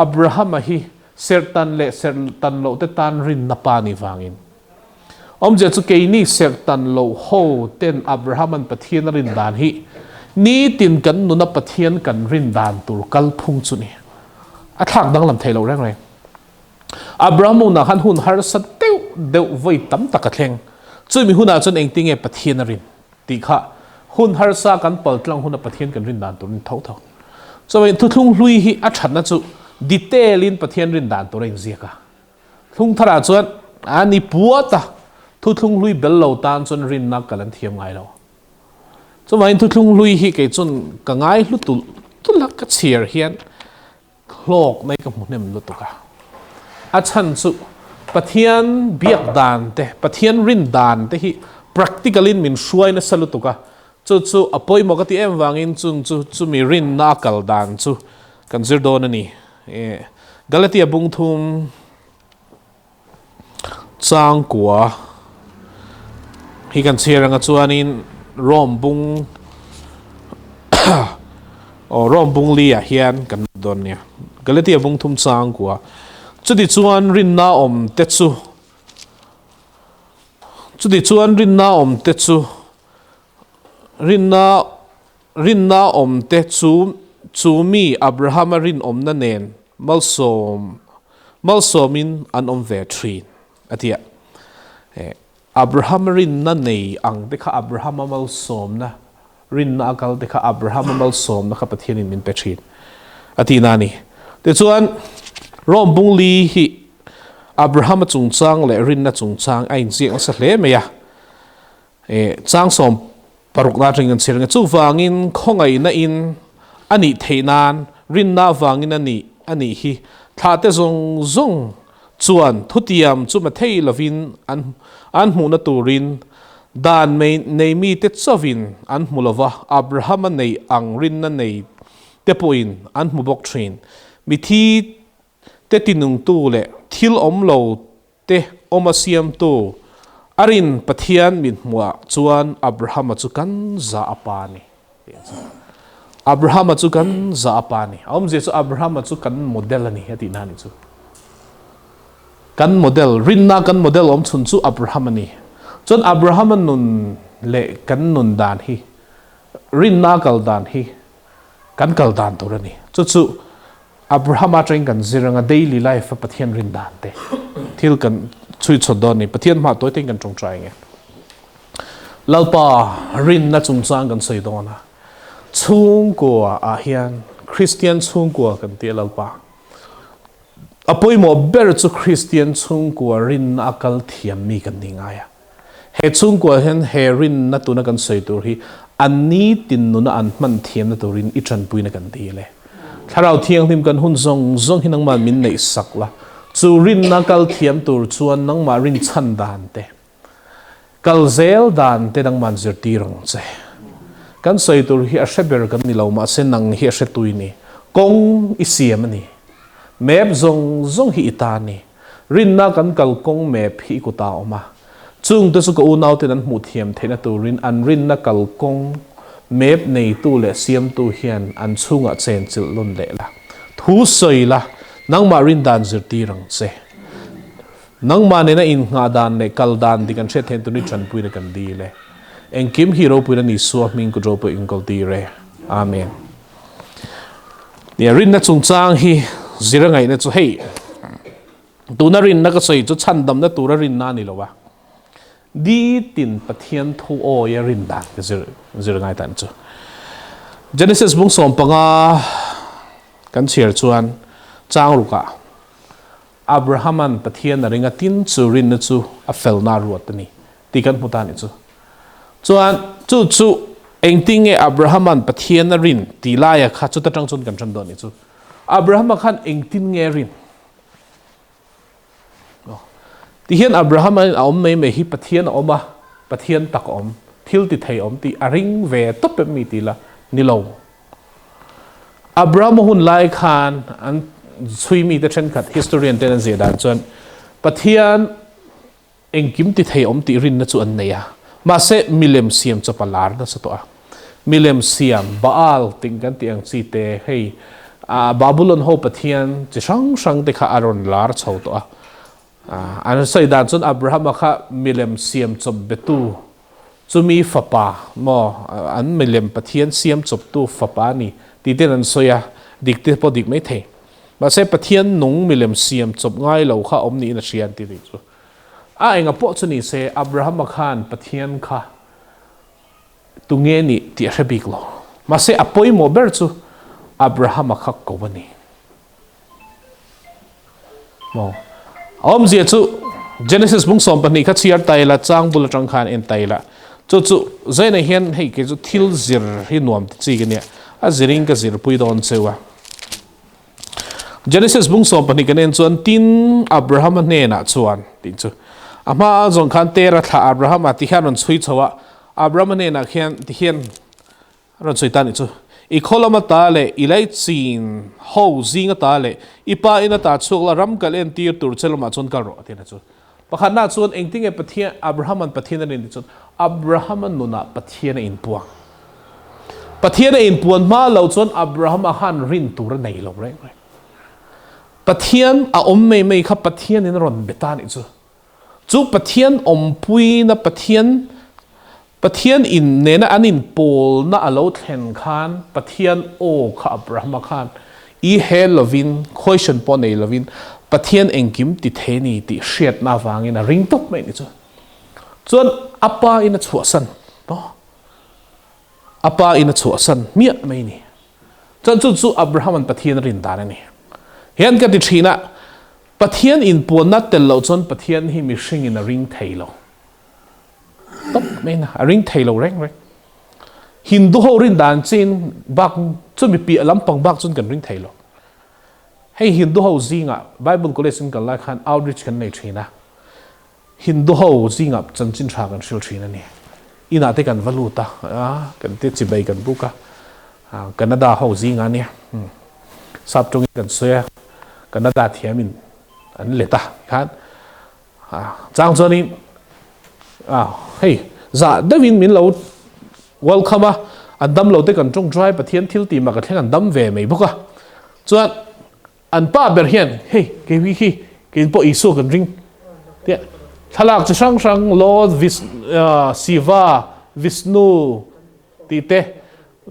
Abrahama hi serhtan leh serhtan loh te tan rinna pa ni vangin. Awmzia chu keini serhtan loh ho ten Abrahama'n Pathian a rin dan hi nitin kan nuna Pathian kan rin dan tur kalphung chu ni. A thlak danglam thei lo reng reng. Abraham hunah khan hun harsa deuh deuh vawi tam tak a thleng. Chumi hunah chuan engtinge Pathian a rin tih kha hun harsa kan paltlang huna Pathian kan rin dan tur in tho tho. Chuvangin thuthlung hlui hi a thatna chu detail in Pathian rin dan tur a inziak a. Thlung tharah chuan a ni puat a, thuthlung hlui bel lo tan chuan rinna kal an thiam ngai lo. Chuvangin thuthlung hlui hi kei chuan ka ngai hlu tulh tulh a, ka chhiar hian hlawk mai ka hmu hnem lutuk a. A chhan chu Pathian biak dan te, Pathian rin dan te hi practical in min hruai nasa lutuk a. Chu chu a pawimawh ka ti em vangin chung chu chumi rinna a kal dan chu kan zir dawn a ni. Galatia bung thum changkua hi kan chhiar anga chuanin Rome bung aw Rome bung li ah hian kan lut dawn nia. Galatia bung thum changkua chuti chuan rinna awm te chu chuti chuan rinna awm te chu rinna rinna awm te chu chu mi Abrahama rinawmna nen Malsawm, malsawmin an awm ve thin, a ti a. Abraham rinna nei ang te kha Abrahama malsawmna, rinna a kal te kha Abrahama malsawmna kha Pathianin min pe thin, a tih na a ni. Tichuan, Rome bung li hi Abrahama chungchang leh rinna chungchang a inziak nasa hle mai a. Chang 16 na atangin kan chhiar ang e. Chuvangin khawngaihna in a nih theih nan rinna avangin a nih a nih hi. Thlahte zawng zawng chuan thutiam chu ma thei lovin an an hmuhna turin dan mei nei mite chauhin an hmu lova, Abrahama nei ang rinna nei te pawhin an hmu bawk thin. Mithi te tinungtu leh thil awm lo te awm a siamtu a rin Pathian min hmuhah chuan Abrahama chu kan za a pa a ni tih a chhang. Abrahama chu kan za a pa a ni. A awmzia chu Abrahama chu kan model a ni a tihna a ni chu. Kan model, rinna kan model awm chhun chu Abraham a ni. Chuan Abrahama nun leh kan nun dan hi, rinna kal dan hi kan kal dan tur a ni. Chu chu Abraham atangin kan zir anga daily life a Pathian rin dan te thil kan chhui chhawt dawn a ni. Pathian hma tawi tein kan tawngtai nge. Lalpa rinna chungchang kan sawi dawn a. Chhungkua ah hian Kristian chhungkua kan ti a Lalpa. A pawimawh ber chu Kristian chhungkua rinna a kal thiam mi kan ni ngai a. He chhungkua hian he rinna tuna kan sawi tur hi an nitin nuna an hman thiamna turin i tanpuina kan dil e. Thlarau Thianghlim kan hun zawng zawng hi nangmah min neih sak la, chu rinna kal thiam tur chuan nangmah rinchhan dan te, kal zel dan te nangmah zirtir ang che. Kan sawi tur hi a hre ber kan ni lo, mahse nang hi a hre tui ni. Kawng i siam a ni. Map zawng zawng hi i ta a ni. Rinna kan kalkawng map hi i kutah a awm a. Chungte chu ka unauten an hmuh thiam theihna turin an rinna kalkawng map neitu leh siamtu hian an chhungah chenchilh nawn leh la. Thu sawi la, nangmah rindan zirtir ang che. Nangmah nena innghah dan leh kal dan dik an hriat theihna turin i tanpuina kan dil e. Engkim hi ropuina ni Isua hming kut ropui inkawl tir e. Amen. Nia rinna chungchang hi zir a ngaihna chu hei tuna rinna ka sawi chu chhandamna tura rinna a ni lo a, ditin Pathian thu awia rin dan ka zir zir ngai tan chu. Genesis bung 15 kan chhiar chuan chang rukah Abrahaman Pathian a ring a tin chu rinna chu a felna ruat a ni tih kan hmu ta ni chu. Chuan chu chu engtin nge Abrahaman Pathian a rin tih laia kha chuta tang chuan kan ṭan dawn ni chu. Abrahama khan engtin nge a rin? Tihian Abrahama a awm mai mai hi Pathian a awm a, Pathian tak a awm, thil ti thei a awm tih a ring ve tawp em mi tih la ni lo. Abrahama hun lai khan an chhui mite thenkhat historian ten an ziah dan chuan Pathian Engkim ti thei awm tih rinna chu an nei a, mahse milem siam chawp a lar nasa tawh a. Milem siam, Baal ting kan tih ang chi te, hei Babulon ho pathian chi hrang hrang te kha a rawn lar chho tawh a. An sawi dan chuan Abrahama kha milem siam chawp betu chumi fapa maw an milem pathian siam chawptu fapa a ni tih ten an sawi a, dik te pawh dik mai thei. Mahse Pathian nung milem siam chawp ngai lo kha awm niin a hria an ti nih chu. A enga pawh chu ni se Abrahama khan Pathian kha tunge nih tih a hre bik lo. Mahse a pawimawh ber chu Abrahama kha ko a ni. Maw? A awmzia chu Genesis bung 12 kha chhiar tai la, chang bul atang khan en tai la. Chu chu zaina hian hei kei chu thil zir hi nuam ti chi ka nia. A zirin ka zirpui dawn cheu a. Genesis bung 12 kan en chuan tin Abrahama hnenah chuan tih chu a hma zawng khan Tera thlah Abrahama ti hian rawn chhui chho a. Abrahama hnenah khian ti hian Rawn sawi ta nih chu. I khaw lama ta leh i laichin ho zinga ta leh i pa ina ta chhuak la ram kal entir tur che lamah chuan kal rawh a ti na chu. Pakhatna chuan engtinge Pathian Abraham-a'n Pathian a rin tih chuan Abraham-a nunah Pathian a inpuang. Pathian a inpuan hma lo chuan Abraham-a khan rin tur a nei lo reng reng. Pathian a awm mai mai kha Pathianin a rawn be ta nih chu. Chu Pathian awmpuina Pathian Pathian in nena an inpawlna a lo thlen khan Pathian aw kha Abrahama khan i he lovin question pawh nei lovin Pathian engkim ti thei a ni tih hriatna avangin a ring tawp mai a ni chu. Chuan a pa in a chhuahsan maw? A pa in a chhuahsan hmiah mai a ni. Chuan chu chu Abraham-a'n Pathian a rin dan a ni. Hian ka ti thin a, Pathian inpuanna tel loh chuan Pathian hi mihringin a ring thei lo. Tawp mai na, a ring thei lo reng reng. Hindu ho rin dan chin bak chumi piah lampang bak chuan kan ring thei lo. Hei Hindu ho zingah Bible College in kal lai khan outreach kan nei thin a. Hindu ho zingah chanchin tha kan hril thin a ni. Inah te kan va lut a, kan te chibai kan buk a, Canada ho zingah a nia. Sap tawngin kan sawi a, Canada thiamin an let a khan. Chang chuanin hei zah deuhin min lo welcome a, an dam lo te kan tawngtai Pathian thil tih mak a thleng an dam ve mai bawk a. Chuan An pa ber hian, Hei, kei hi khi, kein pawh Isua kan ring. Tia thlalak chi hrang hrang Lord Vis, Siva, Vishnu tih te,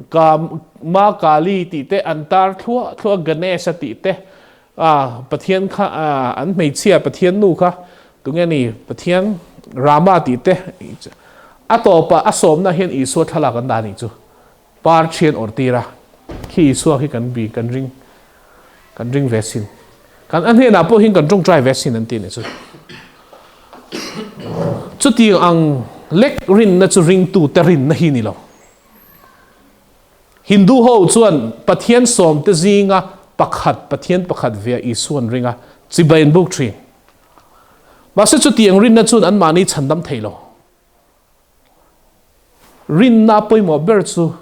Ka, Ma Kali tih te an tar thluah thluah a, Ganesha tih te, Pathian kha, an hmeichhia Pathian nu kha tunge ni, Pathian Rama tih te, a tawpah a sawmna hian Isua thlalak an dah a nih chu. Par thian awrh tir a, khi Isua khi kan bi, kan ring, kan ring ve sin. Kan a hnenah pawh hian kan tawngtai ve sin an ti nih chu. Chutiang ang lek rinna chu ringtute rinna hi ni lo. Hindu ho chuan Pathian sawmte zinga pakhat, Pathian pakhat ve a Isua an ring a, chibai an buk thin. Mahse chutiang rinna chuan anmahni chhandam thei lo. Rinna pawimawh ber chu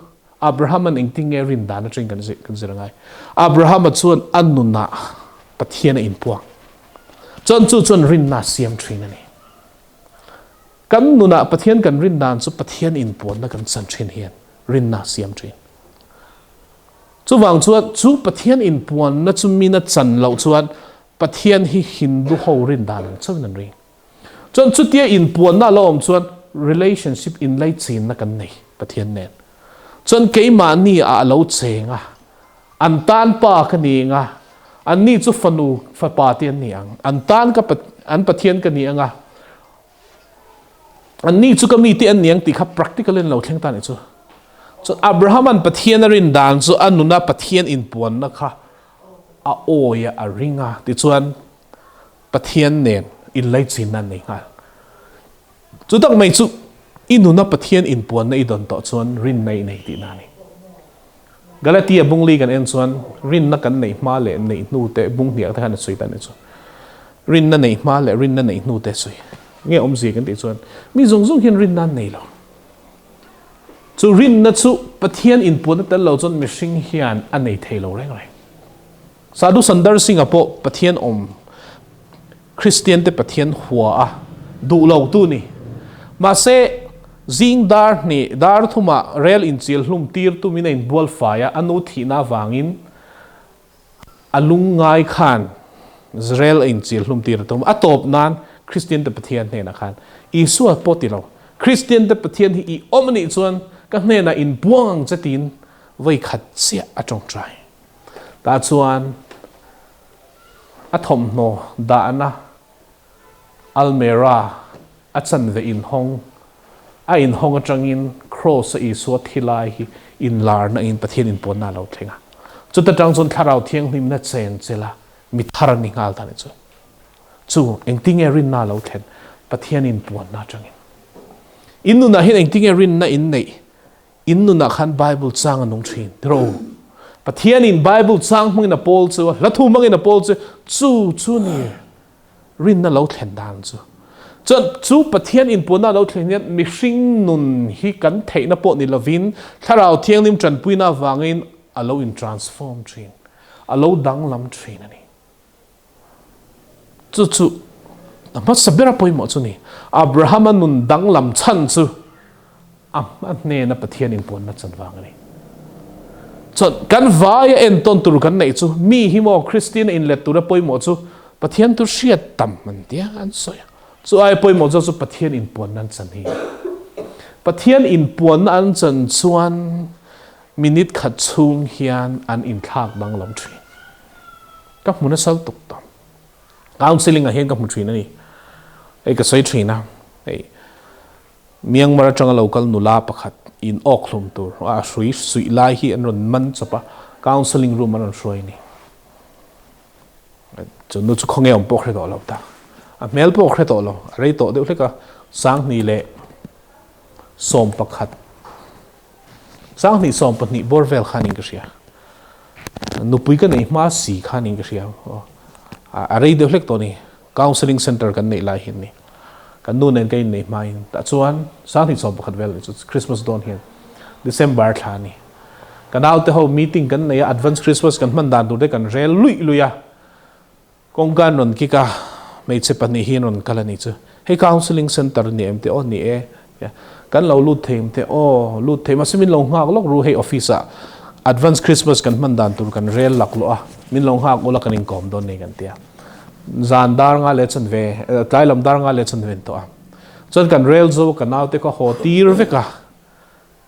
Abraham-a'n engtin nge rin dan atangin kan kan zir angai. Abraham-a chuan a nunah Pathian a inpuang. Chuan chu chuan rinna a siam thin a ni. Kan nunah Pathian kan rin dan chu Pathian inpuanna kan chan thin hian rinna a siam thin. Chuvang chuan chu Pathian inpuanna chu mina chan loh chuan Pathian hi Hindu ho rin dan ang chauhin an ring. Chuan chutia inpuanna a lo awm chuan relationship inlaichinna kan nei Pathian nen. Chuan keimahni ah a lo cheng a, an tan pa ka ni ang a, anni chu fanu fapa te an ni ang, an tan ka an Pathian ka ni ang a, anni chu ka mite an ni ang tih kha practical in lo thleng ta nih chu. Chuan Abraham-a'n Pathian a rin dan chu a nuna Pathian inpuanna kha a awi a, a ring a, tichuan Pathian nen inlaichinna an nei nghal. Chu tak mai chu i nuna Pathian inpuanna i dawn tawh chuan rinna i nei tihna a ni. Galatia bung li kan en chuan rinna kan neih hma leh neih hnu te bung hniak te khan a sawi ta nih chu. Rinna neih hma leh rinna neih hnu te a sawi. Nge awmzia kan tih chuan mi zawng zawng hian rinna an nei lo. Chu rinna chu Pathian inpuanna tel lo chuan mihring hian a nei thei lo reng reng. Sadhu Sundar Singh-a pawh Pathian awm, Kristiante Pathian hua a duh lo tu ni. Mahse, zing dar hnih, dar thumah rel inchil hlum tir tumin a inbual fai a, a nu thihna avangin. A lungngai khan Israel a inchil hlum tir a tum. A tawp nan Kristian te Pathian hnenah khan Isua pawh ti lo, Kristian te Pathian hi i awm a nih chuan ka hnenah in buang ang che tiin vawi khat chiah a tawngtai. Tah chuan a thawmhnaw dahna Almera a chanve inhawng, a inhawng atangin Kraws a Isua thi lai hi inlarna in Pathian inpuanna a lo thleng a. Chuta tang chuan Thlarau Thianghlimna chen chela mi thar a ni nghal ta ni chu. Chu engtinge rinna a lo thlen? Pathian inpuanna atangin. In nunah hian engtinge rinna in neih? In nunah khan Bible chang a nung thin tiraw? Pathianin Bible chang hmangin a pawl chu a, hla thu hmangin a pawl chu, chu chu ni rinna lo thlen dan chu. Chuan chu Pathian inpuanna lo thlen hian mihring nun hi kan theihna pawh ni lovin Thlarau Thianghlim tanpuina avangin a lo in transform thin, a lo danglam thin a ni. Chu chu a hmasa bera pawimawh chu ni. Abrahama nun danglam chhan chu a hma hnena Pathian inpuanna chan vang a ni. Chuan kan vaia entawn tur kan neih chu mi hi maw Kristian inlet tura pawimawh chu Pathian tur hriat tam an tia an sawi a. Chu aia pawimawh zawk chu Pathian inpuanna an chan hi. Pathian inpuanna an chan chuan minute khat chhung hian an inthlak danglam thin. Ka hmu nasa lutuk tawh. Counselling ah hian ka hmu thin a ni. Hei ka sawi thin a, hei Myanmar atanga lo kal nula pakhat in awk hlum tur a hrui suih lai hi an rawn man chawp a, counselling room an rawn hruai a ni. Chu nu chu khawnge awm pawh hre tawh lo ta. A hmel pawh hre tawh lo, a rei tawh deuh hlek a, 2011. 2012 bawr vel khanin ka hria. Nupui ka neih hma si khanin ka hria. A rei deuh hlek tawh ni. Counselling center kan neih lai hian ni. Kan nu nen ka inneih hmain. Tah chuan 2011 vel ni chu Christmas dawn hian December thla ni. Ka naute ho meeting kan nei a, advance Christmas kan hman dan tur te kan rel luih luih a. Kawngka an rawn kik a, hmeichhe pahnih hi an rawn kal a nih chu. Hei counselling centre a ni em teh aw ni e. Kan lo lut thei em teh aw lut thei mahse min lo nghak lawk ru hei office ah advance Christmas kan hman dan tur kan rel lak lawh a, min lo nghak ula kan inkawm dawn nei kan ti a. Zan dar nga leh chan ve, tlai lam dar nga leh chan ve an tawh a. Chuan kan rel zo ka naute kha haw tir vek a,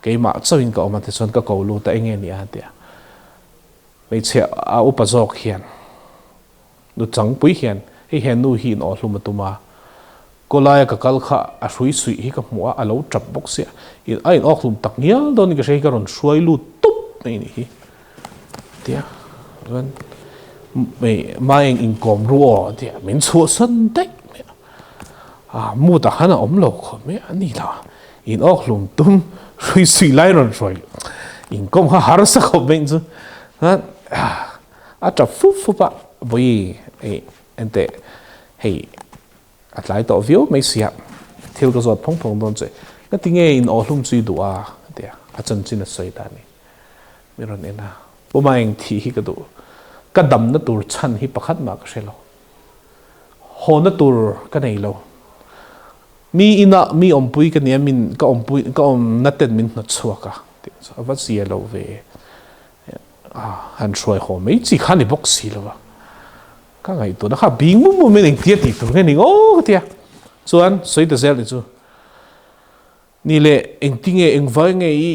keimah chauhin ka awm a tichuan ka ko lut a enge ni a ti a. Hmeichhe a upa zawk hian nu changpui hian hei he nu hi in aw hlum a tum a, kawlaia ka kal kha a hrui suih hi ka hmuh a, a lo tap bawk sia, a in awk hlum tak ngial dawn in ka hria hi ka rawn hruai lut tup mai a nih hi tia chuan Maeng inkawm ru aw tia min chhuahsan daih mai a, a mood ah khan a awm lo khawp mai a ni lo. In awk hlum tum hrui sui lai rawn hruai inkawm kha harsa khawp mai chu a tap fup fup a vawi hei enteh hei a tlai tawh viau mai sia thil ka zawt phawng phawng dawn che ka ti nge in awh hlum chu i duh a tia a chanchin a sawi ta ni mi rawn en a puma eng thih hi ka duh ka damna tur chhan hi pakhat mah ka hre lo hawna tur ka nei lo Mi inah mi awmpui ka nia min ka awmpui ka awmna ten min hnawt chhuak a tih chu a va zia lo ve a han hruai haw mai chi kha ni bawk si lo a ka ngaihtuahna kha bing mum mum in engtia tih tur nge ni aw ka tia chuan sawi ta zel ni chu ni leh engtinge engvai nge i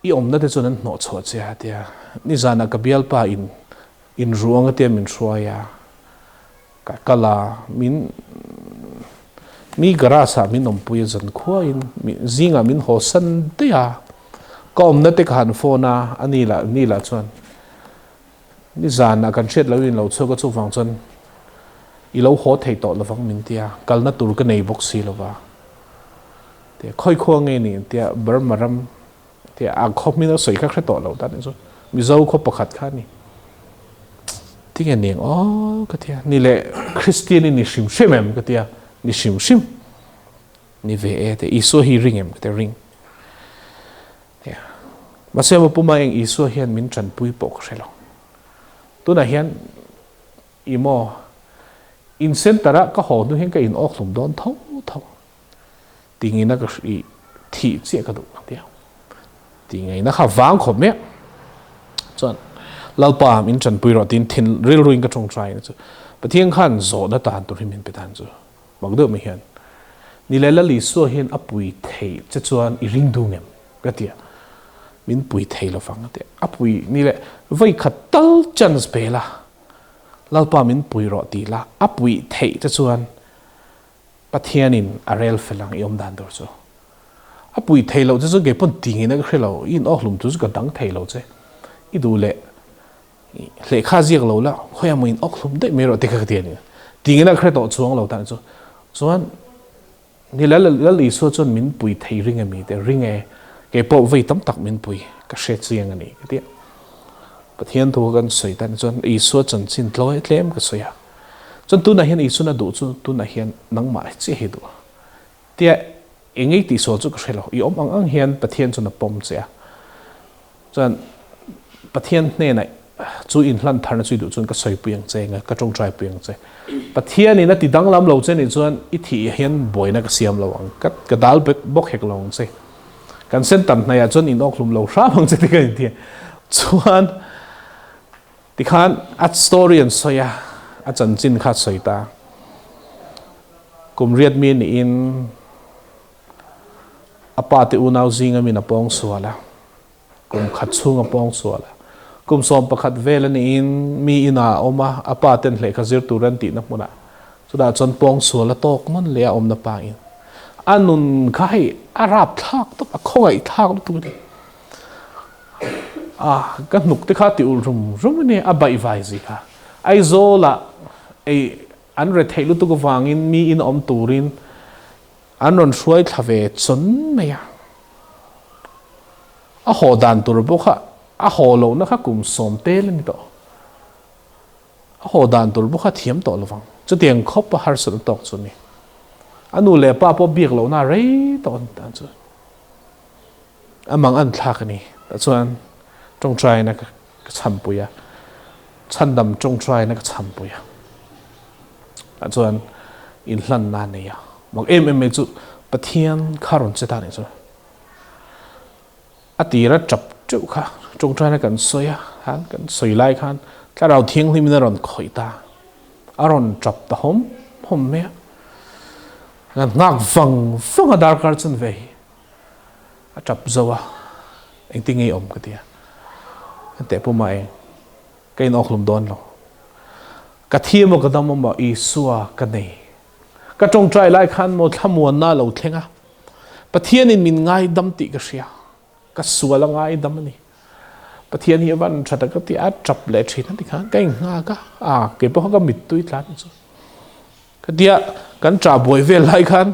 i awmna te chuan an hnawh chhuah che a tia nizanah ka bialpa in in ruang a tia min hruai a Ka kal a, min mi garage ah min awmpui a zan khuaiin zingah min haw san daih a, ka awmna te ka han phone a, a ni lah ni lah chuan nizanah kan hriat loh in lo chhuak a chuvang chuan i lo haw thei tawh lovang min ti a, kalna tur ka nei bawk si lova tia khawi khua nge ni tia Burma ram Tia a khaw hming a sawi kha hre tawh lo ta nih chu Mizo khaw pakhat kha a ni. Tinge ning aw ka tia ni leh Kristian i ni hrim hrim em ka tia ni hrim hrim ni ve e te Isua hi ring em ka tia ring. Tia mahse maw puma eng Isua hian min tanpui pawh ka hre lo. Tunah hian i maw in center ah ka haw hnu hian ka in awk hlum dawn tho tho. Tingina ka i thih chiah ka duh ang tia. Tingaina kha vang khawp mai a. Chuan Lalpa min ṭanpui rawh tiin thin rilruin ka ṭawngṭai a chu. Pathian khan zawhna tan tur hi min pe dan chu mak deuh mai hian ni leh Lal Isua hian a pui thei che chuan i ring duh ngem ka ti a, min pui thei lo vang a ti a, a pui ni leh vawi khat tal chance pe la, Lalpa min pui rawh ti la, a pui theih che chuan Pathianin a rel fel ang i awm dan tur chu. A pui thei loh che chu kei pawn ti ngei na ka hre lo, i in awkhlum tur chu ka dang thei lo che. I duh leh lehkha ziak lo la, khawiah maw in awkhlum daih mai rawh ti kha ka ti a ni. Ti ngei na ka hre tawh chuang lo tan chu. Chuan ni Lal Lal Isua chuan min pui thei ring a mi te, ring e, kei pawh vei tam tak min pui, ka hre chiang a ni ka ti a. Pathian thu kha kan sawi tan chuan Isua chanchin tlawi tlem ka sawi a. Chuan tunah hian Isuan a duh chu tunah hian nangmah chiah hi duh a. Tia eng ei tihsual chu ka hre lo. I awm ang ang hian Pathian chuan a pawm che a. Chuan Pathian hnenah chu inhlan tharna chu i duh chuan ka sawipui ang che nga ka tawngtaipui ang che. Pathianin a ti danglam lo che nih chuan i thih hian buaina ka siam lo ang. Ka ka dal bawk hek lo ang che. Kan center hnaiah chuan in awkhlum lo hram ang che ti ka inti a. Chuan Tikhan a story an sawi a, a chanchin kha a sawi ta. Kum riat mi niin a pa te unau zinga min a pawng sual a, kum khat chhung a pawng sual a. Kum 11 vel a niin mi inah a awm a, a pa ten lehkha zir tur an tihna hmunah chutah chuan pawng sual a tawk nawn leh a awmna pa in. A nun kha hei a rap thlak tawp, a khawngaih thlak lutuk a ni. A ka hnuk te kha ti ulh rum rum a ni, a baih vai zui kha. Aizawlah ei an re theih lutuk avangin mi in awm turin an rawn hruai thla ve chawn mai a. A haw dan tur pawh kha a haw lohna kha kum 10 tel a ni tawh. A haw dan tur pawh kha thiam tawh lovang. Chutiang khawp a harsatna tawk chu a ni. A nu leh pa pawh biak lohna a rei tawh a ni tan chu. A mang an thlak a ni. Tah chuan tawngtaina ka chhampui a, chhandam tawngtaina ka chhampui a. Tah chuan inhlanna a nei a. Mak em em mai chu Pathian kha rawn che ta a nih chu. A tira tap teuh kha tawngtaina kan sawi a, khan kan sawi lai khan Thlarau Thianghlimin a rawn khawih ta. A rawn tap ta hawm hawm mai a. Kan nghak vang vang a darkar chun ve hi. A tap zo a, engtin nge i awm ka ti a. Enteh pum a eng, ka inawkhlum dawn lo. Ka thi emaw ka dam emaw Isua ka nei. Ka tawngtai lai khan maw thlamuanna a lo thleng a, Pathianin min ngaidam tih ka hria, ka sual a ngaidam a ni. Pathian hi a van tha tak a ti a, tap leh thin a ti khan ka inghak a, a keipawh kha ka mittui tlan chu. Ka tia kan ṭah buai vel lai khan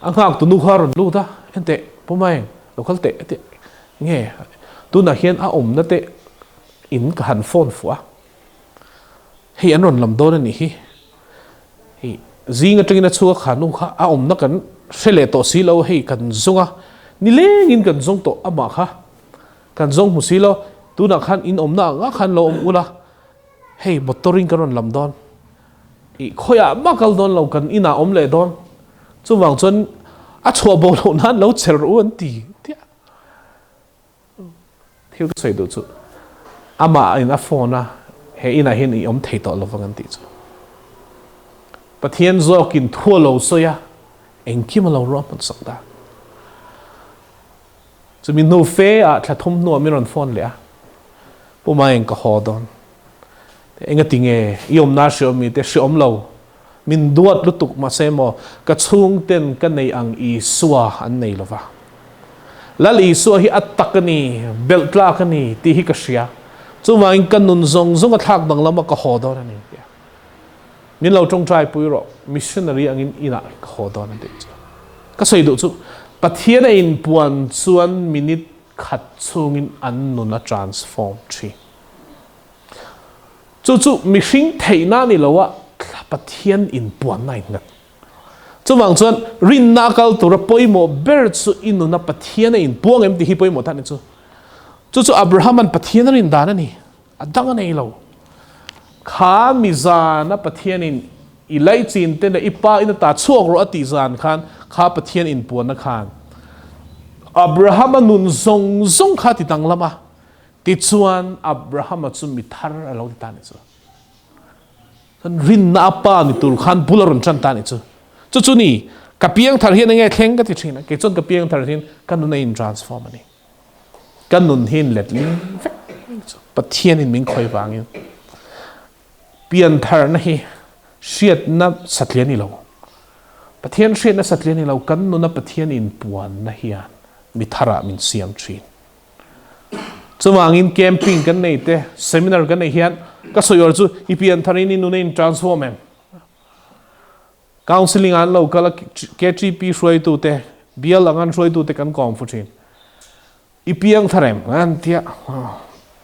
a nghak tu nu kha a rawn lut a, enteh Pu Maeng lo kal teh a ti nge tunah hian a awmna te in ka han phone fuh a, hei an rawn lam dawn a nih hi, hei zing atangin a chhung a kha nu kha a awmna kan hre leh tawh si lo hei kan zawng a, nilengin kan zawng tawh amah kha kan zawng hmu si lo, tunah khan in awmna ang ah khan lo awm ula. Hei motor in kan rawn lam dawn, ih khawiah mah kal dawn lo kan inah awm leh dawn, chuvang chuan a chhuah bo loh nan lo cher u an ti tia thil ka sawi duh chu amah in a phone a he inah hian i awm thei tawh lovang an tih chu Pathian zawkin thu a lo sawi a engkim a lo ruahman sak ta. Chumi hnu fe ah thla thum hnuah min rawn phone leh a, Pu Maeng ka haw dawn. Engati nge i awmna hreawm mi te hreawm lo, min duat lutuk mahse maw ka chhungten ka nei ang Isua an nei lova. Lal Isua hi a tak a ni, belh tlak a ni tih hi ka hria. Chuvangin ka nun zawng zawng a thlak danglam a ka haw dawn a ni tia. Min lo tawngtai pui rawh, missionary angin inah ka haw dawn a tih chu. Ka sawi duh chu, Pathian a inpuan chuan minute khat chhungin an nun a transform thin. Chu chu mihring theihna a ni lo a, Pathian inpuanna a innghat. Chuvang chuan rinna a kal tura pawimawh ber chu i nuna Pathian a inpuang em tih hi pawimawh tak a ni chu. Chu chu Abraham-a'n Pathian a rin dan a ni. A dang a nei lo. Kha mi zana Pathianin i laichin te leh i pa in a ta chhuak rawh a tih zan khan kha Pathian inpuanna khan Abrahama nun zawng zawng kha a ti danglam a. Tichuan Abrahama chu mi thar a lo ni ta ni chu. Chuan rinna a pa ni tur khan bul a rawn tan ta ni chu. Chu chu ni, ka piang thar hian enge thleng ka ti thin a, kei chuan ka piang thar hian ka nun a in transform a ni. Ka nun hi in let ling vek mai chu. Pathianin min khawi vangin piantharna hi hriatna satliah a ni lo. Pathian hriatna satliah a ni lo, kan nuna Pathian inpuanna hian mi tharah min siam thin. Chuvangin camping kan nei te, seminar kan nei hian ka sawi awr chu i piantharin i nuna in transform em? Counselling ah an lo kal a, KTP hruaitu te, bial ang an hruaitu te kan kawm fu thin. I piang thar em? An tia,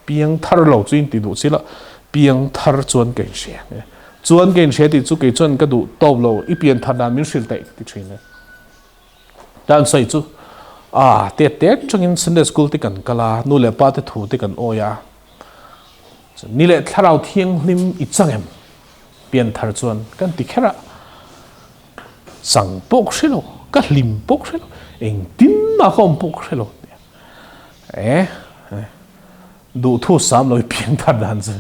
piang thar lo chu in ti duh si lo, piang thar chuan ka inhria. Chuan ka inhria tih chu kei chuan ka duh tawp lo, i pian thar dan min hrilh daih ka ti thin e. Dan sawi chu, a tet tet tangin Sunday school te kan kal a, nu leh pa te thu te kan awi a, ni leh thlarau thianghlim i chang em? Pianthar chuan kan ti kher a, chang pawh ka hre lo, ka hlim pawh ka hre lo, engtin mah ka awm pawh ka hre lo e, duhthu sam lo i pianthar dan chu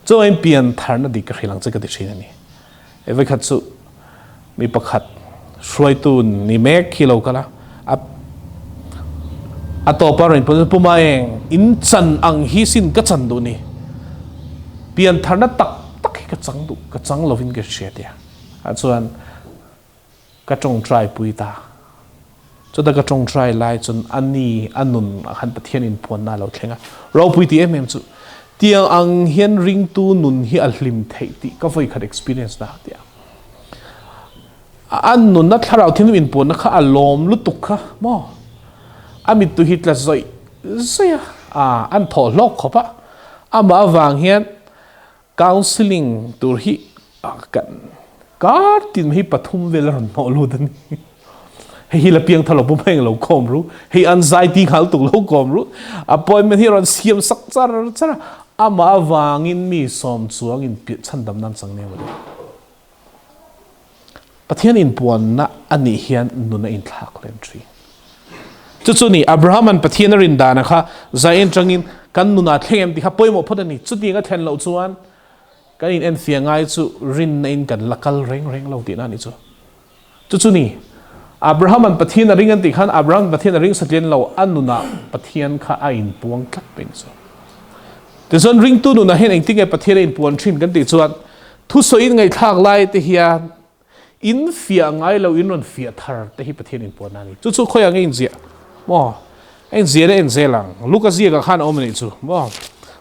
chuan piantharna dik ka hrilh ang che ka ti thin a ni. E vekhat chu mi pakhat hruaitu ni mek hi lo kal a, a a tawpa rawn inpun chuan Puma eng in chan ang hi sin ka chan duh ni, piantharna tak tak hi ka chang duh, ka chang lovin ka hria tia ah chuan ka tawngtai pui ta. Chuta ka tawngtai lai chuan a ni a nun ah khan Pathian inpuanna a lo thleng a, ropui ti em em chu tiang ang hian ringtu nun hi a hlim theih tih ka vawikhat experience na tia. A nunna thlarau thinlung inpuanna kha a lawm lutuk kha maw? A mittu hi tla zawih zawih a, an thawh hlawk khawp a, amah avang hian Counselling tur hi kan kar tin hi pathum vel a rawn hnawh lut a ni. Hei hi la piang thar lo pawh mai lo kawm ru. Hei an zai ti nghal tuk lo kawm ru. Appointment hi rawn siam sak char char a. Amah avangin mi sawm chuang in chhandam nan chang nia mawle. Pathian inpuanna a nih hian nun a inthlak lem thin. Chu chu ni, Abraham-a'n Pathian a rin dana kha zain tangin kan nunah thleng em tih kha pawimawh phawt a ni. Chutiang a thlen loh chuan kan in enfiah ngai chu rinna in kan la kal reng reng lo tihna a ni chu. Chu chu ni, Abraham-a'n Pathian a ring an tih khan Abraham-a'n Pathian a ring satlian lo, a nunah Pathian kha a inpuang tlat peng chu. Tichuan ringtu nunah hian engtinge Pathian a inpuan thin kan tih chuan Thusawiin ngaihthlak lai te hian in fiah ngai lo in rawn fiah thar te hi Pathian in puan a ni. Chu chu khawiah nge in ziah? Maw? A in ziah leh en zel ang. Luka ziakah khan a awm a nih chu. Maw?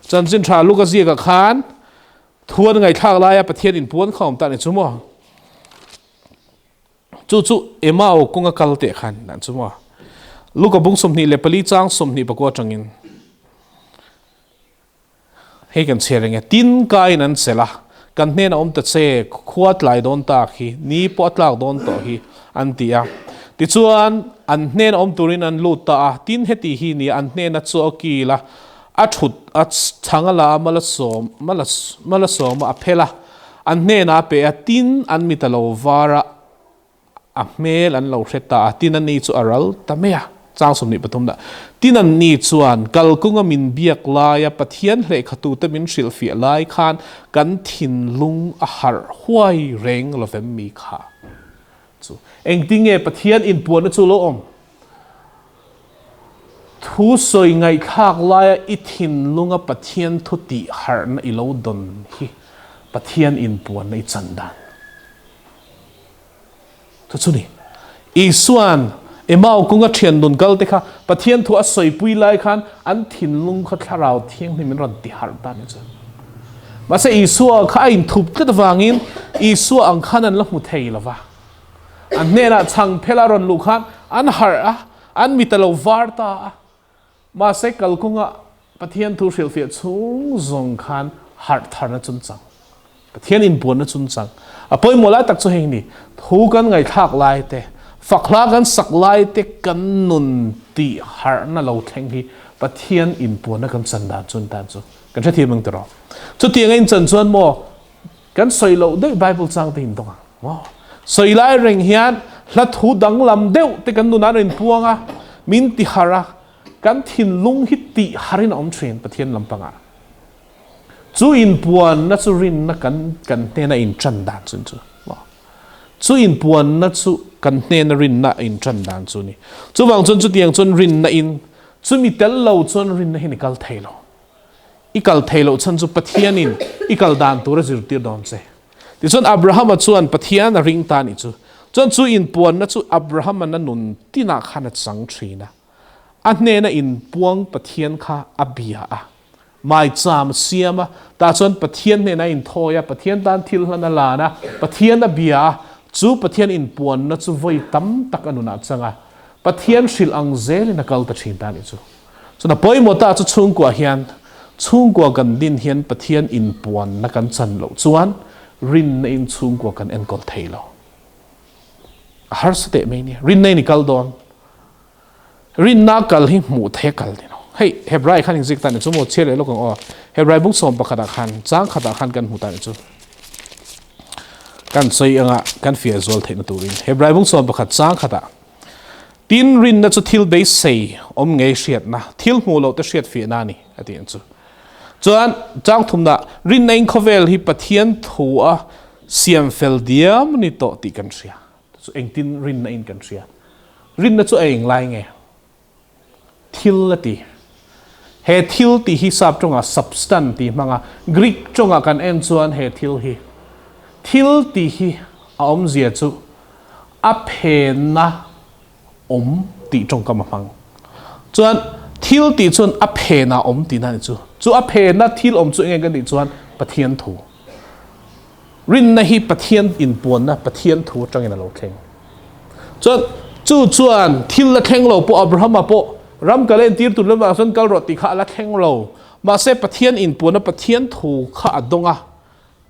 Chanchin tha Luka ziakah khan thu an ngaihthlak laia Pathian in puan kha awm ta a ni chu maw? Chu chu Emau kawnga kal teh khan dan chu maw? Luka bung 24 chang 24 atangin Hei kan chhiar eng e, tin kaiin an chelh a, kan hnenah awm ta che, khua tlai dawn tak hi, ni pawh a tlak dawn tawh hi, an ti a. Tichuan, an hnenah awm turin an lut ta a, tin heti hi ni a, an hnena chu a kil a, a thut a chhang a la a, mal a sawm, mal a mal a sawm a, a phel a, an hnenah a pe a, tin an mit a lo var a, A hmel an lo hre ta a, tin ani chu a ral ta mai a, chang 23 dah. Tin anni chuan, Kalkunga min biak laia Pathian hlehkhatute min hrilhfiah lai khan kan thinlung a harh huai reng lovem mi kha chu. Engtinge Pathian inpuanna chu lo awm? Thu sawi ngaihthlak laia i thinlunga Pathian thu tih harhna i lo dawn hi Pathian inpuanna i chan dan. Chu chu ni. Isua'n Emau kunga thian nun kal te kha Pathian thu a sawipui lai khan an thinlung kha Thlarau Thianghlim in rawn ti harh ta ni chu. Mahse Isua kha a inthup tlat avangin Isua ang khan an la hmu thei lo va. An hnenah chhang phel a rawn luh khan an harh a, an mit a lo var ta a. Mahse kalkawnga Pathian thu hrilhfiah chhung zawng khan harh tharna chungchang, Pathian inpuanna chungchang a pawimawh lai tak chu hei ni, thu kan ngaihthlak lai te, fak hla kan sak lai te kan nun tih harhna lo thleng hi Pathian inpuanna kan chan dan chu tan chu kan hrethiam ang tiraw. Chutianga in chan chuan maw kan sawi loh daih Bible chang te in dawng ang maw. Sawi lai reng hian hla thu danglam deuh te kan nunah an inpuang a, min ti harh a. kan thinlung hi tih harin a awm thin Pathian lampangah. Chu inpuanna chu rinna kan kan hnena inṭan dan chu chu maw? Chu inpuanna chu kan hnena rinna a inṭan dan chu ni. Chuvang chuan chutiang chuan rinna in chumi tel lo chuan rinna hian i kal thei lo. I kal thei loh chhan chu Pathianin i kal dan tur a zirtir dawn che. Tichuan Abrahama chuan Pathian a ring ta a nih chu. Chuan chu inpuanna chu Abrahama'n a nun tinah khan a chang thin a. A hnena inpuang Pathian kha a bia a. Maicham a siam a, tah chuan Pathian hnenah a inthawi a, Pathian tan thil hlan a lan a, Pathian a bia a, chu Pathian inpuanna chu vawi tam tak a nunah chang a. Pathian hrilh ang zelin a kal ta thin ta a nih chu. Chuan a pawimawh ta chu chhungkua hian chhungkua kan din hian Pathian inpuanna kan chan loh chuan rinna in chhungkua kan enkawl thei lo. A harsa teh mai nia. Rinna in i kal dawn. Rinna kal hi hmuh theih a kal ni lo. Hei Hebrai khan inzik ta ni chu maw chhiar leh lawk ang aw. Hebrai bung sawm pakhatah khan chang khatah khan kan hmu ta ni chu. Kan sawi anga kan fiah zual theihna turin Hebrai bung 11 chang khatah Tin, rinna chu thil beisei awm ngei hriatna, thil hmuh loh te hriat fiahna a ni, a ti ang chu. Chuan, chang thumna, rinna in khawvel hi Pathian thu a siam fel diam a ni tawh tih kan hria. Chu engtin rinna in kan hria? Rinna chu a eng lai nge? Thil a ti. He thil tih hi sap tawngah substance tih hmanga Greek tawngah kan en chuan he thil hi thil tih hi a awmzia chu a phenna awm tih tawngkam a hmang. Chuan thil tih chuan a phena awm tihna a ni chu. Chu a phena thil awm chu enge kan tih chuan Pathian thu. Rinna hi Pathian inpuanna, Pathian thu atangin a lo thleng. Chuan chu chuan thil la thleng lo pawh Abrahama pawh ram kal entir tur lamah chuan kal rawh tih kha a la thleng lo. Mahse Pathian inpuanna, Pathian thu kha a dawng a,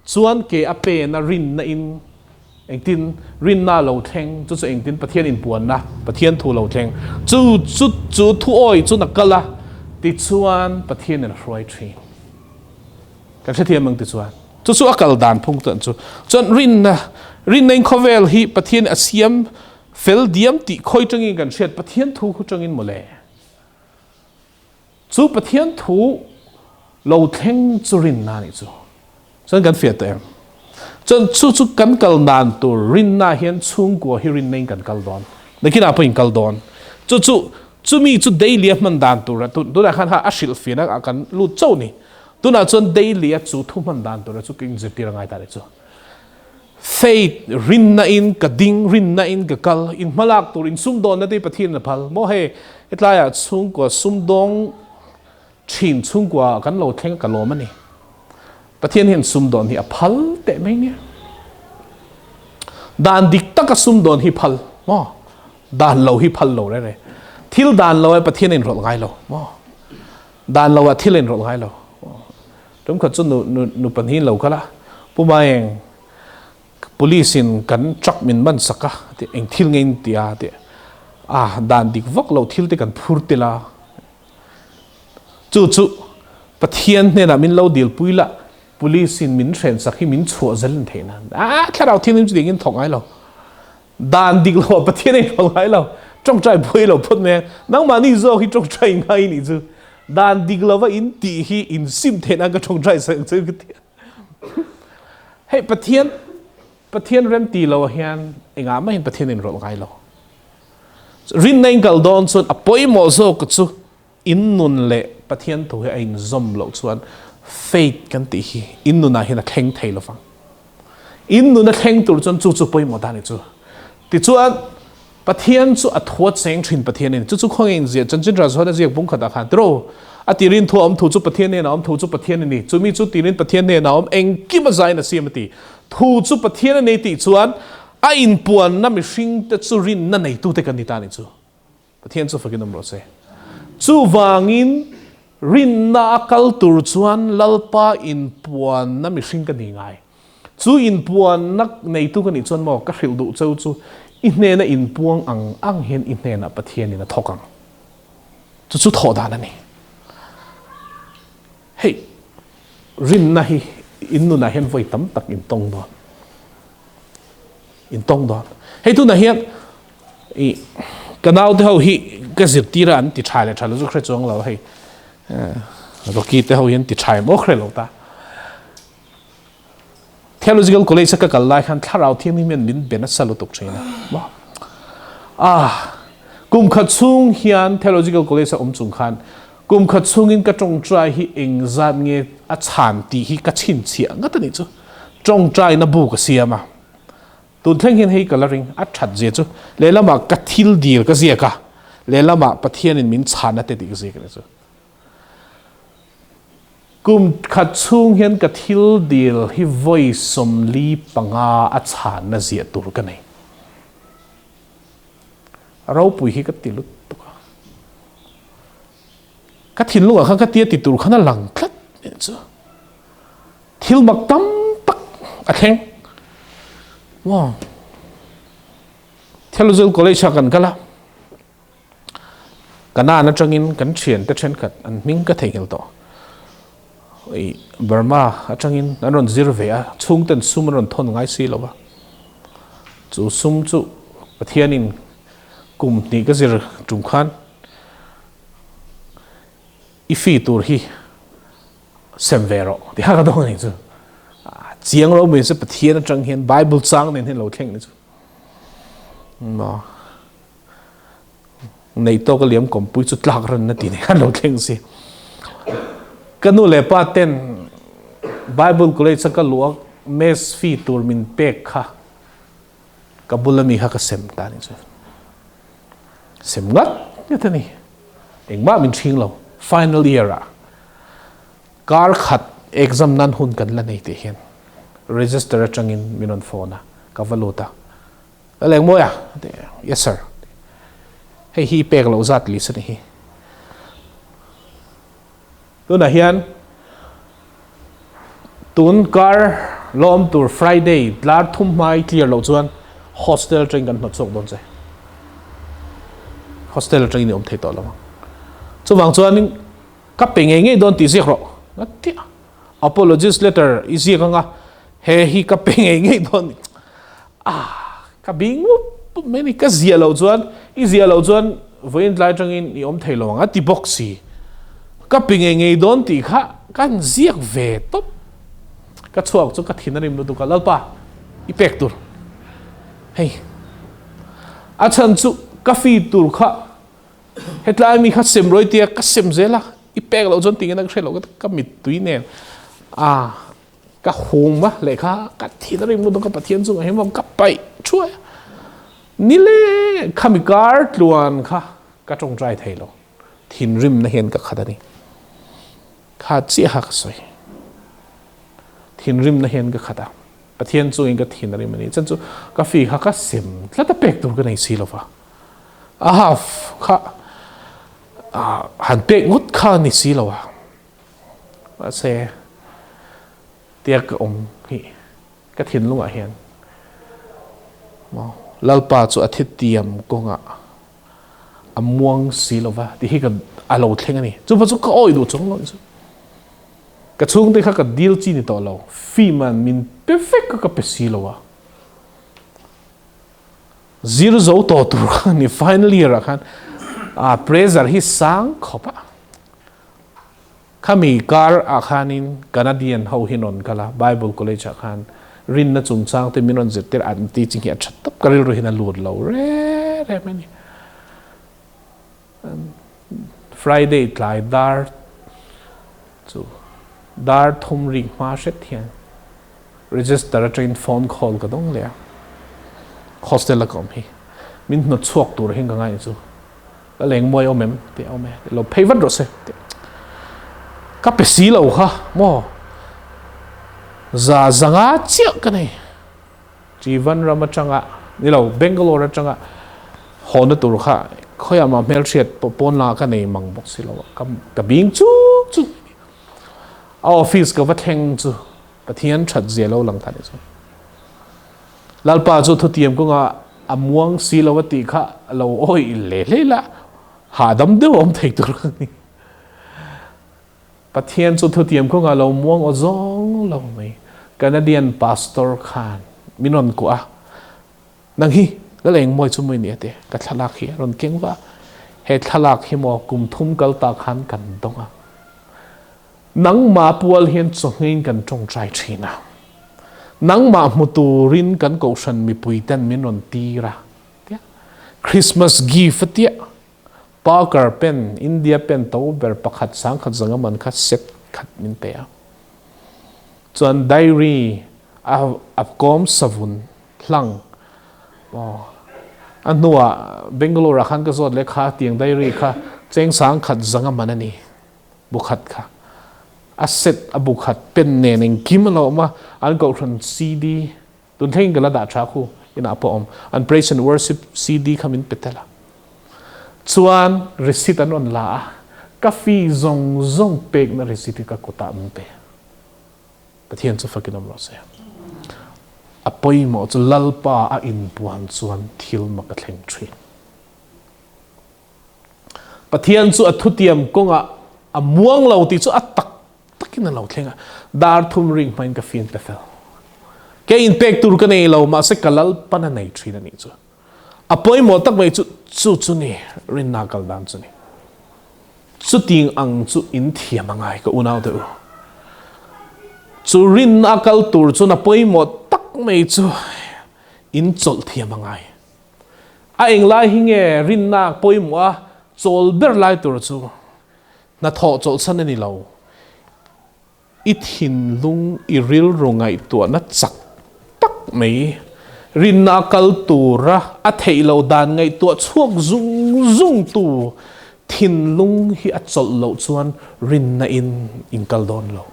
chuan ke a pen a rinna in engtin rinna a lo thleng, chu chu engtin Pathian inpuanna, Pathian thu lo thleng. Chu chu chu thuawi chu na kal a, tichuan Pathianin a hruai thin. Kan hrethiam ang tichuan chu chu a kal dan phung chuan chu chuan rinna rinna in khawvel hi Pathian a siam fel diam tih khawi tangin kan hriat Pathian thu khu tangin mawle chu Pathian thu lo thleng chu rinna ni chu chuan kan fiah tawh em chuan chu chu kan kal dan tur rinna hian chhungkua hi rinna in kan kal dawn nakinah pawh in kal dawn chu chu Chumi chu daily a hman dan tur a, tunah khan ha a hrilhfiahna ah kan lut chauh ni. Tunah chuan daily a chu thu hman dan tur a chu ka inzirtir a ngai ta leh chu. Faith, rinna in ka ding, rinna in ka kal, in hmalak tur, in sumdawnna te hi Pathian in a phal. Maw hei, hetlaiah chhungkua sumdawng thin chhungkua kan lo thleng a ka lawm a ni. Pathian hian sumdawn hi a phal teh mai nia. Dan dik taka sumdawn hi phal maw? Dan lo hi phal lo rere. Thil dan lo ai Pathian in rawlh ngai lo maw? Dan lo ah thil in rawlh ngai lo. Tum khat chu nu nu nu panhin lo kala Pu Maeng police in kan truck min man sak a ti eng thil nge in tia ti a dan dik vak lo thil te kan phur tela Chu chu Pathian hnenah min lo dilpui la, police in min hrensak hi min chhuah zel in theih nan. A thlarau thianghlim chu dingin thawk ngai lo. Dan dik lo ah Pathian a inhawlh ngai lo. Tawngtai buai lo phawt mai ang. Nangmahni zawk hi tawngtai ngai nih chu. Dan dik lova in tih hi in sim theih nan ka tawngtai sak ang che ka ti a. Hei Pathian Pathian rem ti lo ah hian engah mahin Pathian a inrawlh ngai lo. Rinna in kal dawn chuan a pawimawh zawk chu in nun leh Pathian thu hi a inzawm loh chuan faith kan tih hi in nunah hian a thleng thei lo vang. In nun a thleng tur chuan chu chu pawimawh dan ni chu. Tichuan Pathian chu a thu a cheng thin Pathian a ni. Chu chu khawnge in ziah chanchin tha chuan a ziak bung khatah khan tiraw a tirin thu a awm thu chu Pathian hnenah a awm thu chu Pathian a ni. Chumi chu tirin Pathian hnenah a awm engkim a zain a siam a ti. Thu chu Pathian a nei tih chuan A inpuanna mihringte chu rinna neitute kan ni ta ni chu. Pathian chu fakin awm rawh se. Chuvangin rinna a kal tur chuan Lalpa inpuanna mihring ka ni ngai. Chu inpuanna neitu ka nih chuan maw ka hrilh duh cheu chu i hnena inpuang ang ang hian i hnenah Pathianin a thawk ang. Chu chu thawh dan a ni. Hei, rinna hi in nunah hian vawi tam tak in tawng dawn. In tawng dawn. Hei tunah hian i ka naute ho hi Ka zirtir a an ti tha leh tha lo chu hre chuang lo hei. Rocky te ho hian ti tha em aw hre lo ta. Theological College a ka kal lai khan thlarau thianghlim hian min be nasa lutuk thin a. Maw? Ah, kum khat chhung hian Theological College a awm chung khan kum khat chhungin ka tawngtai hi engzat nge a chhan tih hi ka chhinchhiah ngat a nih chu. Tawngtaina bu ka siam a. Tun thleng hian hei ka la ring, a that zia chu lehlamah ka thil dil ka ziak a, lehlamah Pathianin min chhan a te tih ka ziak a nih chu. Kum khat chhung hian ka thil dil hi vawi 45 a chhanna ziah tur ka nei. A ropui hi ka ti lutuk a. Ka thinlungah khan ka tia ti tur khan a lang tlat nih chu. Thil mak tam tak a thleng. Wow. Theological College ah kan kal a. Kanan atangin kan thiante thenkhat an hming ka theihnghilh tawh. I Burma atangin an rawn zir ve a, chhungten sum an rawn thawn ngai si lo va. Chu sum chu Pathianin kum hnih ka zir tum khan i fee tur hi sem ve rawh ti kha ka dawng a ni chu. Chiang lo mai se Pathian atang hian Bible chang nen hian lo thleng ni chu. Maw. Nei tawk a liam kawmpui chu tlak ran na ti nei khan lo thleng si. Ka nu leh pa ten Bible College a ka luh a mess fee tur min pek kha ka bula mi kha ka sem ta ni chu. Sem ngat ngat a ni. Engmah min ṭhing lo. Final year ah kar khat exam nan hun kan la nei tih hian register aṭangin min rawn phone a, ka va lut a. Ka leng mawi a? A ti a. Yes sir. Hei hi i pek loh zat list a ni hi. Tunah hian tun kar lawm tur Friday tlar thum hma i clear loh chuan hostel atangin kan hnawt chhuak dawn che. Hostel atangin i awm thei tawh lo ang. Chuvang chuanin ka pe ngei ngei dawn tih ziak rawh. A ti a. Apologies letter i ziak anga he hi ka pe ngei ngei dawn. Ah, ka bing mup mup mai ni, ka ziah loh chuan, i ziah loh chuan vawiin tlai atangin i awm thei lo ang a ti bawk si. Ka pe ngei ngei dawn tih kha ka han ziak ve tawp. Ka chhuak chu ka thin a rim lutuk a, Lalpa, i pek tur. Hei, a chhan chu ka fee tur kha hetlai mi kha sem rawi tia ka sem zel a, i pek loh chuan tingin a ka hre loh ka mittui nen. Ah. Ka hung va lehkha ka thin a rim lutuk a Pathian chungah hian maw ka paih thuai a. Ni le khami kar tluan kha ka tawngtai thei lo. Thinrimna hian ka khat a ni. Kha chiah kha ka sawi. Thinrimna hian ka khat a. Pathian chungin ka thin a rim a ni. Chan chu ka fi kha ka sem tlat a pek tur ka nei si lo va. A half kha han pek ngawt kha a ni si lo a. Mahse, tia ka awm hi ka thinlungah hian maw Lalpa chu a thitiam kawngah a muang si lo va tih hi ka a lo thleng a ni. Chupa chu ka awih duh chuang lo chu. Ka chhungte kha ka dil chi ni tawh lo. Fiman min pe vek ka ka pe si lo a. Zir zo tawh tur kha ni final year ah khan a pressure hi sang khawp a. Khami kar ah khanin Canadian ho hi rawn kal a, Bible College ah khan rinna chungchang te min rawn zirtir an ti chi hi a tha tawp ka rilru hian a lut lo re re mai a ni. Friday tlai dar chu dar thum rik hma hret hian register atangin phone call ka dawng leh a, hostel a ka awm hi min hnawt chhuak tur hian ka ngai ni chu. Ka leng muai awm em? Tih a awm e. Lo phei vat rawh se. Tih. Ka pe si lo kha maw? Za zanga chiah ka nei. Jivan ram atanga, ni lo, Bangalore atanga hawna tur kha khawiah mah hmelhriat pawh pawn langah ka nei mang bawk si lo a. Ka, ka bing chuk chuk. A office ka va thleng chu Pathian that zia lo lang ta ni chu. Lalpa chu thutiam kawnga a muang si lo a tih kha lo awih hle hle la, hahdam deuh a awm thei tur a ni. Pathian chu thutiam kawnga lo muang aw zawng lo mai. Canadian pastor khan min rawn kuah a, Nang hi Lal Engmawi chu mawi ni a ti, ka thlalak hi a rawn keng va. He thlalak hi maw kum thum kal ta khan kan dawng a. Nangmah pual hian chawhngeiin kan tawngtai thin a. Nangmah hmu turin kan kohhran mipui ten min rawn tir a. Tia Christmas gift a tia Parker pen, India pen to ber pakhat sangkhat zanga man kha set khat min pe a. Chuan diary a a kawm savun hlang aw a hnuah Bangalore ah khan ka zawt leh kha tiang diary kha cheng sangkhat zanga man a ni bu khat kha a set a bu khat pen nen engkim a lo awm a an kohhran CD Tun thlengin ka la dah tha khu inah pawh awm. An praise and worship CD kha min pe tel a. Chuan receipt an rawn la a, ka fee zawng zawng pekna receipt hi ka kutah min pe. Pathian chu fakin awm rawh se. A pawimawh chu Lalpa a inpuan chuan thil mak a thleng thin. Pathian chu a thutiam kawngah a muang lo tih chu a tak takin a lo thleng a, dar thum ring hmain ka fian pe fel. Ke inpek tur ka nei lo, mahse ka Lalpan a nei thin a nih chu. A pawimawh tak mai chu chu chu ni, rinna kal dan chu ni. Chuting ang chu in thiam a ngai ka unau te u. Chu rinna kal tur chuan a pawimawh tak mai chu in chawlh thiam a ngai. A englai hi nge rinna pawimawh a chawl ber lai tur chu Hnathawh chawlhsan a ni lo. I thinlung, i rilru ngaihtuahna chak tak mai, rinna a kal tura a theih loh dan ngaihtuah chhuak zung zung tu thinlung hi a chawlh loh chuan rinna in in kal dawn lo.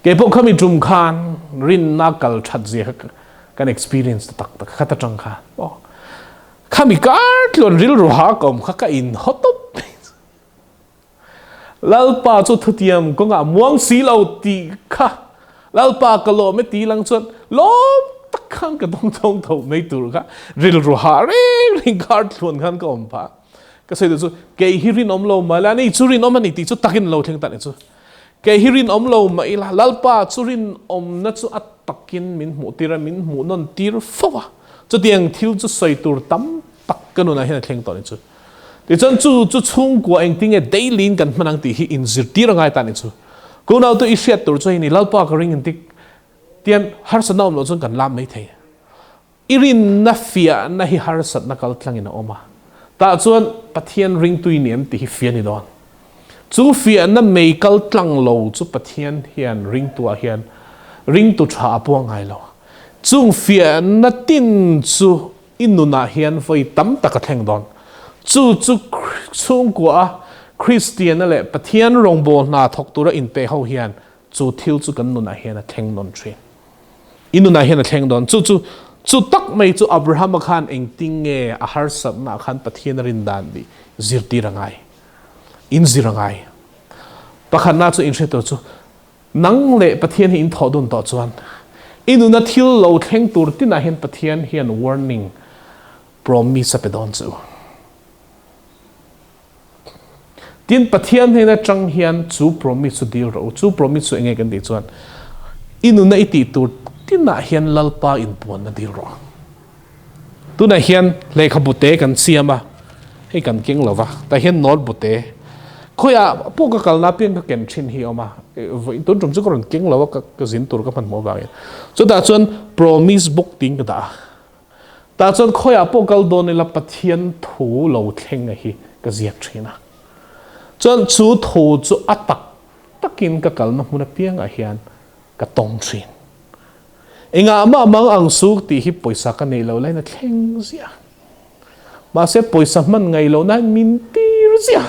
Kei pawh khami tum khan rinna kal that zia kha kan experience ta tak tak khat atang khan aw khami kar tluan rilru ha ka awm kha ka in haw tawp. Lalpa chu thutiam kawngah muang si lo tih kha Lalpa ka lawm e ti lang chuan lawm tak khan ka dawng thawng tho mai tur kha rilru hah reng reng kar thluan khan ka awm phah. Ka sawi duh chu kei hi rinawm lo mah ila ani chu rinawm a ni tih chu takin lo thleng ta ni chu. Kei hi rinawm lo mah ila Lalpa chu rinawmna chu a takin min hmuh tir a, min hmuh nawn tir fo a. Chutiang thil chu sawi tur tam tak ka nunah hian a thleng tawh ni chu. Tichuan chu chu chhungkua engtinge daily in kan hman ang tih hi inzirtir a ngai ta ni chu. Ka unau tu i hriat tur chu hei ni Lalpa ka ring intik tian harsatna awm loh chuan kan lam mai thei. I rinna fiahna hi harsatna kal tlangin a awm a. Tah chuan Pathian ringtui ni em tih hi fiah ni dawn. Chu fiahna mei kal tlang lo chu Pathian hian ringtuah hian ringtu tha a puang ngai lo. Chung fiahna tin chu I nunah hian vawi tam tak a thleng dawn. Chu chu chhungkua a Kristiana leh Pathian rawngbâwl hna thawk tura inpeh ho hian chu thil chu kan nunah hian a thleng nawn ṭhin. I nunah hian a thleng dawn. Chu chu chu tak mai chu Abrahama khan engtin nge a harsatnaah khan Pathian a rin dan tih zirtir a ngai. Inzir a ngai. Pakhatna chu inhre tur chu Nang leh Pathian hi in thawh dun tawh chuan i nuna thil lo thleng tur tinah hian Pathian hian warning, promise a pe dawn che u. Tin, Pathian hnen atang hian chu promise chu dil rawh u. Chu promise chu enge kan tih chuan i nuna i tih tur tinah hian Lalpa inpuanna dil rawh. Tunah hian lehkhabu te kan siam a, hei kan keng lo va, tah hian note bu te khawiah pawh ka kalna apiang ka ken thin hi a awm a, vawiin tun tum chu ka rawn keng lo a, ka zin tur ka hmanhmawh avangin. Chutah chuan promise book tiin ka dah a, tah chuan khawiah pawh kal dawn ila Pathian thu lo thleng a hi ka ziak thin a. Chuan chu thu chu a tak takin ka kalna hmun apiangah hian ka tawng thin. Engah mah mang ang suk tih hi pawisa ka neih loh laiin a thleng ziah. Mahse pawisa hman ngaih loh nain min tir ziah.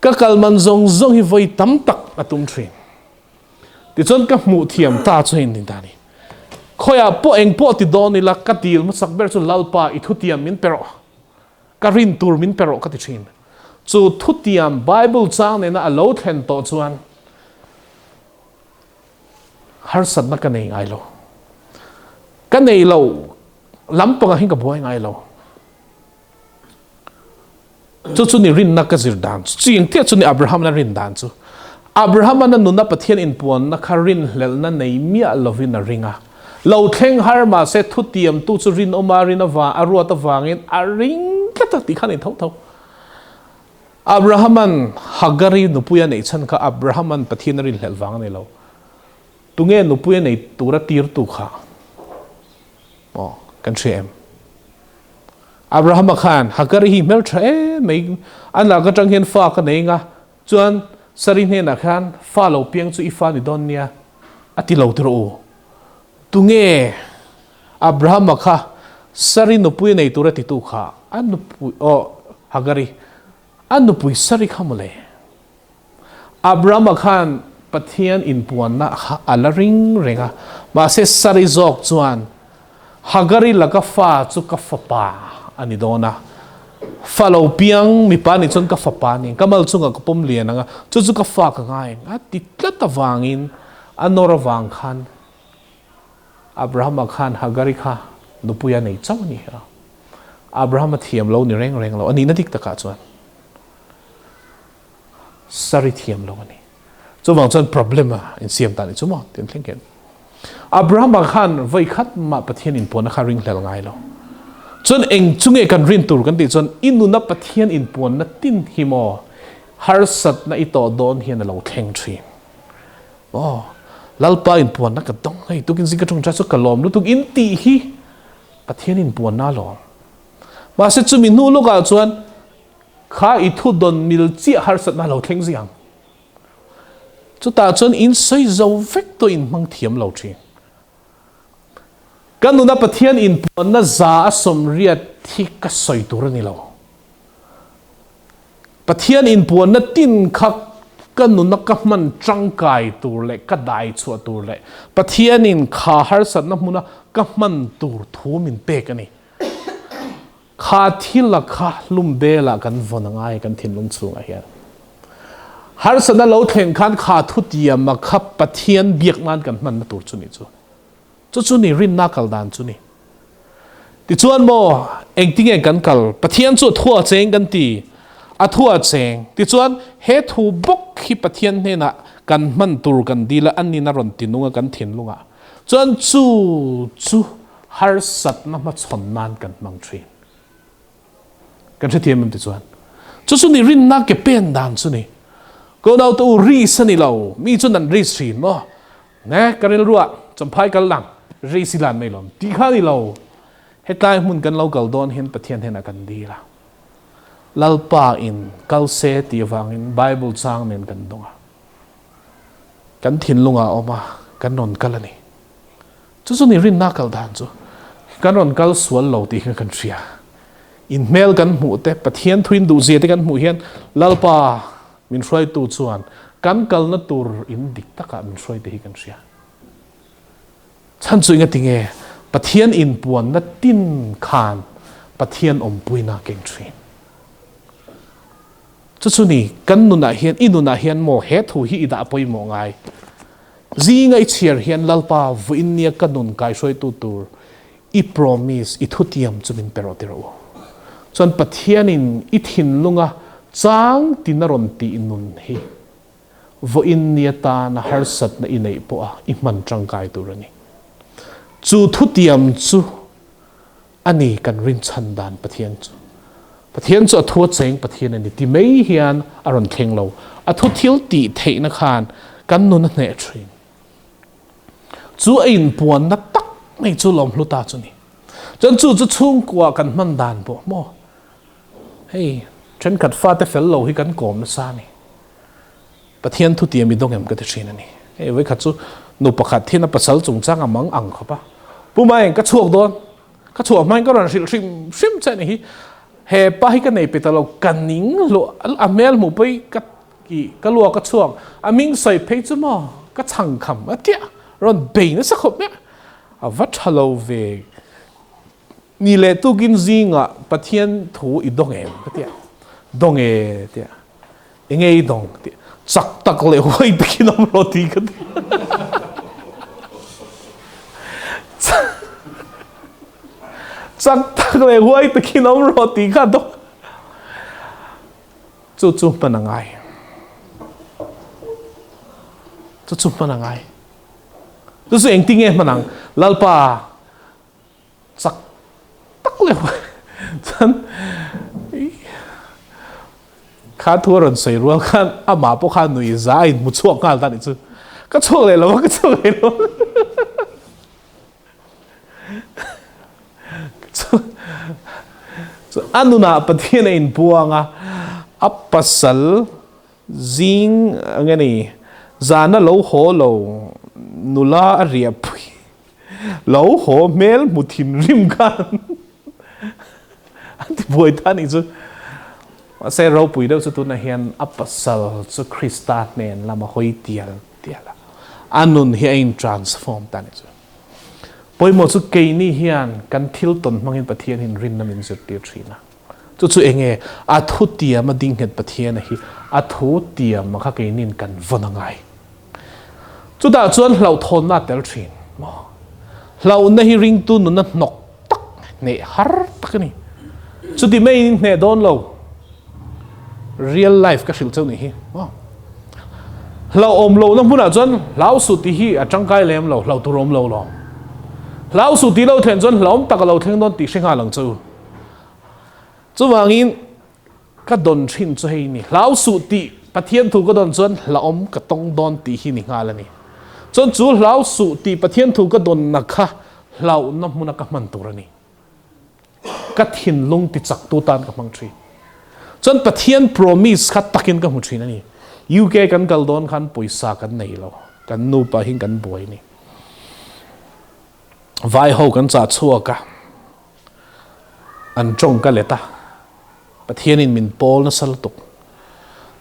Ka kal man zawng zawng hi vawi tam tak a tum thin. Tichuan ka hmuh thiam ta chu hei ni ta ni. Khawiah pawh eng pawh ti dawn ila ka dil hmasak ber chu Lalpa i thutiam min pe rawh. Ka rin tur min pe rawh ka ti thin. Chu thutiam Bible chang nena a lo thlen tawh chuan Harsatna ka nei ngai lo. Ka nei lo lampangah hian ka buai ngai lo. Chu chu ni rinna ka zir dan chu. Chu engtia chu ni Abraham na rin dan chu. Abraham na nuna Pathian inpuanna kha rinhlelhna nei miah lovin a ring a. Lo thleng har mahse thutiamtu chu rinawma rin avang a ruat avangin a ring. tlat a tih kha a ni tho tho. Abrahama'n Hagari nupui a neih chhan kha Abrahama'n Pathian a rinhlelh vang a ni lo. Tunge nupui a nei tura tirtu kha? Aw, kan hria em? Abrahama khan Hagari hi hmeltha em mai, a lak atang hian fa ka nei nga, chuan Sari hnenah khan fa lo piang chu i fa ni dawn nia a ti lo tirh u. Tunge Abrahama kha Sari nupui a nei tura titu kha? A nupui, aw, Hagari, a nupui Sari kha mawle. Abrahama khan Pathian inpuanna kha a la ring reng a, mahse Sari zawk chuan Hagari laka fa chu ka fapa a ni dawn a, fa lo piang mipa nih chuan ka fapa a ni, ka mal chungah ka pawm lian ang a, chu chu ka fa ka ngai ang a ti tlat avangin a nawr avang khan Abrahama khan Hagari kha nupui a nei chauh a ni a, Abrahama thiam lo ni reng reng lo a nihna dik takah chuan. Sari thiam lo a ni. Chuvang chuan problem a insiam ta ni chu maw ti an thleng hian. Abrahama khan voi khat mah Pathian inpuanna kha ringhlel ngai lo. Chuan eng chu nge kan rin tur kan tih chuan i nuna Pathian inpuanna tin hi maw harsatna i tawh dawn hian a lo thleng thin. Aw, Lalpa inpuanna ka dawng hei tukin zing ka tawngtai chu ka lawm lutuk in tih hi Pathian inpuanna alawm. Mahse chumi hnu lawkah chuan Kha i thu dawn mil chiah harsatna lo thleng zing ang. Chutah chuan in sawi zo vek tawh in hmang thiam lo thin. Ka nuna Pathian inpuanna za a sawmriat hi ka sawi tur a ni lo. Pathian inpuanna tin kha ka nuna ka hman tangkai tur leh ka dai chhuah tur leh Pathianin kha harsatna hmuna ka hman tur thu min pek a ni. Kha thil a kha hlum belah kan vawn a ngai kan thinlung chhungah hian. Harsatna lo thleng khan kha thutiam a kha Pathian biak nan kan hmanna tur chu ni chu. Chu chu ni rinna kal dan chu ni. Tichuan maw engtinge kan kal Pathian chu a thu a cheng kan ti a thu a cheng tichuan he thu bawk hi Pathian hnenah kan hman tur kan dil a anin a rawn ti nung a kan thinlungah chuan chu chu harsatna hmachhawn nan kan hmang thin. Kan hrethiam em ti chuan. Chu chu ni rinna ke pen dan chu ni. Ko nau te u ris a ni lo, mi chu nan ris thin maw? Ne ka rilruah champhai kal lang ris i lan mai lawm tih kha ni lo. Hetlai hmun kan lo kal dawn hian Pathian hnenah kan dil a. Lalpa in kal se tih avangin Bible chang nen kan dawng a. Kan thinlungah a awm a, kan rawn kal a ni. Chu chu ni rinna kal dan chu kan rawn kal sual lo tih kha kan hria. In hmel kan hmuh te, Pathian thuin duhzia te kan hmuh hian Lalpa min hruaitu chuan kan kalna tur in dik takah min hruai te hi kan hria. Chhan chu enga tinge Pathian inpuanna tin khan Pathian awmpuina keng thin. Chu chu ni kan nunah hian i nunah hian maw he thu hi i dah pawimawh ngai. Zinga i chhiar hian Lalpa vuin nia ka nun kaihruaitu tur i promise, i thutiam chu min pe rawh ti rawh u. Chuan Pathianin i thinlunga chang tin a rawn tih nun hi vawiin ni atana harsatna i neih pawha i hman tangkai tur a ni. Chu thutiam chu a ni kan rinchhan dan Pathian chu. Pathian chu a thu a cheng Pathian a ni ti mai hian a rawn thleng lo. A thu thil tih theihna khan kan nun a hneh thin. Chu a inpuanna tak mai chu lawm hlu ta chu ni. Chuan chu chu chhungkua kan hman dan pawh maw? Hei thenkhat fate fel lo hi kan kawm nasa a ni. Pathian thu tiam i dawng em ka ti thin a ni. Hei vawikhat chu nu pakhat hian a pasal chungchang a mang ang khawp a, Pu Maeng ka chhuak dawn, ka chhuah hmain ka rawn hrilh hrim hrim che a ni hi, he pa hi ka nei pe ta lo, ka ning hluah, a hmel hmuh pawh hi ka i ka luak a chhuak, a hming sawi phei chu maw ka chhang kham a tia, rawn bei nasa khawp mai a, a va tha lo ve. Ni leh tukin zingah Pathian thu i dawng em ka tia, dawng e tia. Enge i dawng ti chak tak leh huai takin awm rawh ti ka ti. Chak tak leh huai takin awm rawh ti kha dawng. Chu chu hman a ngai. Chu chu hman a ngai. Chu chu engtin nge hman ang? Lalpa chak tak leh huai chuan. Kha thu a rawn sawi rual khan amah pawh kha nui za a inhmu chhuak nghal ta nih chu. Ka chhuak leh lo a, ka chhuak leh lo a. A nunah Pathian a inpuang a, a pasal zing nge ni zana lo haw lo nula a riahpui lo haw hmel hmu thinrim khan An ti buai ta nih chu. Mahse ropui deuh chu tunah hian a pasal chu Krista hnen lama hawi tial tial a, a nun hi a in transform ta nih chu. Pawimawh chu keini hian kan thil tawn hmangin Pathian hian rinna min zirtir thin a. Chu chu enge a thu tiam a ding nghet Pathian a hi a thu tiam a kha keiniin kan vawn a ngai. Chutah chuan hlauhthawnna a tel thin maw? Hlauhna hi ringtu nuna hnawk tak hneh har tak a ni. Chuti maiin hneh dawn lo. Real life ka hrilh chauh nih hi maw? Hlauhawm lohna hmunah chuan hlau suh tih hi a tangkai lem lo, hlauh tur awm lo lawm. Hlau suh tih lo thlen chuan hlauhawm tak a lo thleng dawn tih hre nghal ang che u. Chuvangin Ka dawn thin chu hei ni, hlau suh tih Pathian thu ka dawn chuan hlauhawm ka tawng dawn tih hi ni nghal a ni. Chuan chu hlau suh tih Pathian thu ka dawnna kha hlauhna hmuna ka hman tur a ni. Ka thinlung ti chaktu tan ka hmang thin. Chuan Pathian promise kha takin ka hmu thin a ni. UK kan kal dawn khan pawisa kan nei lo, kan nupa hin kan buai a ni. Vai ho kan chah chhuak a. An tawng ka let a, Pathianin min pawl nasa lutuk.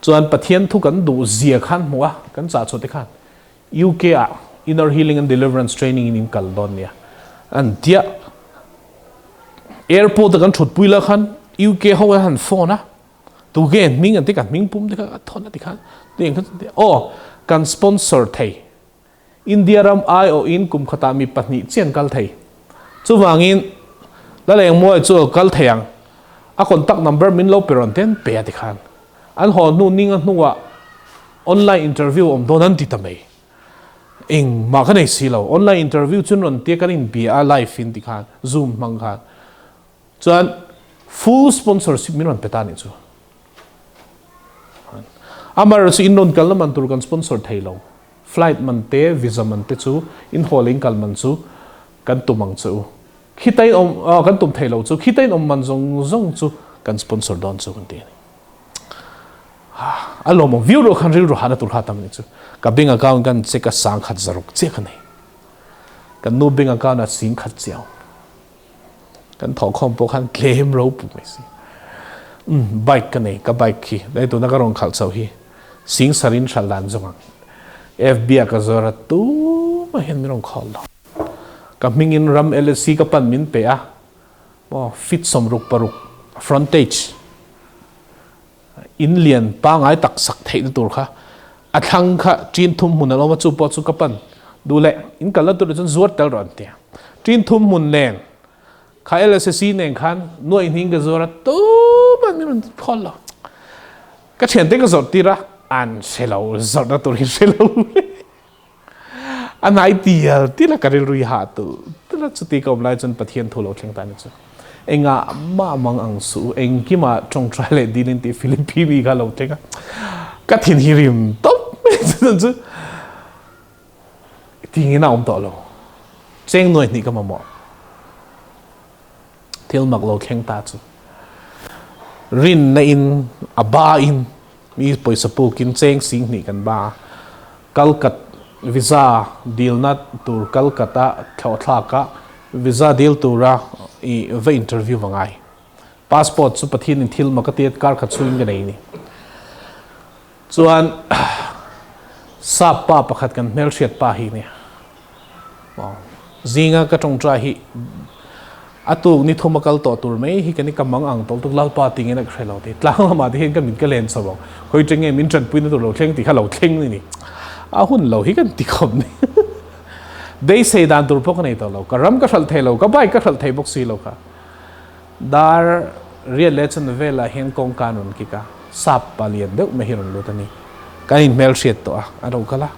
Chuan Pathian thu kan duh zia khan hmuh a, kan chah chhuah te khan UK ah Inner Healing and Deliverance Training in in kal dawn nia an tia. Airport a kan thut pui la khan UK ho an han phone a, tu nge hming an ti kan hming pum te kha a thawn a ti khan, aw kan sponsor thei. India ram aiawhin kum khatah mi pahnih chian kal thei. Chuvangin, Lalengmuai chu a kal thei ang. A contact number min lo pe rawn ten pe a ti khan. An haw hnu ning a hnuah online interview awm dawn an ti ta mai. Engmah ka nei si lo. Online interview chun rawn tia kan inbia a live in ti khan, zoom hmang khan. Chuan full sponsorship min rawn pe ta nih chu. Amaherawhchu in rawn kalna man tur kan sponsor thei lo. Flight man te, visa man te chu in haw leh in kal man chu kan tum ang che u. Khita in awm kan tum thei lo chu khita in awm man zawng zawng chu kan sponsor dawn chu kan ti a ni. A lawmawm viau ruah khan rilru hahna tur kha a tam nih chu. Ka bank account kan check a sangkhat zaruk chiah ka nei. Kan nu bank account ah singkhat chiah a awm. Kan thawhkhawm pawh khan tlem ropui mai si. Umm bike ka nei, ka bike khi dai tuna ka rawn khalh chho hi sing sarin hralh dan zawng ang. FB ah ka zawr a tumah hian min rawn call lo. Ka hmingin ram LSC ka pan min pe a, maw fit 66 frontage in lian pangai tak sak theihna tur kha a thlang kha ṭin thum hmun a lo awm a, chu pawh chu ka pan duh leh in kalna tur ah chuan zuar tel rawh an ti a. Ṭin thum hmun nen kha LSC nen khan nuaih hning ka zuar a, tumah min rawn khawl lo. Ka thiante ka zawrh tir a, an hre lo, zawrhna tur hi hre lo. A hnai tial tial a ka rilru i hah tulh tulh a, chuti ka awm lai chuan Pathian thu lo thleng ta ni chu. Engah mah mang ang suh u, engkimah tawngtai leh dilin tih Philippi mi kha lo thleng a, ka thin hi rim tawp mai chuan chu tingin a awm tawh lo. Cheng nuai hnih ka mamawh. Thil mak lo thleng ta chu rinna in a ba in Mi pawisa pukin cheng 20,000 kan ba a, Kalkat visa dilna tur Kalkata thlawhthlaka visa dil tura i va interview va ngai. Passport chu Pathianin thil mak a tiat kar khat chhungin ka nei a ni. Chuan sap pa pakhat kan hmelhriat pa hi nia. Zinga ka tawngtai hi a tuk ni thum a kal tawh tur mai hi ka ni ka mang ang tawlh tuk Lalpa ti ngei na ka hre lo ti tlang lamah te hian ka mit ka len chho ang khawi teng nge min tanpui na tur lo thleng tih kha lo thleng ni ni a hun lo hi kan ti khawp ni beisei dan tur pawh ka nei tawh lo ka ram ka hralh thei lo ka bike ka hralh thei bawk si lo kha dar riat leh chhan velah hian kawngka an rawn kik a sap pa lian deuh mai hi rawn lut a ni kan inhmelhriat tawh a a lo kal a.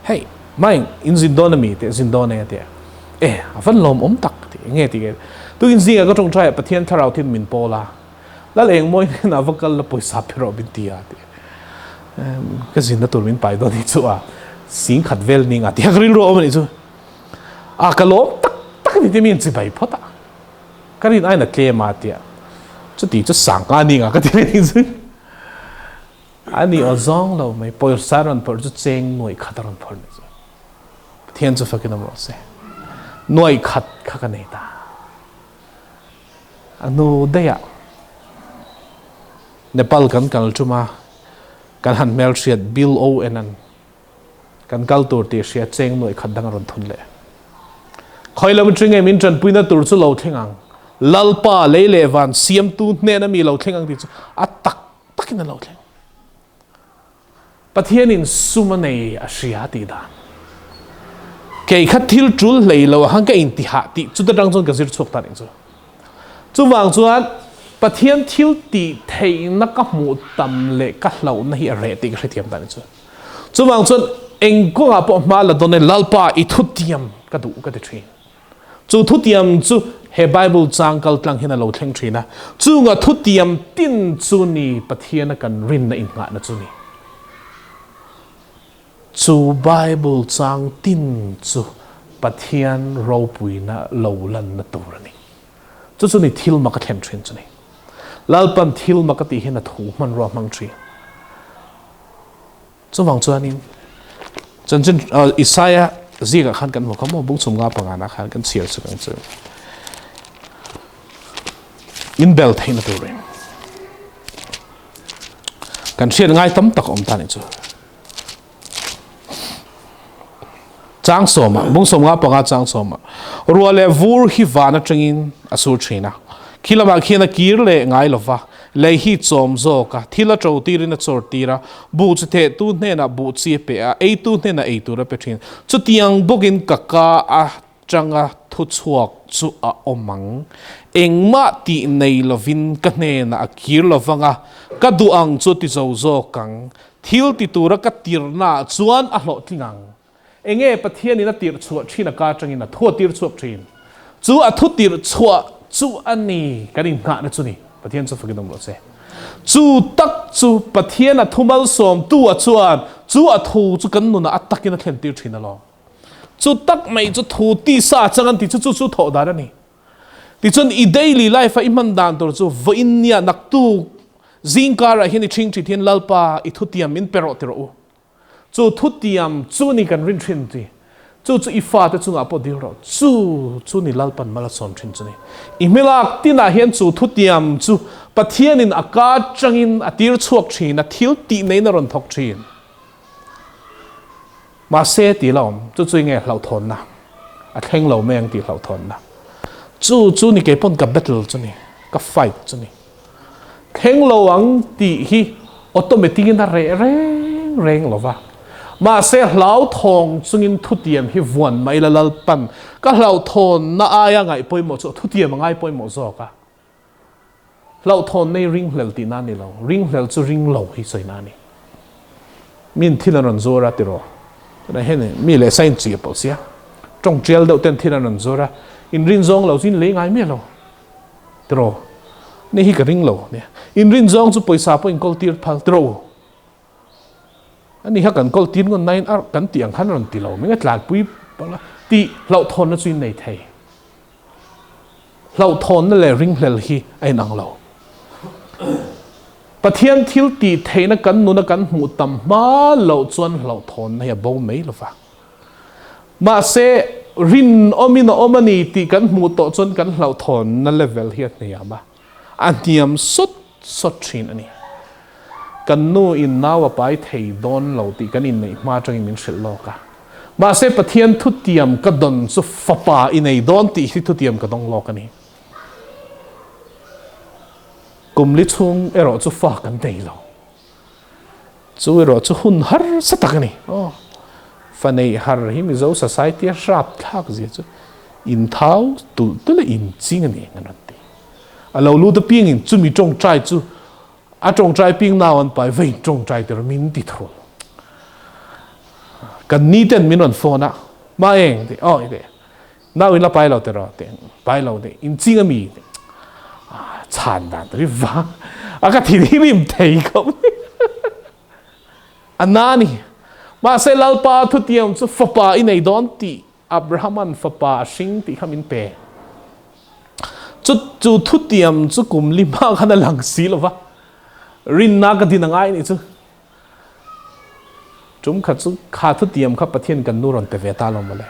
Hei, mai in zin dawn a mi teh zin dawn e a ti a. E, a van lawmawm tak a ti. Enge ti nge? Tukin zingah ka tawngtai ah Pathian thlarau thin min pawl a. Lal engmawi hnenah va kal la pawisa pe rawh min ti a ti. Ka zinna tur min pai dawn hi chu a sing khat vel ning a ti a ka rilru a awm a nih chu. A ka lawm tak tak a ni ti mi in chibai phawt a. Ka rin aiin a tlem a tia. Chuti chu sangha ning a ka ti leh nih chu. A ni aw zawng lo mai pawisa rawn phawrh chu cheng nuaih khat a rawn phawrh nih chu. Pathian chu fakin awm rawh se. Nuaih khat kha ka nei ta. A hnu daih ah Nepal kan kal tum a, kan han hmelhriat Bill Owen an kan kal tur tih hria cheng nuaih khat dang a rawn thun leh. Khawi lam atang nge min tanpuina tur chu lo thleng ang? Lalpa lei leh van siamtu hnena mi lo thleng ang tih chu a tak takin a lo thleng. Pathianin sum a nei a hria tih dan. Kei kha thil tul hlei lo a khan ka intihah tih chuta tang chuan ka zir chhuak ta ning chu. Chuvang chuan Pathian thil tih theihna ka hmuh tam leh ka hlauhna hi a reh tih ka hrethiam ta ning chu. Chuvang chuan eng kawngah pawh hma la dawn e Lalpa i thutiam ka duh ka ti thin. Chu thutiam chu he Bible chang kal tlang hian a lo thleng thin a. Chunga thutiam tin chu ni Pathiana kan rinna innghahna chu ni. Chu Bible chang tin chu Pathian ropuina lo lanna tur a ni. Chu chu ni thil mak a thlen thin chu ni. Lalpan thil mak a tih hian a thu hmanrua hmang thin. Chuvang chuanin chanchin Isaia zingah khan kan hmu kha maw bung chhum nga pangana khan kan chhiar chuk ang chu. In bel theihna turin kan hriat ngai tam tak awm ta ni chu. Chang sawma bung sawm nga panga chang sawma ruah leh vur hi van atangin a sur thin a khi lamah khian a kir leh ngai lova lei hi chawm zawk a thil a to tirin a chawr tir a buh chi theh tu hnenah buh chi a pe a ei tu hnenah ei tur a pe thin chutiang bawkin ka ka a tanga thu chhuak chu a awm ang engmah tih nei lovin ka hnenah a kir lovang a ka duh ang chu ti zo zawk ang Thil ti tura ka tirnaah chuan a hlawhtling ang. Enge Pathianin a tirh chhuah thin a ka atangin a thu a tir chhuak thin. Chu a thu tirh chhuah chu a ni kan innghahna chu ni. Pathian chu fakin awm rawh se. Chu tak chu Pathian a thu malsawmtu a chuan chu a thu chu kan nunah a takin a thlen tir thin alawm. Chu tak mai chu thu tisa a chang an tih chu chu chu thawh dan a ni. Tichuan i daily life a i hman dan tur chu vawiin nia naktuk Zingkarah hian i ṭhingṭhit hian Lalpa i thutiam min pe rawh ti rawh u. Chu thutiam chu ni kan rin ṭhin ti. Chu chu i fate chungah pawh dil rawh. Chu chu ni Lalpan mal a sawm ṭhin chu ni. I hmelak tinah hian chu thutiam chu Pathianin a ka aṭangin a tir chhuak ṭhin, a thil tih neiin a rawn thawk ṭhin. Mahse tih la awm, chu chu nge hlauhthawnna? A thleng lo mai ang tih hlauhthawnna. Chu chu ni kei pawn ka battle chu ni, ka fight chu ni. Thleng lo ang tih hi automatic in a reh reng reng lo va. Mahse hlauthawng chungin thutiam hi vuan mai la Lalpan ka hlauhthawnna aia ngaih pawimawh chu thutiam a ngai pawimawh zawk a. Hlauhthawn nei ringhlel tihna a ni lo. Ringhlel chu ring lo hi sawina a ni. Min thil an rawn zuar a tiraw? Tunah hian mi leh sa in chi a pawlh sia. Tawng tial deuh ten thil an rawn zuar a, in rin zawng lo chu in lei ngai miah lo tiraw? Ni hi ka ring lo nia. In rin zawng chu pawisa pawh in kawl tir phal tiraw u? Ani kha kan kawl tir ngawn nain a kan tih ang khan rawn ti lo. Min a tlanpui palh a, tih hlauhthawnna chu in nei thei. Hlauhthawnna leh ringhlel hi a inang lo. Pathian thil tih theihna kan nuna kan hmuh tam hma loh chuan hlauhthawnna hi a bo mai lo va. Mahse, rinawmin a awm a ni tih kan hmuh tawh chuan kan hlauhthawnna level hi a hniam a, a hniam sawt sawt thin a ni. Kan nu in nau a pai thei dawn lo tih kan inneih hma atangin min hrilh lawk a. Mahse Pathian thutiam ka dawn chu fapa i nei dawn tih hi thutiam ka dawng lawk a ni. Kum li chhung erawh chu fa kan nei lo. Chu erawh chu hun harsa tak a ni. Aw, fa neih har hi Mizo society a hrap thlak zia chu inthau tulh tulh a inching a ni an rawn ti. A lo lut apiangin chumi tawngtai chu a tawngtai ping nau an pai vei tawngtai tir min ti thul. Kan ni ten min rawn phone a, ma eng ti aw ti nau in la pai lo tiraw ti pai lo ti inching a mi ti. Chhan dan tur hi vang a ka thinrim thei khawp mai. A na ni. Mahse Lalpa thutiam chu fapa i nei dawn tih Abrahaman fapa a hring tih kha min pe. Chu chu thutiam chu kum li hma khan a lang si lo va. Rinna ka din a ngai nih chu. Tum khat chu kha thutiam kha Pathian kan nu rawn pe ve ta lo mawle.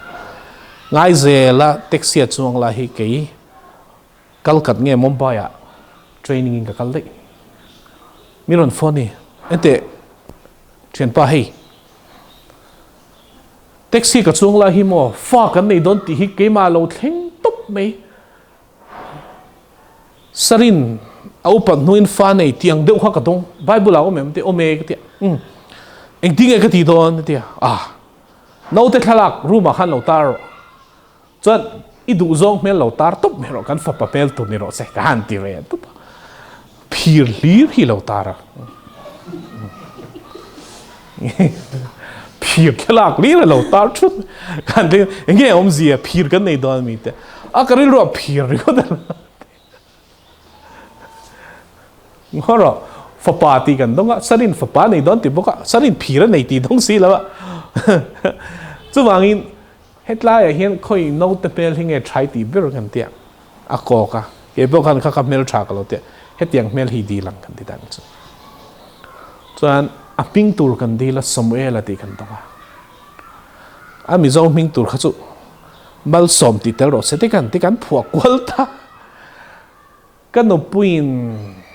Ngaizela taxi a chuang lai hi kei Kalkat nge Mumbai ah training in ka kal daih. Mi rawn phone i, Enteh, thianpa hei, taxi ka chuang lai hi maw fa kan nei dawn tih hi keimah lo thleng tawp mai. Sarin a upat hnuin fa nei tiang deuh kha ka dawng. Bible ah awm em? Ti awm e ka tia. Umm, engtin nge ka ti dawn? A tia. Ah, naute thlalak room ah khan lo tar rawh. Chuan i duhzawng hmel lo tar tawp mai rawh, kan fapa hmel tur ni rawh se ka han ti ve tawp a. Phir hlir hi lo tar a. Phir thlalak hlir a lo tar thut. Ka han ti enge awmzia phir kan nei dawn mi te. A ka rilru ah phir ringawt a lo ti. Ngaw rawh, fapa tih kan dawng a, Sarin fapa nei dawn ti bawk a, Sarin phir a nei tih dawng si lo a. Chuvangin Hetlaiah hian khawi naute hmel hi nge thai tih ber kan tia a kawk a, kei pawh khan kha kha hmel tha ka lo tia, hetiang hmel hi dil ang kan ti dan chu. Chuan a hming tur kan dil a Samuela tih kan dawng a, a Mizo hming tur kha chu Malsawm tih tel rawh se te kan ti kan phuah kual ta. Ka nupuiin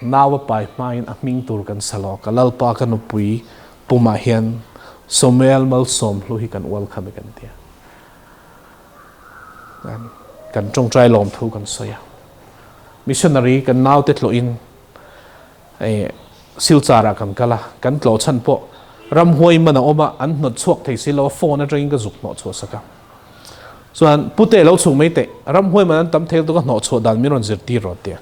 nau a pai hmain a hming tur kan sa lawk a, Lalpa ka nupui pumah hian Samuel malsawm hlu hi kan welcome e kan ti a. Kan tawngtai lawm thu kan sawi a. Missionary kan naute tlawhin Silchar ah kan kal a, kan tlawh chhan pawh ramhuai man a awm a, an hnawt chhuak thei si lo a, phone atangin ka zuk hnawh chhuah sak a. Chuan Pute lo chhuk mai teh, ramhuai man an tam thei lutuk a hnawh chhuah dan min rawn zirtir rawh tia.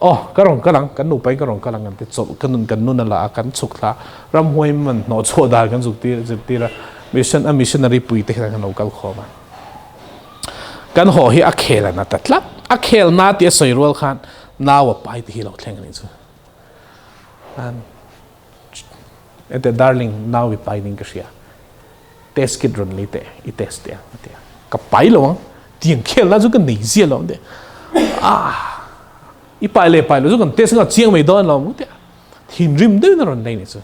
Aw, ka rawn kal ang, kan nupa in ka rawn kal ang kan ti chawlh ka nun kan nun a la a, kan chhuk thla a, ramhuai man hnawh chhuah dan kan zuk tir zirtir a, mission a missionary pui te hian kan lo kal khawm a. Kan haw hi a khel a na ta tlat, a khel na tih a sawi rual khan nau a pai te hi lo thleng a nih chu. Ete darling nau i pai ning ka hria. Test kit rawn lei teh i test teh ang a ti a. Ka pai lo ang, tiang khel na chu ka nei zia lo ang ti a. Ah, i pai leh pai lo chu kan test nga chiang mai dawn lo ang ti a. Thinrim deuhin a rawn lei ni chu.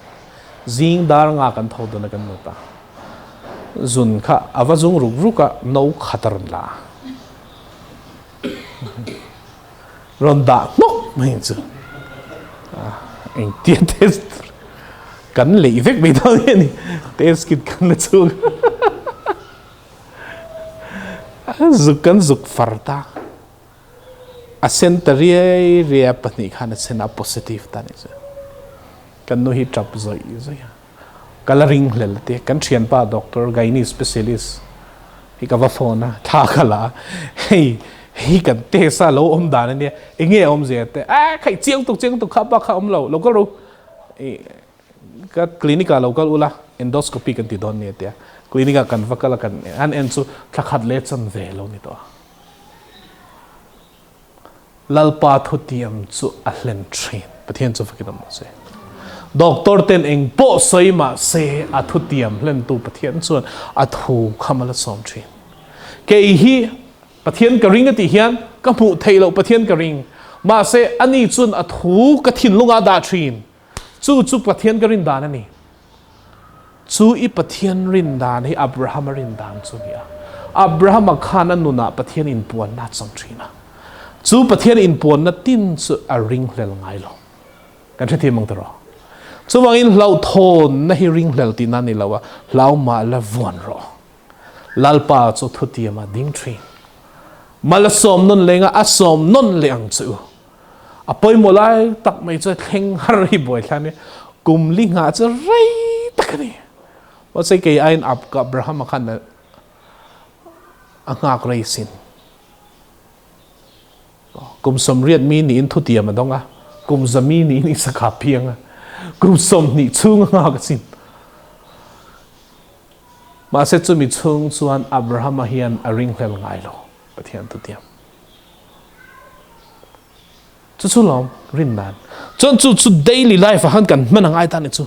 Zing dar nga kan tho dawn a kan lut a. Zun kha a va zung ruk ruk a, no khat a rawn la a. Rawn dah hnawk mai chu engtia test kan leih vek mai dawn nge ni test kit kan la chhung a zuk kan zuk far ta a sen ta riai riai a pahnih khan a sen a positive ta ni chu kan nu hi tap zawih zawih a ka la ring hlel te kan thianpa doctor gynae specialist hi ka va phone a thla ka la a hei hei kan test a lo awm dan ania enge a awmzia te a khaih chiang tuk chiang tuk kha bak kha awm lo lo kal ru ih ka clinic ah lo kal ula endoscopy kan ti dawn nia tia clinic ah kan va kal a kan an en chu thla khat leh chan ve lo ni tawh a Lalpa thutiam chu a hlen thin. Pathian chu fakin awm rawh se. Doctor ten eng pawh sawi mah se a thutiam hlentu Pathian chuan a thu kham a la sawm thin. Kei hi Pathian ka ring a tih hian ka hmuh theih loh Pathian ka ring. Mahse ani chuan a thu ka thinlungah a dah thin. Chu chu Pathian ka rin dan a ni. Chu i Pathian rin dan hi Abrahama rin dan chu a ni a. Abrahama khan a nunah Pathian inpuanna a chang thin a. Chu Pathian inpuanna tin chu a ringhlel ngai lo. Kan hrethiam ang tiraw? Chuvangin hlauhthawnna hi ringhlel tihna a ni lo a, hlau mah la vuan rawh. Lalpa chu thutiam a ding thin. Mal a sawm nawn leng a, a sawm nawn leh ang che u. A pawimawh lai tak mai chu thleng har hi buai thla nia. Kum li nghah chu rei tak a ni. Mahse kei aiin Abraham-a khan a nghak rei sin. Kum 80 mi niin thutiam a dawng a, kum 100 mi niin Isaka piang a, kum 20 chhung a nghak asin. Mahse chumi chhung chuan Abraham-a hian a ringhlel ngai lo Pathian thutiam. Chu chu lawm rin dan. Chuan chu chu daily life ah khan kan hman a ngai ta ni chu.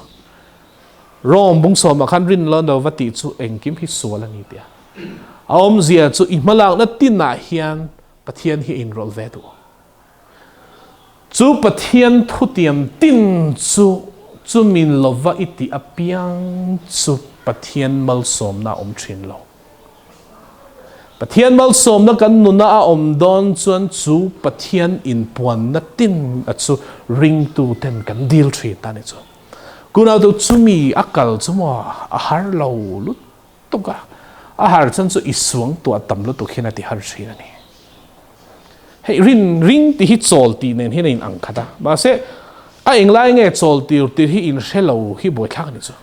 Rome bung sawmah khan rin lo no va tih chu engkim hi sual a ni tia. A awmzia chu i hmalakna tinah hian Pathian hi a inrawlh ve duh. Chu Pathian thutiam tin chu chumi lova i tih apiang chu Pathian malsawmna a awm thin lo. Pathian malsawmna kan nuna a awm dawn chuan chu Pathian inpuanna tin a chu ringtu ten kan dil thin ta ni chu. Kunau tu chumi a kal chu maw a har lo lutuk a, a har chuan chu i suang tuah tam lutuk hian a ti har thin a ni. Hei rin ring tih hi chawl tih nen hian a in ang khat a, mahse a englai nge chawl tir tir hi in hre lo hi buaithlak a ni chu.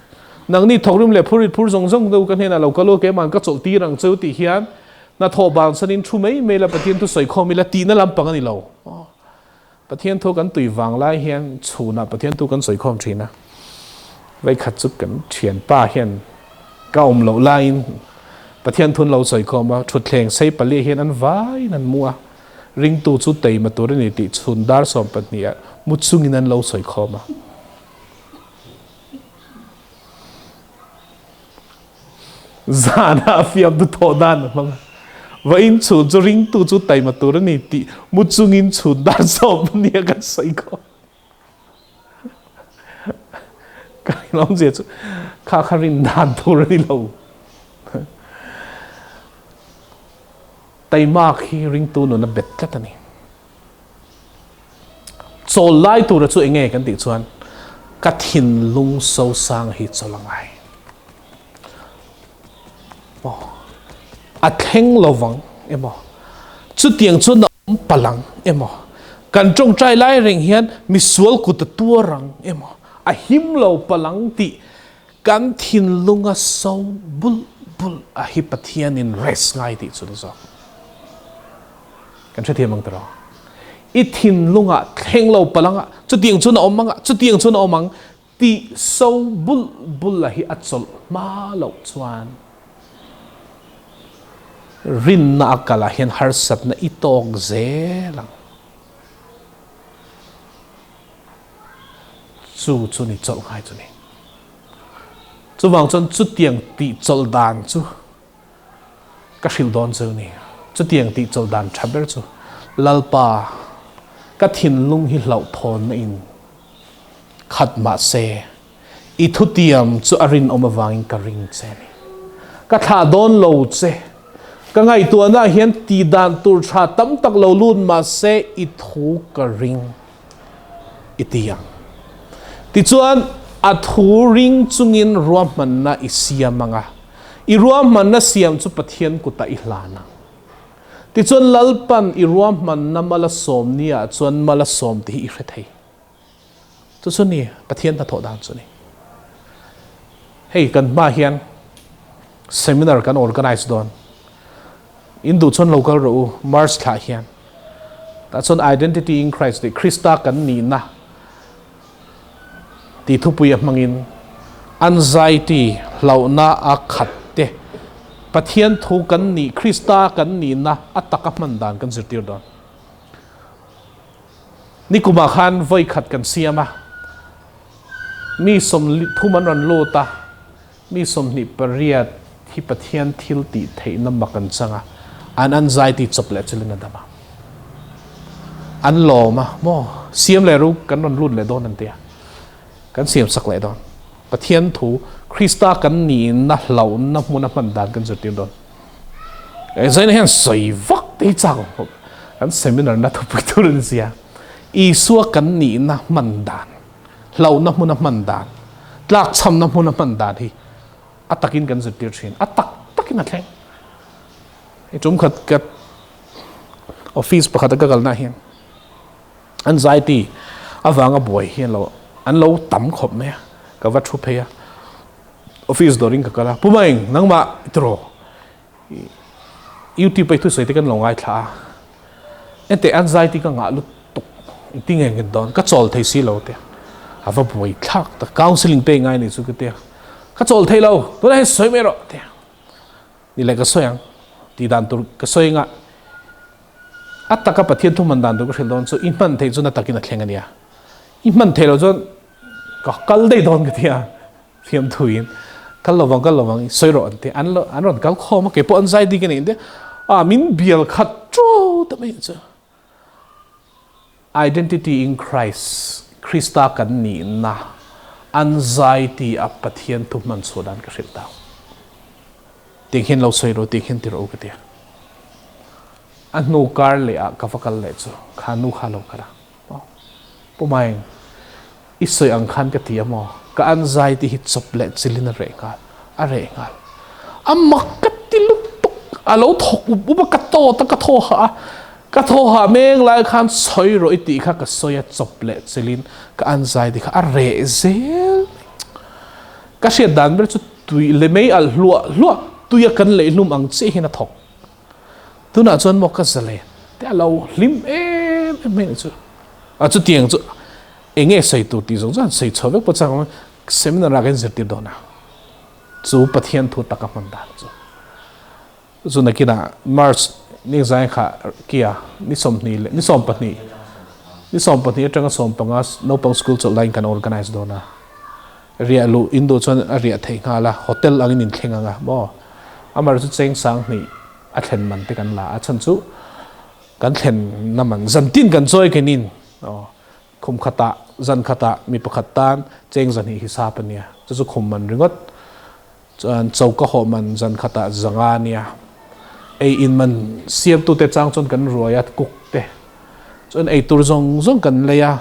Nangni thawkrim leh phur rit phur zawng zawng deuh ka hnenah lo kal u, keimah ka chawlh tir ang cheu tih hian hnathawh bansanin thu mai mai la Pathian thu sawi khawm ila tihna lampang a ni lo. Pathian thu kan tui vang lai hian chhunah Pathian thu kan sawi khawm thin a, veikhat chu kan thianpa hian ka awm loh laiin Pathian thu an lo sawi khawm a, thutthleng sei pali hian an vaiin an mu a, ringtu chu teima tur a ni tih chhun dar 12 ah mu chungin an lo sawi khawm a. Zanah fiamtu thawh dan a hmang a, va in chhun chu ringtu chu taima tur a ni tih mu chungin chhun dan sawm a nia kan sawi khawp. Ka rinawmzia chu kha kha rin dan tur a ni lo. Taimak hi ringtu nun a bet tlat a ni. Chawl lai tura chu enge kan tih chuan ka thinlung sosang hi chawl a ngai. Aw, a thleng lovang emaw, chutiang chuan a awm palang emaw, kan tawngtai lai reng hian misual kut a tuar ang emaw, a him lo palang tih kan thinlunga so bul bul a hi Pathianin rest ngai tih chu ni zawk. Kan hrethiam ang tiraw? I thinlungah thleng lo palanga chutiang chuan a awm anga, chutiang chuan a awm ang tih so bul bul a hi a chawlh hma loh chuan rinna a kalah hian harsatna i tawk zel ang. Chu chu ni chawlh ngai chu ni. Chuvang chuan chutiang tih chawlh dan chu Ka hrilh dawn chu ni. Chutiang tih chawlh dan tha ber chu Lalpa, ka thinlung hi hlauhthawnna in khat mah se, i thutiam chu a rinawm avangin ka ring che a ni. Ka thlah dawn lo che. Ka ngaihtuahna ah hian tih dan tur tha tam tak lo lut mah se i thu ka ring i ti ang. Tichuan, a thu ring chungin ruahmanna i siam ang a. I ruahmanna siam chu Pathian kutah i hlan ang. Tichuan Lalpan i ruahmanna mala sawm niah chuan mala sawm tih hi i hre thei. Chu chu ni Pathian hnathawh dan chu ni. Hei kan hma hian seminar kan organize dawn. In duh chuan lo kal rawh u March thlah hian. Tah chuan Identity in Christ tih Krista kan nihna Tih thupui a hmangin anxiety, hlauhna a khat te, Pathian thu kan nih, Krista kan nihna a taka hman dan kan zirtir dawn. Nikumah khan vawi khat kan siam a, mi 33 an rawn lut a, mi 28 hi Pathian thil tih theihna mak an chang a, an anxiety chawp leh chilin a dam a. An lawm a, maw siam leh ru kan rawn lut leh dawn an ti a, kan siam sak leh dawn. Pathian thu Krista kan nihna hlauhna hmuna hman dan kan zirtir dawn. Zaina hian sawi vak te hi chak awm khawp. Kan seminar na thupui tur an zia. Isua kan nihna hman dan. Hlauhna hmuna hman dan, tlakchhamna hmuna hman dan hi a takin kan zirtir thin. A tak takin a thleng. Hei tum khat ka office pakhat a ka kalna hian anxiety avanga buai hi an lo an lo tam khawp mai a, ka va thu phei a, office dawrin ka kal a, Pu Maeng nangmah tiraw YouTube a i thusawi te kan lo ngaithla a, Enteh anxiety ka ngah lutuk engti nge nghet dawn ka chawl thei si lo tia a va buai thlak tak counselling pek ngai ni chu ka tia ka chawl thei lo tunah hian sawi mai rawh tia ni leh ka sawi ang tih dan tur ka sawi anga. A taka Pathian thu hman dan tur ka hrilh dawn chu i hman theih chuan a takin a thleng a nia. I hman theih loh chuan ka kal daih dawn ka ti a, fiamthuin kal lovang kal lovang i sawi rawh an ti a, an an rawn kal khawm a, keipawh an zai dik a nih ang te a min bial khat ṭo ta mai chu. Identity in Christ, Krista kan nihna an zai ti a Pathian thu hman chhuah dan ka hrilh ta. Tiang hian lo sawi rawh, tiang hian ti rawh u ka ti a. A hnu kar leh ah ka va kal leh chu kha nu kha a lo kal a. Pu Maeng, i sawi ang khan ka ti a maw? Ka an zai tih hi chawp leh chilin a reh nghal, a reh nghal. A mak ka ti lutuk, a lo thawk up up a, ka tawt a, ka thaw hah a. Ka thaw hah meng lai khan sawi rawh i tih kha ka sawi a, chawp leh chilin ka an zai tih kha a reh zel. Ka hriat dan ber chu tui le mei alh hluah hluah, tuia kan leihlum ang chiah hian a thawk. Tunah chuan maw ka zalen te a lo hlim em em mai chu. A chutiang chu eng nge sawi tur tih zawng chuan sawi chhuah vek pawh chang seminar ah kan zirtir dawn a. Chu Pathian thu taka hman dan chu. Chu nakinah March ni zai kha kia ni 20 leh ni 20 ni 20 atanga 15 naupang school chawlh laiin kan organize dawn a. Riah luh in duh chuan a riah theih nghal a, hotel angin in thleng ang a maw? Amar chu cheng 2000 a thlen man te kan la a, chhan chu kan thlen na man zan tin kan chawi kenin aw khum khatah zan khatah mi pakhat tan cheng 200 hisap a nia, chu chu khum man ringawt chuan choka hawh man zan khatah 500 a nia, ei in man siamtute chang chuan kan ruai a cook te chuan ei tur zawng zawng kan lei a.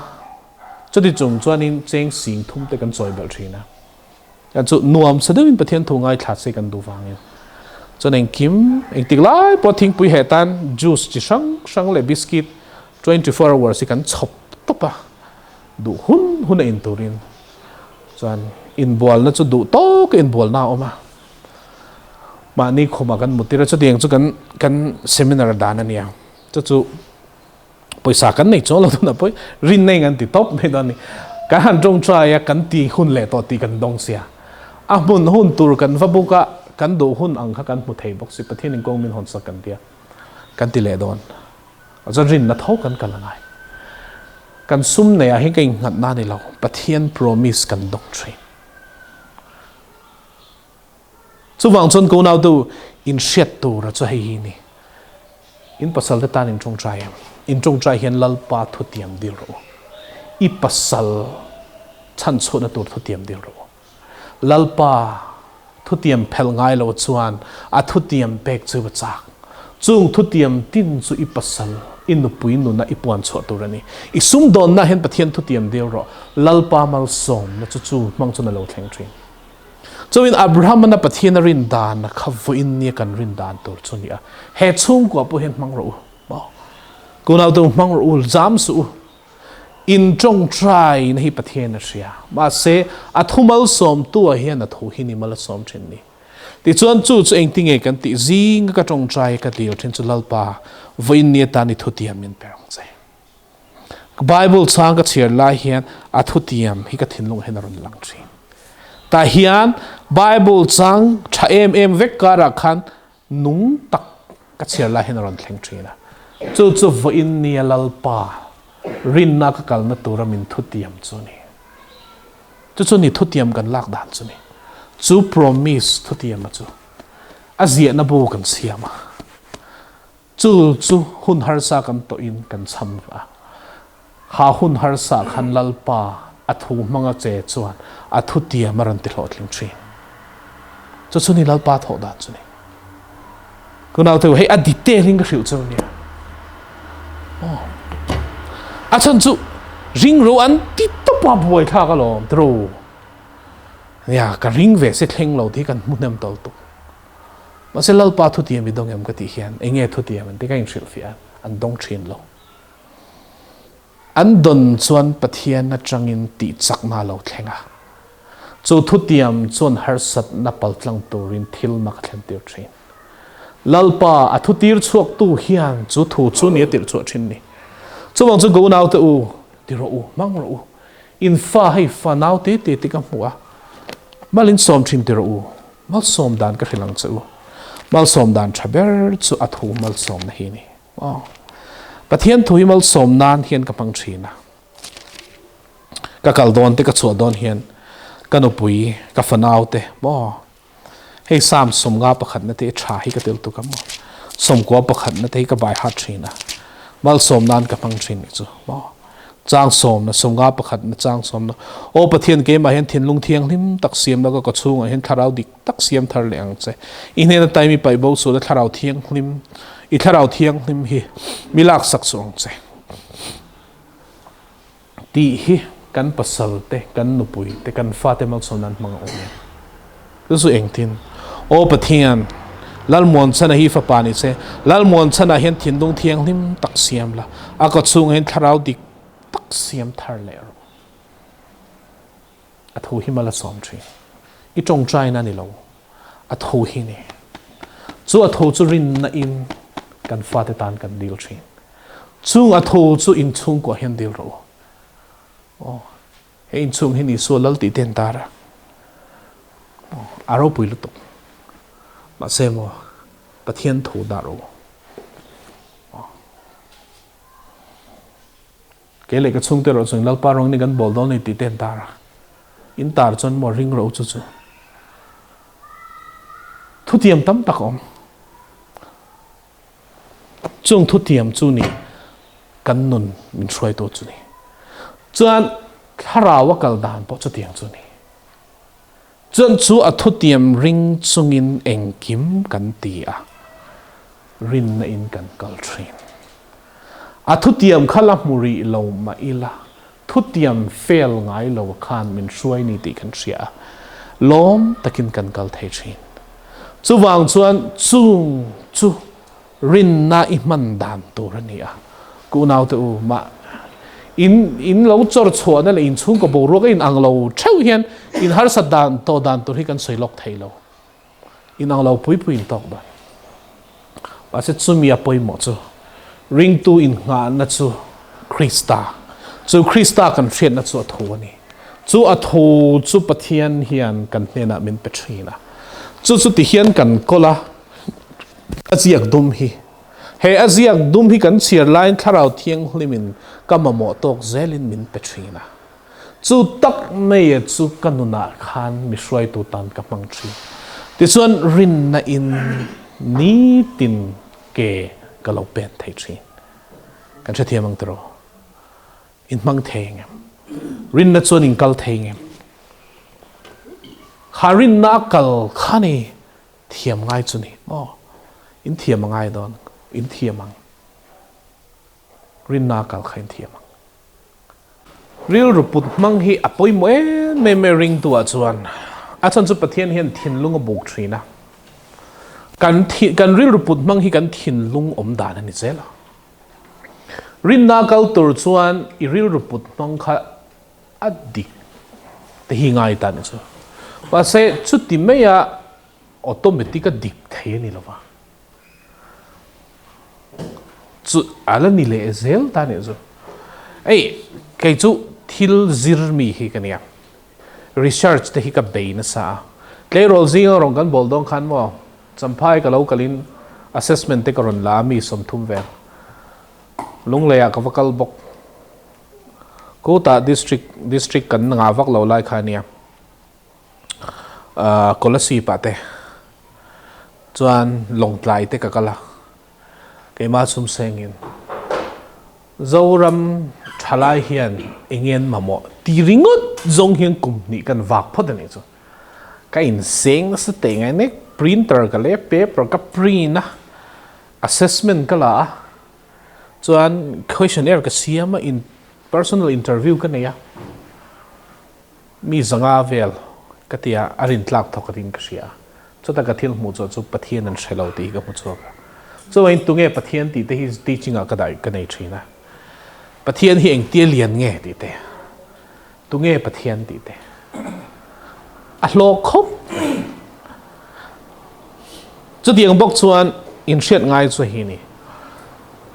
Chuti chung chuanin cheng 3000 te kan chawi belh thin a. Kan chu nuam sa deuhin Pathian thu ngaithla se kan duh vangin. Chuan engkim, engtik lai pawh thingpui heh tan juice chi hrang hrang leh biscuit 24 hours hi kan chhawp tawp a, duh hun hun a in turin. Chuan inbualna chu duh tawk a inbualna a awm a. Mahni khumah kan mut tir a, chutiang chu kan kan seminar dan a nia. Chu chu. Pawisa kan nei chuang lo tuna pawi rin nei ngan ti tawp mai dawn a ni. Kan han tawngtai a, kan ti hun leh tawh tih kan dawng sia. A hmun hun tur kan va buk a, kan duh hun ang kha kan hmu thei bawk si. Pathian in kawng min hawn sak kan tia, kan ti leh dawn. Chuan rinna tho kan kal a ngai. Kan sum nei ah hian ka innghat na a ni lo, Pathian promise kan dawng thin. Chuvang chuan ko nautu in hriat tura chu hei hi ni. In pasal te tan in tawngtai em? In tawngtai hian Lalpa thutiam dil rawh u. I pasal chhan chhuahna tur thutiam dil rawh u. Lalpa thutiam phelh ngai lo chuan a thutiam pek chu va chak. Chung thutiam tin chu i pasal, i nupui nuna i puan chhuah tur a ni. I sumdawnna hian Pathian thutiam dil rawh. Lalpa malsawmna chu chu hmang chuan a lo thleng thin. Chuin Abraham-an a Pathian a rin dan a kha vawiin nia kan rin dan tur chu a ni a. He chhungkua pawh hian hmang rawh u. Maw? Kunautu hmang rawh u, zam suh u. In tawngtai na hi Pathian a hria. Mahse, a thu malsawmtu ah hian a thu hi ni mal a sawm thin ni. Tichuan chu chu engtinge kan tih zinga ka tawngtai ka dil thin chu Lalpa, vawiin ni atan i thutiam min pe ang che. Bible chang ka chhiar lai hian a thutiam hi ka thinlung hian a rawn lang thin. Tah hian Bible chang tha em em vek karah khan nung tak ka chhiar lai hian a rawn thleng thin a. Chu chu vawiin nia Lalpa rinna ka kalna tura min thutiam chu a ni. Chu chu ni thutiam kan lak dan chu ni. Chu promise thutiama chu a ziahna bu kan siam a. Chu chu hun harsa kan tawhin kan cham a. Kha hun harsa khan Lalpa a thu hmanga che chuan a thutiam a rawn ti hlawhtling thin. Chu chu ni Lalpa thawh dan chu ni. Ku naute hei a detail in ka hrilh cheu nia. Aw. A chhan chu ring ro an ti tawp a buai thlak alawm tiro. Nia ka ring ve se thleng lo tih kan hmu hnem tawlh tuk. Mahse Lalpa thutiam i dawng em ka tih hian eng nge thutiam an ti ka inhrilhfiah a, an dawng thin lo. An dawn chuan Pathian atangin tihchakna a lo thleng a, chu thutiam chuan harsatna paltlang turin thil mak a thlentir thin. Lalpa a thutir chhuaktu hian chu thu chu ni a tirh chhuah thin ni. Chuvang chu ka unaute u, ti rawh u, hmang rawh u. In fa hei fa nau te te te ka hmu a, mal in sawm thin ti rawh u. Malsawm dan ka hrilh ang che u. Malsawm dan tha ber chu a thu malsawmna hi a ni. Aw. Pathian thu hi malsawm nan hian ka hmang thin a. Ka kal dawn te ka chhuah dawn hian ka nupui ka fanau te maw hei Psalm 51 na te tha hi ka tel tuk a maw 90 pakhat na te hi ka bai hat thin a malsawm nan ka hmang thin ni chu maw chang sawm na 51 pakhat na chang sawm na aw Pathian keimah hian thinlung thianghlim tak siam la ka ka chhungah hian thlarau dik tak siam thar leh ang che i hnena tai mi paih bo suh la thlarau thianghlim i thlarau thianghlim hi mi lak sak suh ang che Tih hi kan pasal te, kan nupui te, kan fate malsawm nan hmang a awm em? Chu chu engtin? Aw Pathian, Lalmuanchhana hi fapa ni se, Lalmuanchhana hian thinlung thianghlim tak siam la, a kawchhungah hian thlarau dik tak siam thar leh rawh. A tho hi mal a sawm thin. I tawngtaina ni lo, a tho hi ni. Chu a tho chu rinna in kan fate tan kan dil thin. Chung a tho chu in chhungkuah hian dil rawh u. Aw, he inchhung hi Isua lal tih te an tar a. Aw, a ropui lutuk. Mahse maw, Pathian tho dah rawh u. Aw. Kei leh ka chhungte erawh chuan Lalpa rawng ni kan bawl dawn a ni tih te an tar a. In tar chuan maw ring rawh u chu chu. Thutiam tam tak a awm. Chung thutiam chu ni kan nun min hruaitu chu ni. Chuan thlarau a kal dan pawh chutiang chu ni. Chuan chu a thutiam ring chungin engkim kan ti a, rinna in kan kal thin. A thutiam kha la hmu rih lo mah ila, thutiam fail ngai lo khan min hruai ni tih kan hria a, lawm takin kan kal thei thin. Chuvang chuan chung chu rinna i hman dan tur a ni a, ku naute u mah in in lo chawr chhuahna leh in chhungkaw boruak a in ang lo theuh hian in harsat dan tawh dan tur hi kan sawi lawk thei lo. In ang lo pui pui in tawk dan. Mahse chumi a pawimawh chu ringtu in nghahna chu Krista. Chu Krista kan hriatna chu a thu a ni. Chu a thu chu Pathian hian kan hnenah min pe thin a. Chu chu ti hian kan kawl a, a ziak dum hi. He a ziak dum hi kan chhiar laiin Thlarau Thianghlimin ka mamawh tawk zelin min pe thin a. Chu tak mai chu ka nunah khan mi hruaitu tan ka hmang thin. Tichuan rinna in nitin ke ka lo pen thei thin. Kan hrethiam ang tiraw? In hmang thei engem? Rinna chuan in kal thei engem? Kha rinna a kal kha ni thiam ngai chu ni maw? In thiam a ngai dawn, in thiam ang. Rinna a kal kha in thiam ang. Rilru put hmang hi a pawimawh em em e ringtu ah chuan. A chhan chu Pathian hian thinlung a buk thin a. Kan thi kan rilru put hmang hi kan thinlung awm dan a ni zel a. Rinna kal tur chuan i rilru put hmang kha a dik te hi ngai ta ni chu. Mahse chuti maia automatic a dik thei a ni lo va. Chu a la ni leh zel ta nih chu. Ei kei chu thil zir mi hi ka nia. Research te hi ka bei nasa a. Tleirawl zinga rawn kan bawl dawn khan maw Champhai ka lo kalin assessment te ka rawn la a mi 30 vel. Lungleiah ka va kal bawk. Kutah district district kan ngah vak lo lai kha ania. Kolasib ah te chuan Lawngtlai te ka kal a, keimah chhum sengin Zoram thalai hian eng en mamawh ti ringawt zawng hian kum hnih kan vak phawt a nih chu. Ka inseng nasa teh ngai nek, printer ka leh paper ka print a, assessment ka la a, chuan questionnaire ka siam a, personal interview ka nei a. Mi 500 vel ka ti a, a rintlak thawk atin ka hria a. Chuta ka thil hmuh chuah chu Pathian an hre lo tih hi ka hmu chhuak a. Chuvangin tunge Pathian tih te hi teaching ah ka dah ka nei thin a. Pathian hi engtia lian nge tih te, tunge Pathian tih te a hlawk khawp mai. Chutiang bawk chuan inhriat ngai chu hi ni.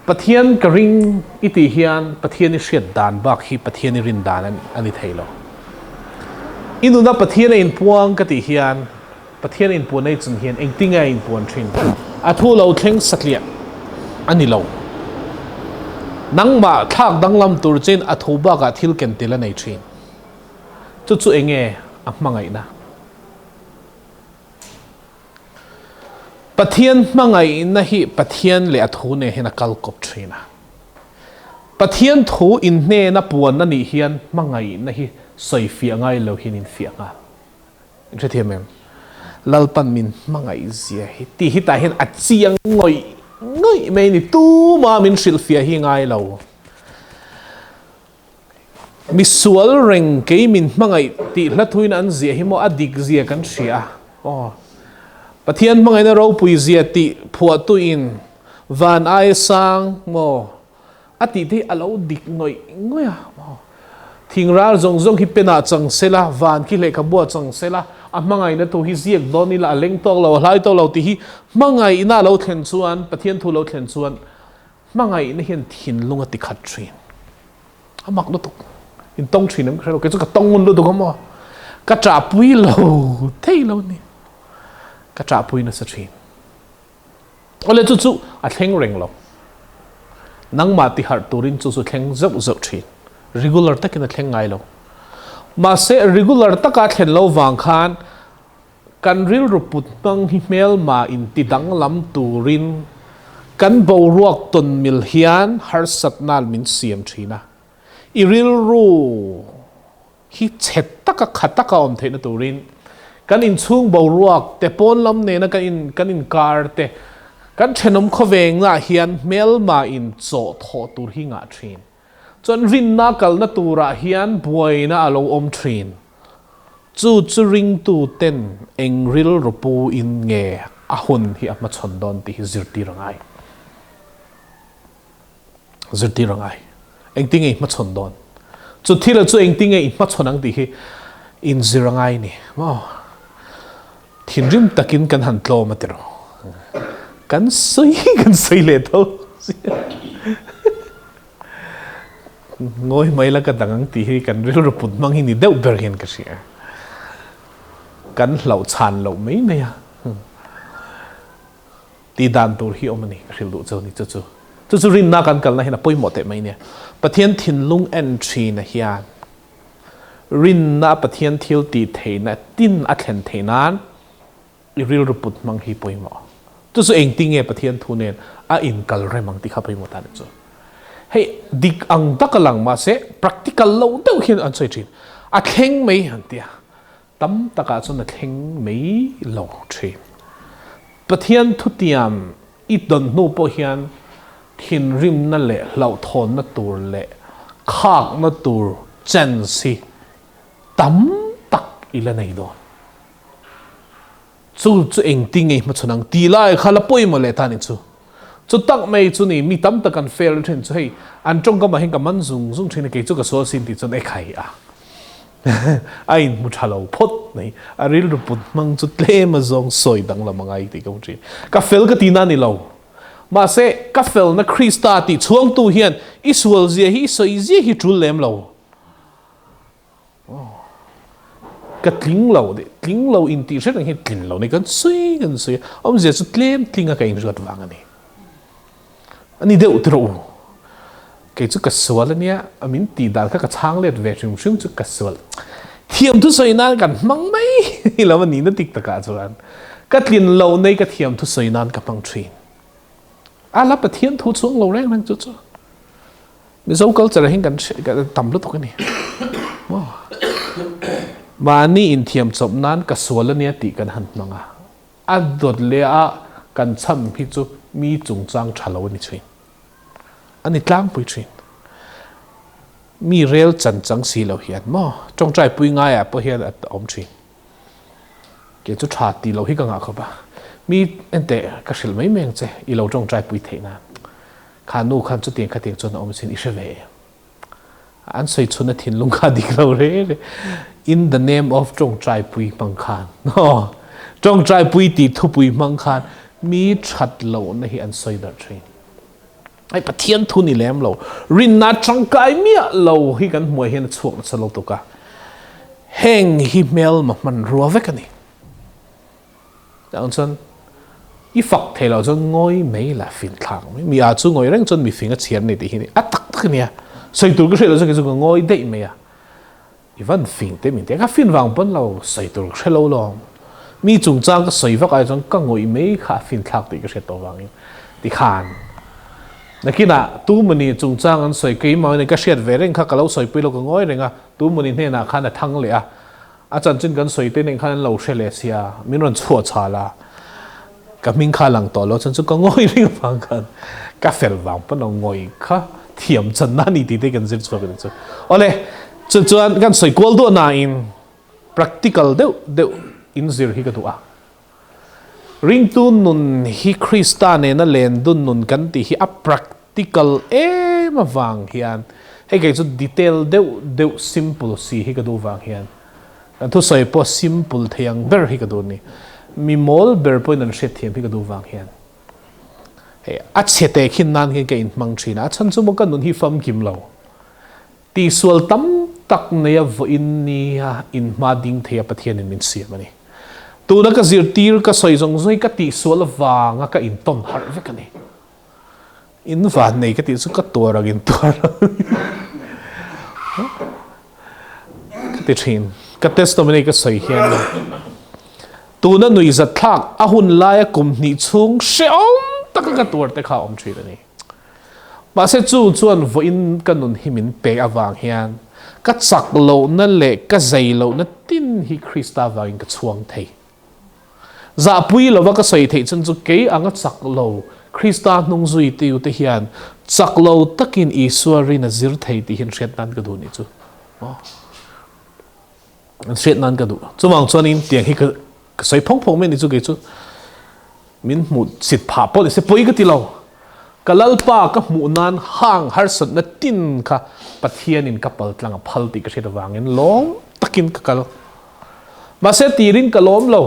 Pathian ka ring i tih hian Pathian i hriat dan bak hi Pathian i rin dan a ni thei lo. I nuna Pathian a inpuang ka tih hian Pathian a inpuan ei chung hian engtinge a inpuan thin? A thu lo thleng satliah a ni lo. Nangmah thlak danglam tur chin a thu bakah thil ken tel a nei thin. Chu chu enge a hmangaihna? Pathian hmangaihna hi Pathian leh a thu nen hian a kal kawp thin a. Pathian thu inhnena puan a nih hian hmangaihna hi sawifiah ngai lo hian infiah nghal. In hrethiam em? Lalpan min hmangaih zia hi tih hi tah hian a chiang ngawih ngawih mai a ni. Tuma min hrilhfiah hi ngai lo. Misual reng kei min hmangaih tih hla thuin an ziah hi maw a dik zia kan hria a. Aw. Pathian hmangaihna ropui zia tih phuahtuin van aia sang maw a tih te hi a lo dik ngawih ngawih a maw. Thing ral zawng zawng hi penah chang sela, van khi lehkhabuah chang sela, a hmangaihna thu hi ziak dawn ila a leng tawk lo, a hlai tawk lo tih hi hmangaihna a lo thlen chuan, Pathian thu lo thlen chuan hmangaihna hian thinlung a ti khat thin. A mak lutuk. In tawng thin em ka hre lo, kei chu ka tawng ngun lutuk a maw. Ka ṭahpui lo thei lo ni. Ka ṭahpui nasa thin. Awle chu chu a thleng reng lo. Nangmah ti harh turin chu chu thleng zeuh zeuh thin. Regular takin a thleng ngai lo. Mahse regular taka thlen lo vang khan kan rilru put hmang hi hmelma in ti danglam turin kan boruak tawn mil hian harsatna min siam thin a. I rilru hi chhe taka kha taka awm theihna turin kan inchhung boruak te, pawn lam nena kan in kan inkar te, kan thenawm khawvengnaah hian hmelma in chawh thawh tur hi ngah thin. Chuan rinna kalna turah hian buaina a lo awm thin. Chu chu ringtu ten eng rilru pu in nge a hun hi a hmachhawn dawn tih hi zirtir a ngai. Zirtir a ngai. Engtin nge i hmachhawn dawn? Chu thila chu engtin nge i hmachhawn ang tih hi inzir a ngai ni maw? Thinrim takin kan han tlawm a ti rawh. Kan sawi kan sawi leh tho. Ngawi mai la ka dang ang tih hi kan rilru put hmang hi ni deuh ber hian ka hria. Kan hlauh chhan loh mai mai a. Tih dan tur hi awm a ni, ka hrilh duh chu ni chu chu. Chu chu rinna kan kalna hian a pawimawh teh mai nia. Pathian thinlung en thina hian rinna Pathian thil tih theihna tin a thlen theih nan i rilru put hmang hi pawimawh. Chu chu engtinge Pathian thu nen a inkal rem ang tih kha pawimawh ta ni chu. Hei dik ang tak a lang mahse practical lo deuh hian an sawi thin. A thleng mai an ti a. Tam takah chuan a thleng mai lo thin. Pathian thutiam i dawn hnu pawh hian thinrimna leh hlauhthawnna tur leh khakna tur chance hi tam tak i la nei dawn. Chu chu engtin nge i hmachhawn ang tih lai kha la pawimawh leh ta ni chu. Chu tak mai chu ni mi tam tak an fail thin chu hei an tawngkam ah hian ka man zung zung thin a kei chu ka sual sin tih chuan e khai a a inhmu tha lo phawt mai a rilru put hmang chu tlem a zawng sawi danglam a ngai tih ka hmu thin. Ka fel ka tihna a ni lo mahse ka felna Krista tih chhuangtu hian i sual zia hi i sawi zia hi tul lem lo. Ka tling lo deh, tling lo in tih hret ang hi tlin lo ni kan sawi kan sawi a, awmzia chu tlem tling a ka inruat vang a ni. A ni deuh tiraw u, kei chu ka sual a nia, a min tih dan kha ka chhang let ve hrim hrim chu ka sual. Thiam thusawi nan kan hmang mai lo a nihna dik takah chuan ka tlin loh nei ka thiam thusawi nan ka hmang thin. A la Pathian thu chuang lo reng reng chu chu. Mizo culture ah hian kan tam lutuk a ni. Maw? Mahni inthiam chawp nan ka sual a nia tih kan han hmang a. A dawt leh a kan chham hi chu mi chungchang tha lo a ni thin. A ni tlangpui thin. Mi rel chan chang si lo hian maw? Tawngtai pui ngaiah pawh hian a awm thin. Kei chu tha tih loh hi ka ngah khawp a. Mi enteh ka hrilh mai mai ang che i lo tawngtai pui theih nan. Kha nu khan chutiang khatiang chuan a awm sin i hre ve em? An sawi chhun a thinlung kha dik lo re re. In the name of tawngtai pui hmang khan aw tawngtai pui tih thupui hmang khan mi that lohna hi an sawi darh thin. Hei Pathian thu ni lem lo, rinna tangkai miah lo hi kan hmuai hian a chhuak nasa lo tuk a. Heng hi hmelma hmanrua vek a ni. Chang chuan i fak thei lo chuan ngawi mai la fin thlak mai. Mi a chu ngawi reng chuan mifing a chhiar ni tih hi a tak. tak a nia. Sawi tur ka hriat loh chuan kei chu ka ngawi daih mai a. I van fing te min ti a, ka fin vang pawn lo sawi tur ka hre lo lawm. Mi chungchang ka sawi vak ai chuan ka ngawih mai kha a fin thlak tih ka hriat tawh vangin tikhan nakinah tumani chungchang an sawi keimah in ka hriat ve reng kha ka lo sawipui lo ka ngawi reng a, tumani hnenah khan a thang leh a, a chanchin kan sawi te nen khan an lo hre leh sia, min rawn chhuah chhal a, ka hming kha a lang tawh lo chuan chu ka ngawi reng avang khan ka fel vang pawn lo ngawi kha thiam channa a ni tih te kan zir chhuak a ni chu. Awle, chu chuan kan sawi kual duah nain practical deuh deuh in zir hi ka duh a. Ringtu nun hi Krista nena len dun nun kan tih hi a practical em avang hian hei kei chu detail deuh deuh simple si hi ka duh vang hian Kan thusawi pawh simple thei ang ber hi ka duh ni. Mi mawl ber pawhin an hriatthiam hi ka duh vang hian. Hei a chhe teh khin nan hian ka inhmang thin a, a chhan chu maw ka nun hi famkim lo. Tihsual tam tak neia vawiin nia inhma ding theia Pathianin min siam a ni. Tuna ka zirtir ka sawi zawng zawng hi ka tihsual avanga ka intawn harh vek a ni. In van nei ka tih chu ka tuar ang in tuar ang ka ti thin. Ka testimony ka sawi hian tuna nuihzat thlak a hun laia kum hnih chhung hrehawm taka ka tuar te kha a awm thin a ni. Mahse chu chuan vawiin ka nun hi min pek avang hian ka chak lohna leh ka zei lohna tin hi Krista vangin ka chhuang thei. Zahpui lova ka sawi theih chhan chu kei anga chak lo Krista hnung zui tiu te hian chak lo takin Isua rin a zir thei tih hian hriat nan ka duh nih chu. An hriat nan ka duh. Chuvang chuanin tiang hi ka sawi phawng phawng mai nih chu kei chu min hmuh chit phah pawh ni se pawi ka ti lo. Ka Lalpa ka hmuh nan hang harsatna tin kha Pathianin ka paltlang a phal tih ka hriat avangin lawm takin ka kal. Mahse tirin ka lawm lo.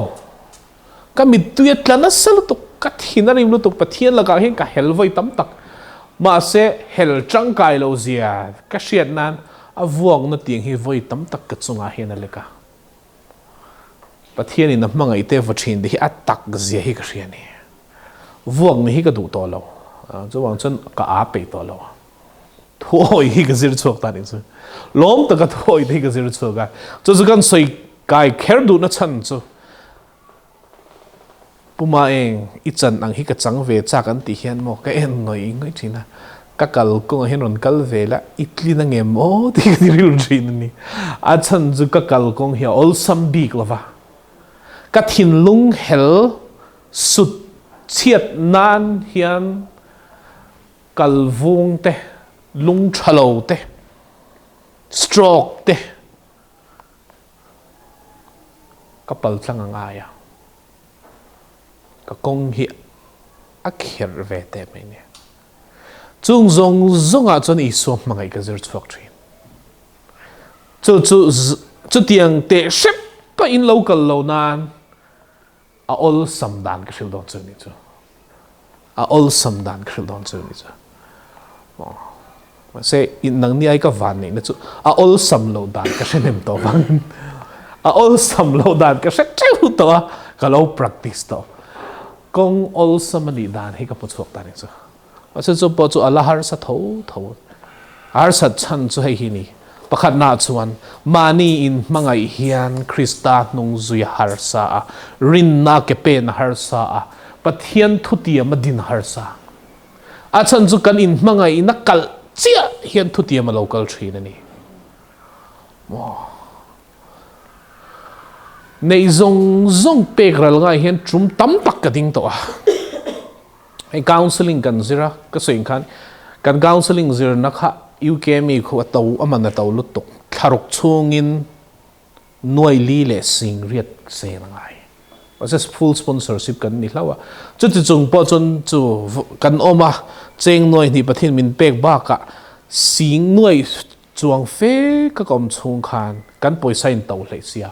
Ka mittui a tla nasa lutuk, ka thin a rim lutuk, Pathian lakah hian ka hel vawi tam tak. Mahse hel tangkai lo zia ka hriat nan a vuakna tiang hi vawi tam tak ka chungah hian a lek a. Pathianin a hmangaih te va thin te hi a tak zia hi ka hria a ni. Vuakna hi ka duh tawh lo. Chuvang chuan ka aa peih tawh lo. Thuawi hi ka zir chhuak ta nih chu. Lawm taka thuawi te hi ka zir chhuak a. Chu chu kan sawi kai kher duhna chhan chu Puma eng i chan ang hi ka chang ve chak an tih hian maw ka en ngawih ngawih thin a. Ka kal kawngah hian rawn kal ve la i tlin a ngem aw tih ka ti rilru thin a ni. A chhan chu ka kal kawng hi a awlsam bik lova. Ka thinlung hel sut chhiat nan hian Kal vung te, lung tha lo te, stroke te ka pal tlang a ngai a, ka kawng hi a kherh ve teh mai nia. Chung zawng zawngah chuan Isua hmangaih ka zir chhuak thin. Chu chu chutiang teh hrep pah in lo kal lo nan A awlsam dan ka hrilh dawn chu ni chu. A awlsam dan ka hrilh dawn chu ni chu. Mahse nang ni ai ka van neihna chu a awlsam lo dan ka hre nem tawh vangin a awlsam lo dan ka hre teuh tawh a, ka lo practice tawh. Kawng awlsam a nih dan hi ka hmu chhuak ta ni chu. Mahse chu pawh chu a la harsa tho tho. Harsat chhan chu hei hi ni. Pakhatnaah chuan mahni in hmangaih hian Krista hnung zui a harsa a, rinna ke pen a harsa a, Pathian thutiam a din harsa. A chhan chu kan in hmangaihna kalh chiah hian thutiam a lo kal thin a ni. Maw? Neih zawng zawng pek ral ngai hian tum tam tak ka ding tawh a. Hei counselling kan zir a, ka sawi khan kan counselling zirna kha UK mi khu a to a man a to lutuk thlaruk chhungin nuai li leh sing riat sen a ngai. Mahse full sponsorship kan ni hlauh a, chuti chung pawh chuan chu kan awm a, cheng nuai hnih Pathian min pek bakah sing nuai chuang fe ka ka awm chhung khan kan pawisa in to hleih sia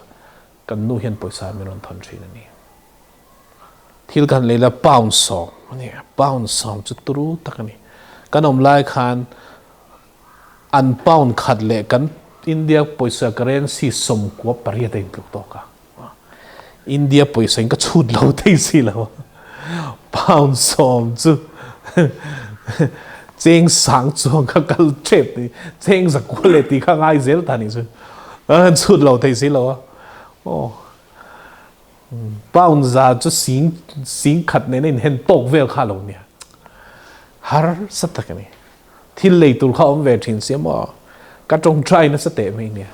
kan nu hian pawisa min rawn thawn thin a ni. Thil kan lei la pound sawm a ni a, pound sawm chu turu tak a ni. Kan awm lai khan an pound khat leh kan India pawisa currency sawmkua pariat a intluk tawk a. India pawisa in ka chhut lo thei si lo a, pound sawm chu. Cheng sang chuang kha kal tep ni. Cheng zakua le ti kha ngai zel ta ni chu. Chhut lo thei si lo a. Oh. Pound za chu sing sing khat nen in hen tawk vel kha lo nia. Har sa tak ani. Thil lei tur kha awm ve thin sia maw. Ka tawngtai nasa teh mai nia.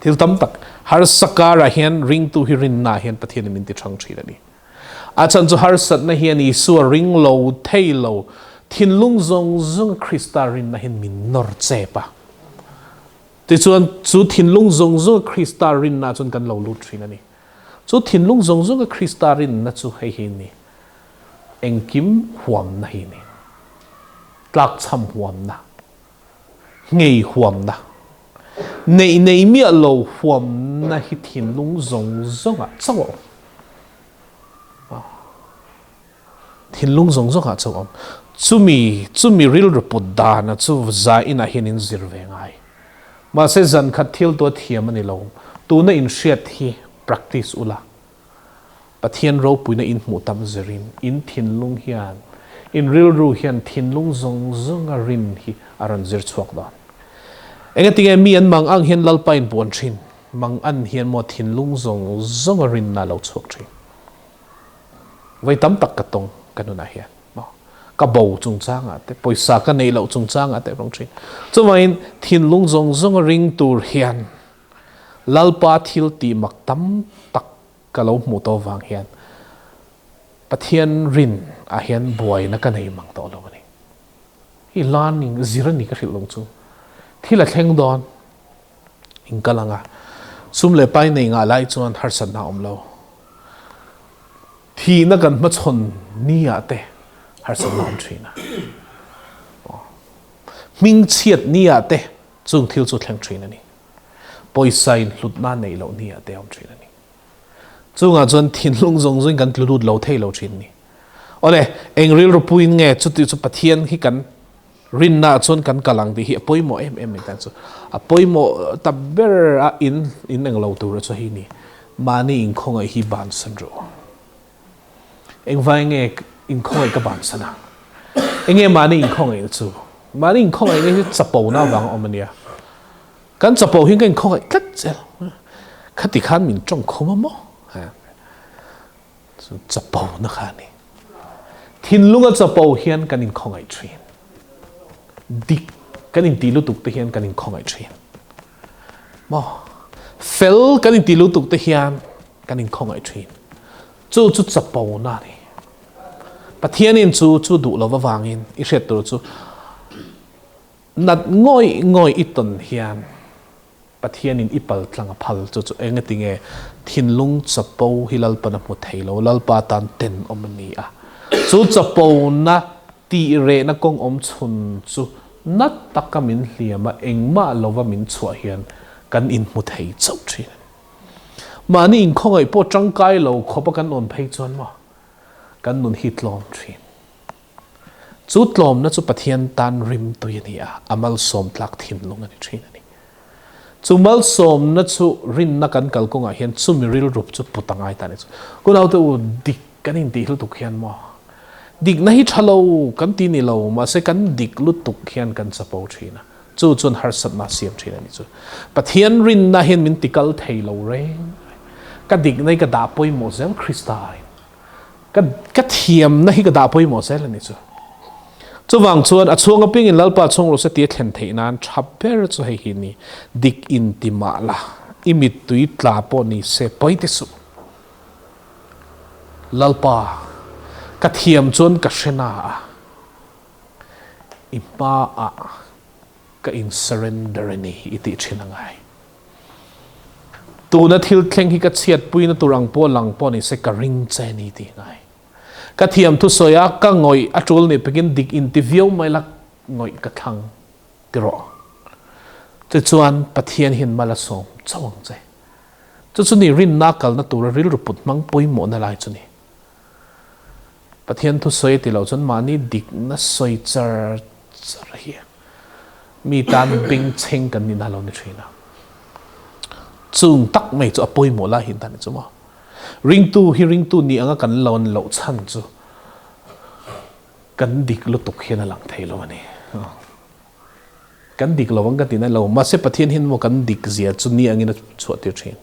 Thil tam tak harsa karah hian ringtu hi rinna hian Pathian in min ti thang thin a ni. A chhan chu harsatna hian Isua ring lo thei lo, thinlung zawng zawnga Krista rinna hian min nawr chep a. Tichuan chu thinlung zawng zawnga Krista rinna chuan kan lo lut thin a ni. Chu thinlung zawng zawnga Krista rinna chu hei hi ni, engkim huamna hi ni, tlakchham huamna. Nghei huamna, neih nei miah lo huamna hi thinlung zawng zawngah chauh a awm. Thinlung zawng zawngah chauh a awm. Chumi, chumi rilru put dana chu za inah hian in zir ve ngai. Mahse zan khat thil tua thiam a ni lo. Tuna in hriat hi practice ula. Pathian ropuina in hmuh tam zirin in thinlung hian, in rilru hian thinlung zawng zawnga rin hi a rawn zir chhuak dawn. Engatinge mi an mang ang hian Lalpa in puan thin, mang an hian maw thinlung zawng zawnga rinna a lo chhuak thin. Vawi tam tak ka tawng ka nunah hian maw, ka bo chungchangah te, pawisa ka neih loh chungchangah te a rawng thin. Chuvangin thinlung zawng zawnga ring tur hian Lalpa thil tih mak tam tak ka lo hmuh tawh vang hian Pathian rin ah hian buaina ka nei mang tawh lo a ni. Hi learning zir a ni ka hrilh lung chu. Thil a thleng dawn in kal ang a, sum leh pai nei ngah lai chuan harsatna a awm lo. Thihna kan hmachhawn ni ah te harsatna a awm thin a. Hmingchhiat ni ah te Chung thil chu thleng thin a ni. Pawisa in hlutna neih loh ni ah te a awm thin a ni. Chungah chuan thinlung zawng zawngin kan tlu lut lo thei lo thin a ni. Awle, eng rilru puiin nge chuti chu Pathian hi kan rinna ah chuan kan kal ang tih hi a pawimawh em em mai tan chu. A pawimawh ta ber a in in eng lo tur a chu hei ni. Mahni inkhawngaih hi bansan rawh. Engvai nge inkhawngaih ka bansan ang? Enge mahni inkhawngaihna chu? Mahni inkhawngaihna hi chapona avang a awm a nia. Kan chapo hian ka inkhawngaih tlat zel. Khati khan min tawng khum a maw? Chu chapona kha a ni. Thinlunga chapo hian kan inkhawngaih thin. Dik kan intih lutuk te hian kan inkhawngaih thin. Maw? Fel kan intih lutuk te hian kan inkhawngaih thin. Chu chu chapona a ni. Pathianin chu chu duh lo avangin i hriat tur chu nat ngawih ngawih i tawn hian Pathianin i pal tlang a phal. Chu chu engatinge thinlung chapo hi Lalpan a hmu thei lo, Lalpa tan tenawm a ni a. Chu chapona tih rehna kawng awm chhun chu nat taka min hliam a, engmah lova min chhuah hian kan inhmu thei chauh thin a ni. Mahni inkhawngaih pawh tangkai lo khawpa kan awn phei chuan maw kan nun hi tlawm thin. Chu tlawmna chu Pathian tan rimtui a ni a, a malsawm tlak thinlung a ni thin a ni. Chu malsawmna chu rinna kan kalkawngah hian chumi rilrup chu put a ngai ta a ni chu. Kunaute u, dik kan intih lutuk hian maw dikna hi tha lo kan ti ni lo, mahse kan dik lutuk hian kan chapo thin a. Chu chuan harsatna a siam thin a ni chu. Pathian rinna hian min ti kal thei lo reng reng. Ka dikna hi ka dah pawimawh zel Krista aiin. Ka ka thiamna hi ka dah pawimawh zel a ni chu. Chuvang chuan a chhuang apiangin Lalpa chhung rawh se tia thlen theih nan tha ber chu hei hi ni. Dik in ti mah la, i mittui tla pawh ni se pawi ti suh. Lalpa, ka thiam chuan ka hre na a. I hmaah ka in surrender a ni i tih thin a ngai. Tuna thil thleng hi ka chhiatpuina tur ang pawh lang pawh ni se ka ring che a ni tih a ngai. Ka thiam thusawi a, ka ngawih a tul nih pekin dik inti viau mai la ngawih ka thlang ti rawh. Tichuan Pathian hian mal a sawm chauh ang che. Chu chu ni rinna kalna tura rilru put hmang pawimawhna lai chu ni. Pathian thusawi a ti loh chuan mahni dikna sawi char char hi mi tan bengchheng kan nihna lo ni thin a. Chung tak mai chu a pawimawh lai hin ta ni chu maw. Ringtu hi ringtu ni anga kan lo an loh chhan chu. Kan dik lutuk hian a lang thei lo a ni. Kan dik lo ang kan ti nai lo. Mahse Pathian hian maw kan dik zia chu ni angin a chhuah tir thin.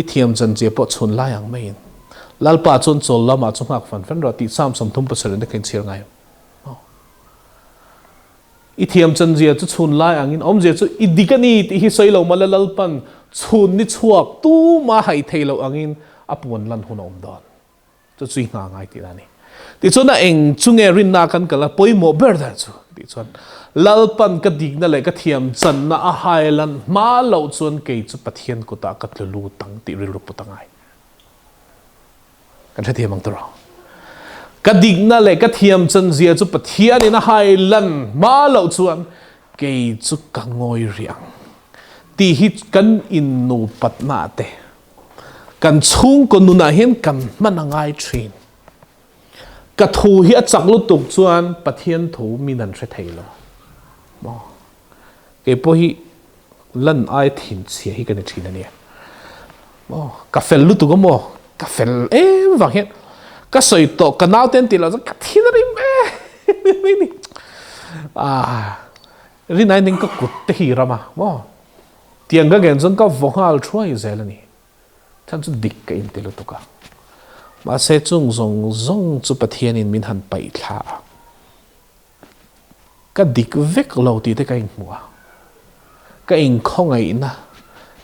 I thiam chan zia pawh chhun lai ang maiin. Lalpa chuan chawl lamah chu nghak fan fan rawh tih Psalm 37 te kha inchhir ngai em? I thiam chan zia chu chhun lai angin awmzia chu i dik a ni tih hi sawi lo mah la Lalpan chhun ni chhuak tuma hai thei loh angin a puan lan hun a awm dawn. Chu chu i nghah ngai tihna a ni. Tichuan a eng chu nge rinna kan kal a pawimawh ber dan chu tih chuan Lalpan ka dikna leh ka thiam channa a hai lan hma loh chuan kei chu Pathian kutah ka tlu lut ang tih rilru put a ngai. Kan hrethiam ang tawrh. Ka dikna leh ka thiam chanzia chu Pathianin a hai lan hma loh chuan kei chu ka ngawi rih ang tih hi kan innupatna te kan chhungkaw nunah hian kan hman a ngai thin. Ka thu hi a chak lutuk chuan Pathian thu min an hre thei lo. Maw? Kei pawh hi lan ai thin chhia hi ka ni thin a nia. Maw? Ka fel lutuk a maw? Ka fel em vang hian ka sawi tawh ka nau te an tih loh chuan ka thin a rim em. Ah, rinai ning ka kut te hi ram a maw? Tiang ka ngen chuan ka vaw nghal thuai zel a ni. Chhan chu dik ka inti lutuk a. Mahse chung zawng zawng chu Pathianin min han paih thla a. Ka dik vek lo tih te ka inhmuh a. Ka inkhawngaihna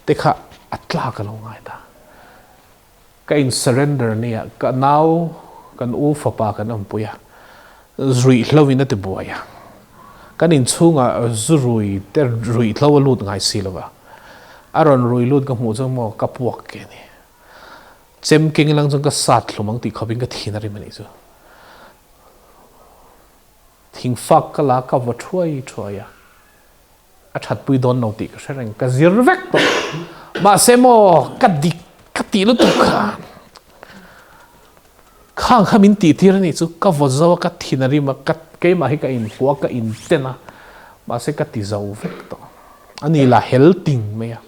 te kha a tlak a lo ngai ta. Ka in surrender nia, ka nau, kan u fapa kan awmpui a, ruihhlo in a ti buai a, kan inchhungah zu rui te ruihhlo a lut ngai si lo va, a rawn rui lut ka hmuh chuan maw ka puak ke ni. Chem keng ilang chuan ka sat hlum ang tih khawp in ka thin a rim a nih chu. Thingfak ka la ka vaw thuai thuai a. A thatpui dawn lo tih ka hre reng, ka zir vek tawh. Mahse maw ka dik ka tih lutuk kha khang kha min tih tir a nih chu ka vaw zo a, ka thin a rim a, ka keimah hi ka inhua a, ka inten a, mahse ka ti zo vek tawh. A ni la hel ting mai a,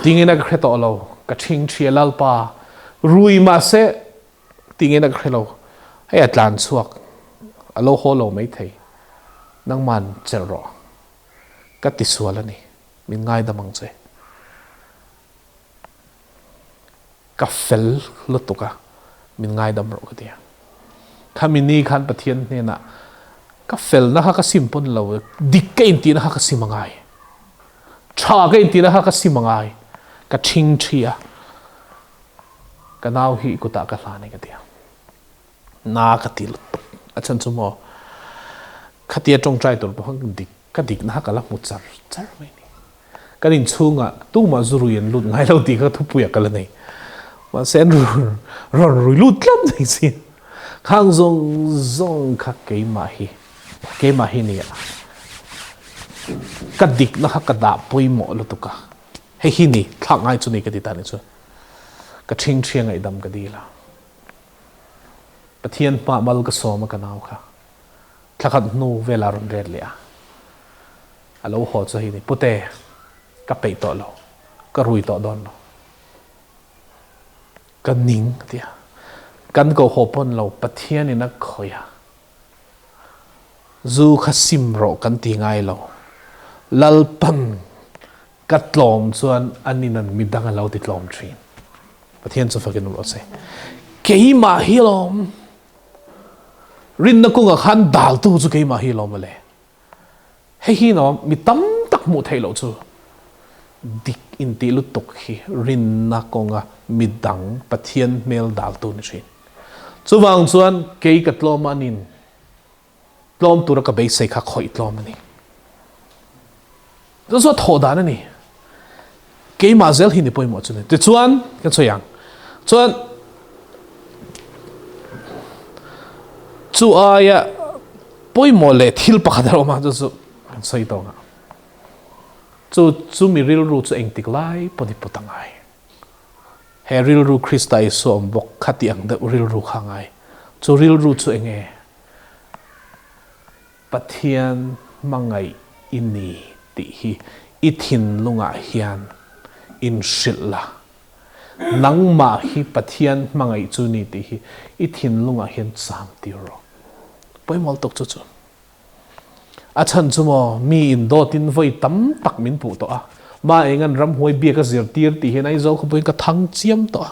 tingin a ka hre tawh lo, ka thing thi a Lalpa rui mahse Tingin a ka hre lo. Hei a tlan chhuak. A lo haw lo maithei. Nangman chelh rawh. Ka ti sual a ni. Min ngaidam ang che. Ka fel lutuk a, min ngaidam rawh ka ti a. Khami ni khan Pathian hnenah ka felna kha ka sim pawn lo, dik ka intihna kha ka sim a ngai. Tha ka intihna kha ka sim a ngai. Ka thing thi a. Ka nau hi kutah ka hlan e ka ti a. Na ka ti lutuk. A chhan chu maw khatia tawngtai tur pawh khan dik ka dikna kha ka la hmu char char mai ni. Kan inchhungah tumah zu rui an lut ngai lo tih kha thupuiah ka la nei. Mahse an rawn rui lut tlat mai si. Khang zawng zawng kha keimah hi keimah hi nia. Ka dikna kha ka dah pawimawh lutuk a. Hei hi ni thlak ngai chu ni ka ti ta ni chu. Ka ṭhingṭhi a ngaihdam ka dil a. Pathian hmah mal ka sawm a ka nau kha. Thla khat hnu velah a rawn ret leh a. A lo haw chu hei ni, Pute, ka peih tawh lo. Ka rui tawh dawn lo. Ka ning a ti a. Kan ko haw pawn lo, Pathianin a khawih a. Zu kha sim rawh kan ti ngai lo. Lalpan Ka tlawm chuan an in an midang a lo ti tlawm thin. Pathian chu fakin awm rawh se. Keimah hi lawm. Rinna kungah khan daltu chu keimah hi lawm ale. Hei hi no mi tam tak hmuh theih loh chu dik intih lutuk hi rinna kawnga midang Pathian hmel daltu ni thin. Chuvang chuan kei ka tlawm a nin Tlawm tura ka beisei kha khawih tlawm a ni. Chu chu a thawh dan a ni. Keimah zel hi ni pawimawh chu ni. Tichuan, kan sawi ang. Chuan, chu aia pawimawh leh thil pakhat a awm a, chu chu kan sawi tawh ang. Chu chu mi rilru chu engtik lai pawh ni put a ngai. He rilru Krista Isua awm bawk kha tih ang deuh rilru kha a ngai. Chu rilru chu eng nge? Pathian hmangaih i ni tih hi i thinlungah hian inhrilh la. Nangmah hi Pathian hmangaih chu ni tih hi i thinlungah hian cham tir rawh. Pawimawh lutuk chu chu. A chhan chu maw, mi in dawtin vawi tam tak min puh tawh a, ma engan ramhuai biak a zirtir tih hian Aizawl khawpuiin ka thang chiam tawh a,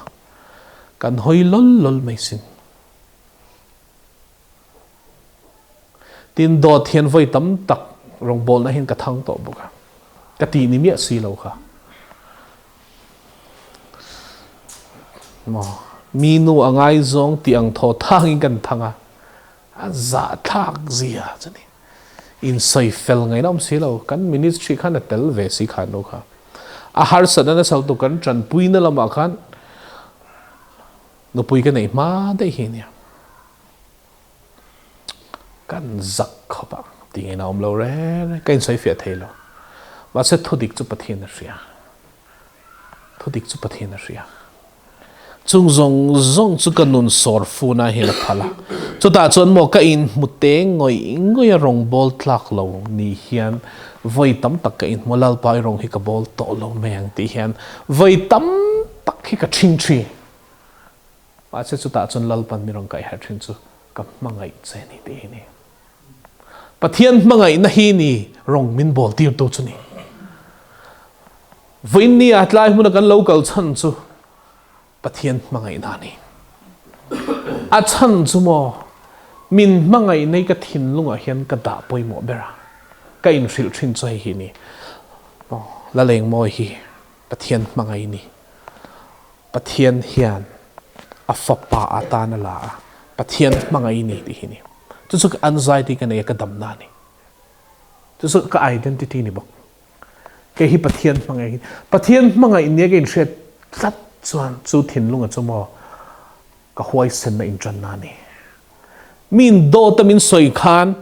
kan hawi lawl lawl mai sin. Tin, dawt hian vawi tam tak rawngbawlna hian ka thang tawh bawk a, ka tih ni miah si lo kha. Maw, mi nu a ngaizawng tih ang thaw thangin kan thang a, a zahthlak zia chu ni. Insawi fel ngaihna awm si lo, kan ministry khan a tel ve si khan nu kha. A harsatna nasa lutuk kan tanpuina lamah khan nupui ka neih hma daih hi nia. Kan zak khawp a, ti ngei na awm lo reng reng, ka insawi fiah thei lo. Mahse thudik chu Pathian a hria. Thudik chu Pathian a hria. Chung zawng zawng chu ka nun sawr fun ah hian a phal a. Chutah chuan maw ka inhmu te ngawih ngawih a rawng bawl tlak lo ni hian vawi tam tak ka inhmu a, Lalpa i rawng hi ka bawl tawh lo mai ang tih hian vawi tam tak hi ka ṭhing ṭhin. Mahse chutah chuan Lalpan mi rawn kaih harh thin chu ka hmangaih che ni tih hi ni. Pathian hmangaihna hi ni rawng min bawl tirtu chu ni. Vawiin ni a tlai hmuna kan lo kal chhan chu Pathian hmangaihna a ni. A chhan chu maw min hmangaihna hi ka thinlungah hian ka dah pawimawh ber a, ka inhrilh thin chu hei hi ni. Lalengmawi hi Pathian hmangaih ni. Pathian hian a fapa atan a la a, Pathian hmangaih ni tih hi ni. Chu chu ka anxiety ka nei a, ka damna a ni. Chu chu ka identity ni bawk. Kei hi Pathian hmangaih hi. Pathian hmangaih nia ka inhriat tlat chuan chu thinlunga chu maw ka huaisenna intanna a ni. Mi in dawt a min sawi khan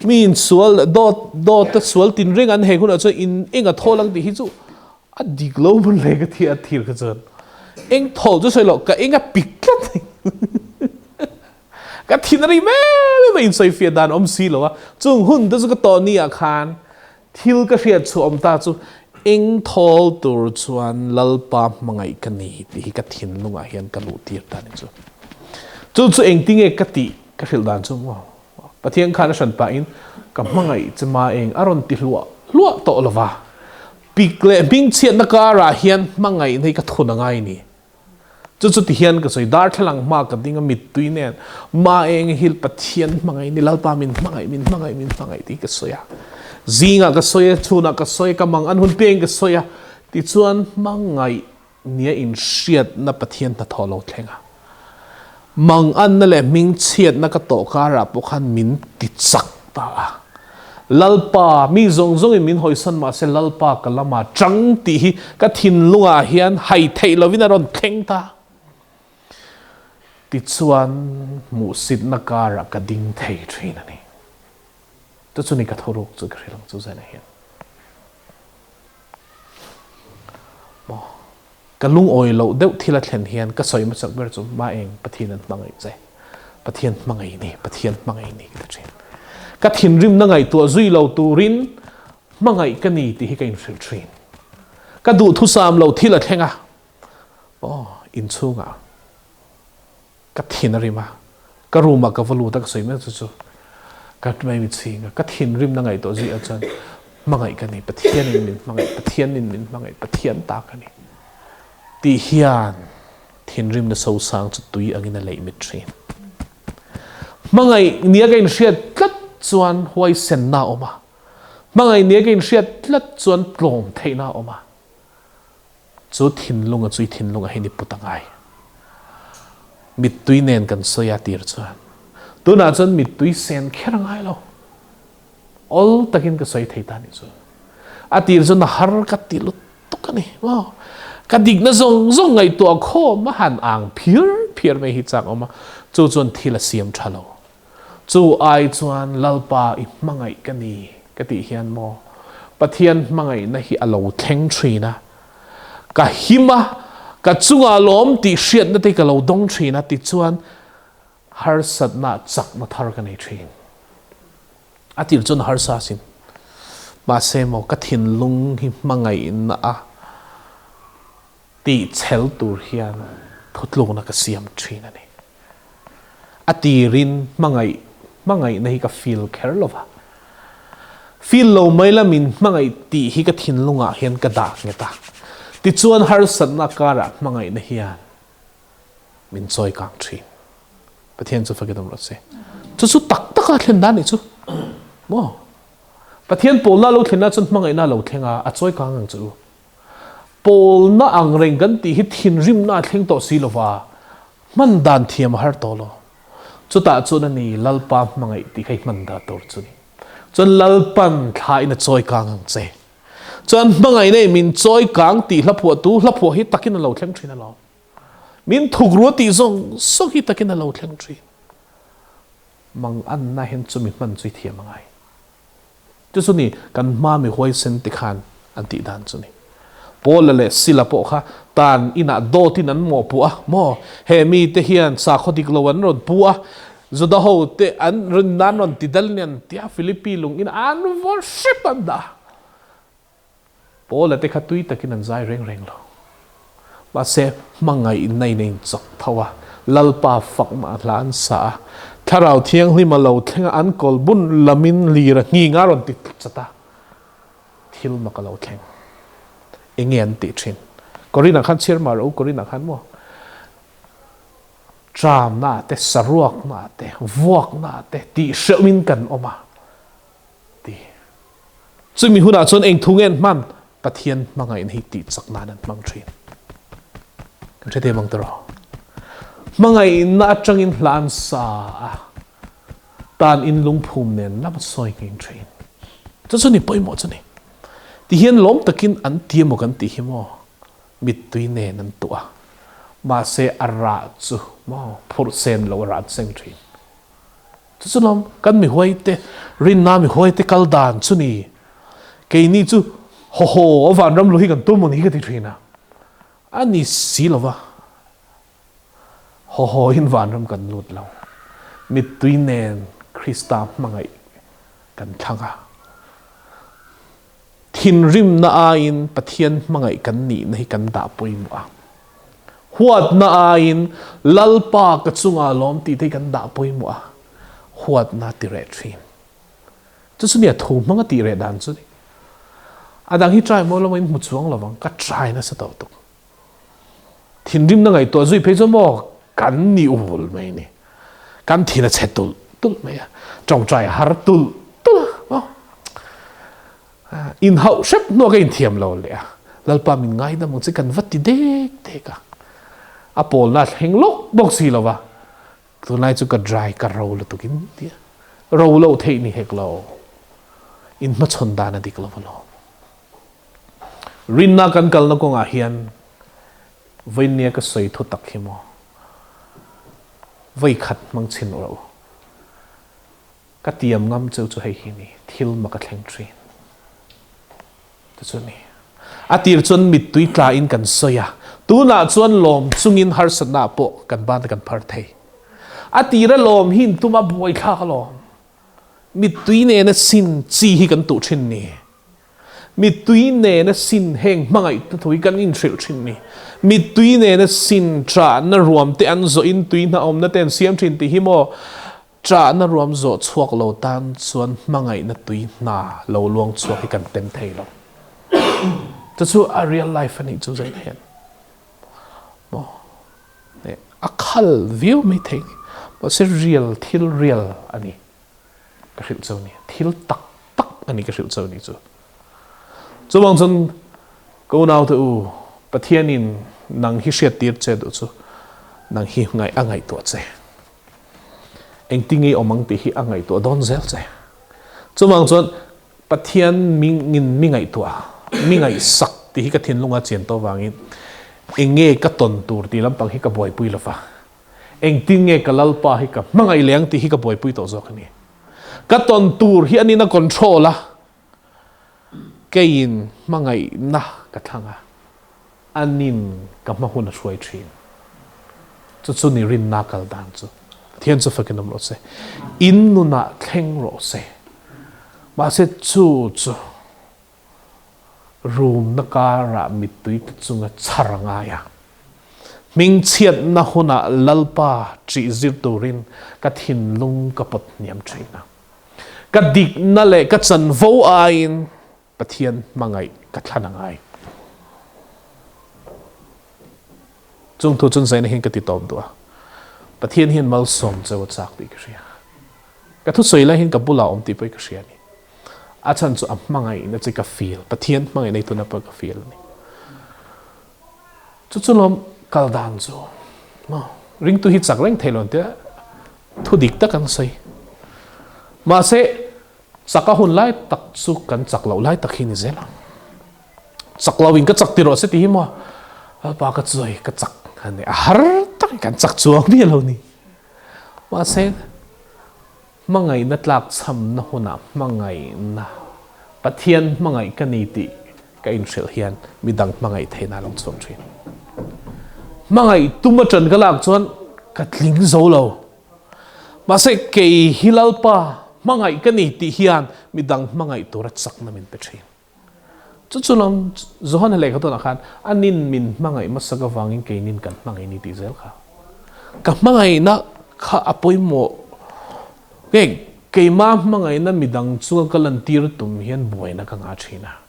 mi in sual dawt dawt a sual tinreng an hei hunah chuan in eng a thawl ang tih hi chu A dik lo hmun hle ka thi a thir kha chuan eng thawl chu sawi loh ka eng a pik tlat ka thin a ri em em a insawi fiah dan awm si lo a chung hun te chu ka tawh ni ah khan thil ka hriat chhuah awm ta chu eng thawl tur chuan Lalpa hmangaih ka ni tih hi ka thinlungah hian ka luh tir ta ni chu chu chu engtinge ka tih ka hrilh dan chu maw Pathian khan a hran pahin ka hmangaih che ma eng a rawn ti hluah hluah tawh lova Pik leh hmingchhiatna karah hian hmangaihna hi ka thun a ngai ni. Chu chu ti hian ka sawi, darthlalang hma ka ding a mittui nen ma eng hi Pathian hmangaih ni, Lalpa min hmangaih, min hmangaih, min hmangaih tih ka sawi a. Zingah ka sawi a, chhunah ka sawi a, ka mang an hun peng ka sawi a. Tichuan hmangaih nia inhriatna Pathian hnathawh lo thleng a. Manganna leh hmingchhiatna ka tawh karah pawh khan min ti chak ta a. Lalpa, mi zawng zawngin min hawisan mah se Lalpa ka lama chang tih hi ka thinlungah hian hai theih lovin a rawn thleng ta. Tichuan hmuhsitna karah ka ding thei thin a ni. Chu chu ni ka thuruk chu ka hrilh ang chu Zaina hian. Maw? Ka lungawi loh deuh thil a thlen hian ka sawi hmasak ber chu ma eng Pathian an hmangaih che. Pathian hmangaih ni, Pathian hmangaih ni ka ti thin. Ka thinrimna ngaihtuah zui lo turin hmangaih ka ni tih hi ka inhrilh thin. Ka duhthusam lo thil a thleng a, aw inchhungah Ka thin a rim a, ka room ah ka va lut a, ka sawi mek chu chu ka mai mi chhing a, ka thinrimna ngaihtuah zui ah chuan hmangaih ka ni, Pathian in min hmangaih, Pathian in min hmangaih, Pathian ta ka ni tih hian thinrimna sosang chu tui angin a leih mit thin. Hmangaih nia ka inhriat tlat chuan huaisenna a awm a, hmangaih nia ka inhriat tlat chuan tlawm theihna a awm a. Chu thinlunga chu i thinlungah hian i put a ngai. Mittui nen kan sawi a tir chuan. Tunah chuan mittui sen kher a ngai lo. Awl takin ka sawi thei ta nih chu. A tir chuan a har ka ti lutuk a ni maw. Ka dikna zawng zawng ngaihtuah khawm a han ang phiar phiar mai hi chak awm a, chu chuan thil a siam tha lo. Chu ai chuan Lalpa i hmangaih ka ni ka tih hian maw Pathian hmangaihna hi a lo thleng thin a, ka him a, ka chungah lawm tih hriatna te ka lo dawng thin a tichuan harsatna chakna thar ka nei thin. A tir chuan harsa asin. Mahse maw ka thinlung hi hmangaihna a. Tih chhel tur hian thutlukna ka siam thin a ni. A tirin hmangaih hmangaihna hi ka feel kher lo va. Feel lo mai la min hmangaih tih hi ka thinlungah hian ka dah nghet a. Tichuan harsatna karah hmangaihna hian min chawi kang thin. Pathian chu fakin awm rawh se. Chu chu tak taka thlen dan nih chu. Maw? Pathian pawlna lo thlenna chuan hmangaihna a lo thleng a, a chawi kang ang che u. Pawlna ang reng kan tih hi thinrimna a thleng tawh si lova, hman dan thiam a har tawh lo. Chutah chuan a ni Lalpa hmangaih tih kha i hman dah tur chu ni. Chuan Lalpan thla in a chawi kang ang che. Chuan hmangaihna in min chawi kang tih hla phuahtu hla phuah hi takin a lo thleng thin alawm. Min thuk rua tih zawng zawng hi takin a lo thleng thin. Mang anna hian chumi hman chu i thiam a ngai. Chu chu ni, kan hma mi huaisen ti khan an tih dan chu ni. Paula leh Sila pawh kha tan inah dawtin an mawhpuh a, maw? He mite hian sakhaw dik lo an rawn pu a, Juda ho te an rin nan rawn ti dal nen tia Philippi lung inah an vaw hrep an dah a. Paula te kha tui takin an zai reng reng lo. Mahse, hmangaihna in a inchawk tho a, Lalpa fakna a hla an sa a, Thlarau Thianghlim a lo thleng a, an kawl bun lamin lir a nghing a rawn ti chat a, thil mak a lo thleng. Enge an tih thin? Korinah khan chhiar mah rawh u, Korinah khan maw? Tramna te, saruakna te, vuakna te tih hreuhin kan awm a. Ti. Chumi hunah chuan eng thu nge an hman? Pathian hmangaihna hi tih chak nan an hmang thin. Kan hre thei mang tawh rawh. Hmangaihna atangin hla an sa a, tan in lungphum nen lam a sawi nghing thin. Chu chu ni pawimawh chu ni. Ti hian lawm takin an ti emaw kan tih hi maw? Mittui nen an tuah a. Mahse a rah chu maw phurh sen lo a rah an seng thin. Chu chu lawm kan mi huaite, rinna mi huaite kal dan chu ni. Keini chu haw haw a vanram lu hi kan tum ni hi ka ti thin a. A ni si lova, haw haw in vanram kan lut lo. Mittui nen Krista hmangaih kan thlang a. Thinrimna aiin Pathian hmangaih kan nihna hi kan dah pawimawh a. Huatna aiin Lalpa ka chungah lawm tih te hi kan dah pawimawh a. Huatna ti reh thin. Chu chu nia thu hmanga tih reh dan chu ni. A dang hi try mawi lo in hmu chuang lovang ka try nasa tawh tuk. Thinrimna ngaihtuah zui phei chu maw kan ni ul mai ni. Kan thin a chhe tulh tulh mai a, tawngtai a har tulh tulh a maw. Inhauh hrep hnuah ka inthiam lo leh a, Lalpa min ngaidam ang che kan va ti dek dek a. A pawlna a thleng lawk bawk si lo va, tunlai chu ka dry ka ro lutuk in tia. Ro loh theih ni hek lo. Inhmachhawn dan a dik lo alawm. Rinna kan kalna kawngah hian vawinia ka sawi thu tak hi maw? Vawikhat hmang chhin rawh u. Ka tiam ngam cheu chu hei hi ni, thil mak a thleng thin. Te chu ni. A tir chuan mittui tla in kan sawi a, tunah chuan lawm chungin harsatna ah pawh kan ban kan phar thei. A tira lawm hi in tuma buaithlak alawm. Mittui nena sin chi hi kan tuh thin ni. Mittui nena sin heng hmangaihna thu hi kan inhrilh thin ni. Mittui nena sin ṭahna ruam te an zawhin tui hna awmna te an siam thin tih hi maw ṭahna ruam zawh chhuak lo tan chuan hmangaihna tui hna lo luang chhuak hi kan tem thei lo. Chu chu a real life a nih chu zaina hian maw a khal viau mai thei ni. Mahse real thil real a ni. Ka hrilh cho ni. Thil tak tak a ni ka hrilh cho ni chu. Chuvang chuan ka unaute u, Pathianin nang hi hriattir che duh chu nang hi ngaih a ngaihtuah che. Engtinge i awm ang tih hi a ngaihtuah dawn zel che. Chuvang chuan Pathian mingin mi ngaihtuah, mi ngaihsak tih hi ka thinlunga chian tawh vangin enge ka tawn tur tih lampang hi ka buaipui lova. Engtin nge ka Lalpa hi ka hmangaih leh ang tih hi ka buaipui tawh zawk a ni. Ka tawn tur hi anin a control a, keiin hmangaihna ka thlang a, anin ka hma hun a hruai thin. Chu chu ni rinna kal dan chu. Pathian chu fakin awm rawh se. In nunah thleng rawh se. Mahse chu chu. Rumna karah mittui te chunga chhar a ngai a. Hmingchhiatna hunah Lalpa ṭih zir turin ka thinlung ka pawt hniam ṭhin a. Ka dikna leh ka chanvo aiin Pathian hmangaih ka thlan a ngai. Chung thu chun zaina hian ka ti tawp duh a. Pathian hian malsawm cheu a chak tih ka hria. Ka thusawi lai hian ka bulah awm tih pawh hi ka hria a ni. A chhan chu a hmangaihna chi ka feel, Pathian hmangaih nei tuna pawh ka feel a ni. Chu chu lawm kal dan chu maw ringtu hi chak reng thei lo tia thu dik tak an sawi. Mahse chak a hun lai tak chu kan chak loh lai tak hi ni zel ang. Chak lo in ka chak ti rawh se ti hi maw pa ka chuai ka chak a ni a har tak kan chak chuang miah lo ni. Mahse Hmangaihna tlakchhamna hunah hmangaihna, Pathian hmangaih ka ni tih ka inhrilh hian midang hmangaih theihna a lo chhuak thin. Hmangaih tum aṭan ka lak chuan ka tling zo lo. Mahse kei hi Lalpa hmangaih ka ni tih hian midang hmangaih tura chakna min pe thin. Chu chu lam Johana lehkha tawnah khan a nin min hmangaih hmasak avangin keinin kan hmangaih ni tih zel kha. Ka hmangaihna kha a pawimawh nge keima hmangaihna midang chunga ka lantir tum hian buaina ka ngah thin a.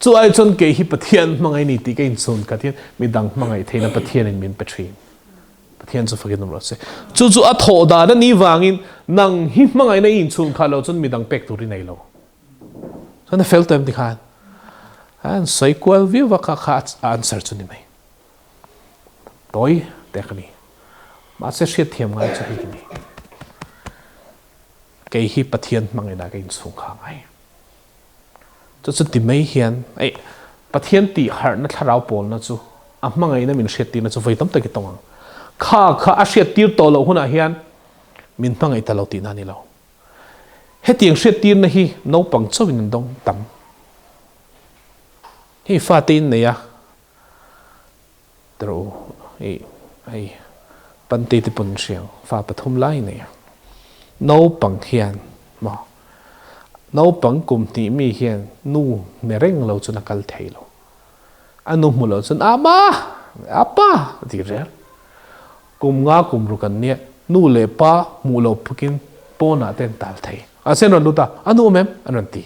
Chu ai chuan kei hi Pathian hmangaih ni tih ka inchhun khat hian midang hmangaih theihna Pathianin min pe thin. Pathian chu fakin awm rawh se. Chu chu a thawh dan a nih vangin nang hi hmangaihna i inchhun kha lo chuan midang pek tur i nei lo. Chuan a fel tawh em ti khan an sawi kual viau a kha kha a answer chu ni mai. Tawi te ka ni. Mahse hriat thiam ngai chu hei hi ni. Kei hi Pathian hmangin ah ka inchhung kha ngai. Chu chu ti mai hian ei Pathian tih harhna thlarau pawlna chu a hmangaihna min hriattirna chu vawi tam tak i tawng ang. Kha kha a hriattir tawh loh hunah hian min hmangaih ta lo tihna a ni lo. Hetiang hriattirna hi naupang chauhin an dawng tam. Hei fate in nei a, tawrh u, hei hei pante te pawn hriang fa pathum lai nei a. Naupang hian maw, naupang kum hnih mi hian nu hme reng lo chuan a kal thei lo. A nu hmu lo chuan ama, apa a ti rel. Kum nga kum ruk an nia, nu leh pa hmuh loh phukin pawnah te an tal thei. A sen rawn lut a, a nu awm em? An rawn ti.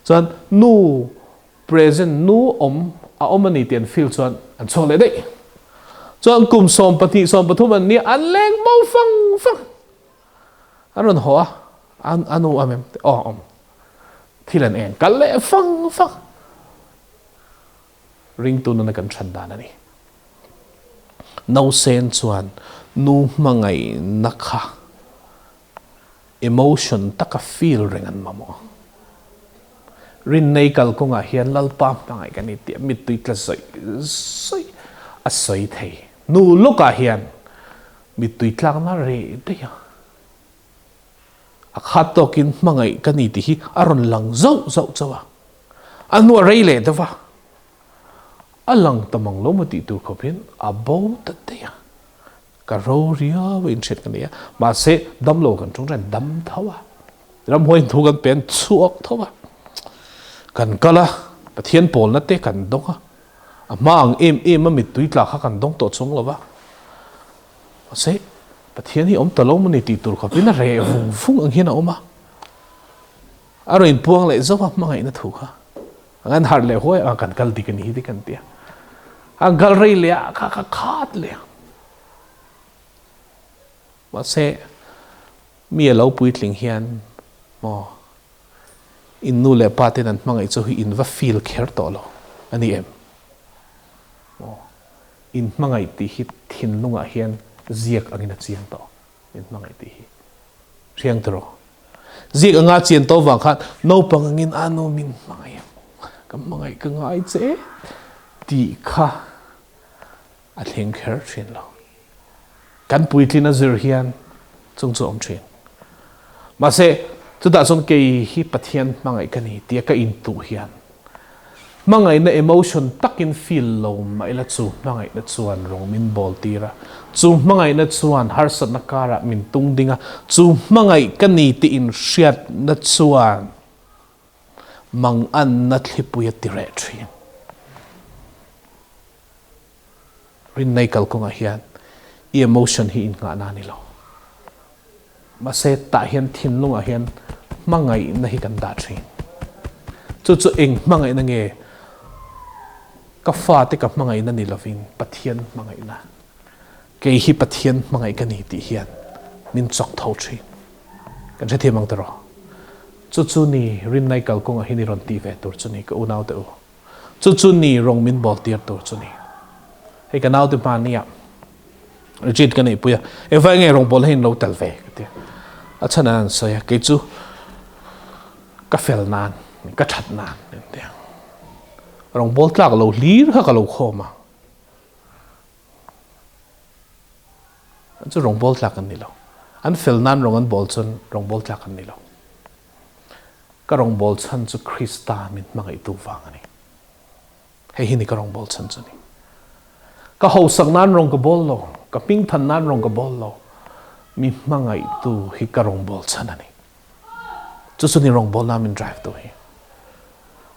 Chuan nu present, nu awm, a awm a ni tih an feel chuan an chhuak leh daih. Chuan kum 12, 13 an nia, an leng bo fang fang. An rawn haw a, a nu awm em? Aw awm. Thil an eng kal leh fang fang. Ringtu nuna kan chhan dan a ni. Nausen chuan nu hmangaihna kha emotion taka feel reng an mamawh a. Rinnei kalkawngah hian Lalpa hmangaih kan ni tih a mittui tla zawih zawih a sawi thei. Nu lawkah hian mittui tlakna reh daih a. A khat tawkin hmangaih ka ni tih hi a rawn lang zauh zauh chauh a. A hnuah rei leh deuh va, a lang ta mang lo maw tih tur khawp hian a bo ta daih a. Ka ro riau a inhriat ka nei a, mahse damlo kan ṭawng ṭan dam tho a, ramhuai in thu kan pen chhuak tho a, kan kal a, Pathian pawlna te kan dawng a, a hma ang em em a mittui tla kha kan dawng tawh chuang lo va, mahse Pathian hi awm ta lo maw ni tih tur khawp in a reh vung vung ang hian a awm a. A rawn inpuang leh zauh a, hmangaihna thu kha a ngan harh leh huai a, kan kal dik a ni hi ti kan ti a. A kal rei leh a, kha kha khat leh a. Mahse, mi a lo puitling hian maw in nu leh pa ten an hmangaih chu hi in va feel kher tawh lo a ni em? Maw in hmangaih tih hi thinlungah hian ziak angin a chiang tawh, in hmangaih tih hi. Hriang tiraw? Zik anga chian to vang khan naupang angin a nu min hmangaih a, ka hmangaih ka ngai che tih kha a thleng kher thin lo. Kan puitlin a zir hian chung chu a awm thin. Mahse, chutah chuan kei hi Pathian hmangaih ka ni tia ka intuh hian Hmangaihna emotion takin feel lo mah ila chu hmangaihna chuan rawng min bawl tir a, chu hmangaihna chuan harsatna karah min tung ding a, chu hmangaih ka ni tih inhriatna chuan Manganna thlipui a ti reh thin. Rinnei kalkawngah hian i emotion hi innghahna a ni lo. Mahse tah hian thinlungah hian hmangaihna hi kan dah thin. Chu chu eng hmangaihna nge? Ka fate ka hmangaihna ni lovin Pathian hmangaihna. Kei hi Pathian hmangaih ka ni tih hian min chawk tho thin. Kan hrethiam ang tiraw? Chu chu ni Rinnai kalkawngah hian i rawn tih ve tur chu ni ka unaute u. Chu chu ni rawng min bawl tir tur chu ni. Hei ka naute hmani ah retreat ka neih pui a, engvai nge rawng bawl hi in lo tel ve ka ti a. A chhan an sawi a, kei chu ka fel nan, ka that nan an ti a. Rawng bawl tlak lo hlir kha ka lo khawm a. An chu rawng bawl tlak an ni lo. An fel nan rawng an bawl chuan rawng bawl tlak an ni lo. Ka rawngbâwl chhan chu Krista min hmangaihtu vâng a ni. Hei hi ni ka rawngbâwl chhan chu a ni. Ka hausak nân rawng ka bâwl lo, ka hmingthan nân rawng ka bâwl lo, mi hmangaihtu hi ka rawngbâwl chhan a ni. Chu chu ni rawngbâwlna min drive tu hi.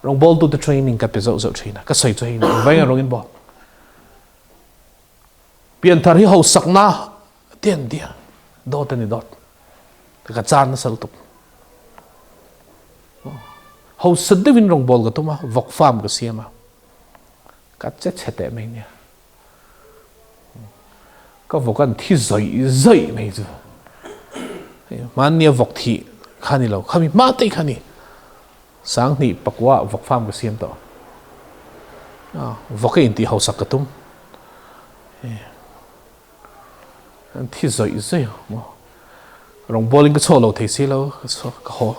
Rawngbâwltute training ka pe zauh zauh ṭhîn a, ka sawi chu hei ni, engvângin rawng in bâwl? Pianthar hi hausakna te an ti a, dawt a ni dawt. Ka chan nasa lutuk. Hausa deuhin rawngbawl ka tum a, vawk farm ka siam a. Ka che chhe teh mai nia. Ka vawk an thi zawih zawih mai chu. Hmannia vawk thih kha ni lo, khami hma te kha ni. Sanghnih pakua vawk farm ka siam tawh. Vawk a intih hausak ka tum. An thi zawih zawih a maw. Rawngbawlin ka chhuak lo thei si lo, ka chhuak ka haw.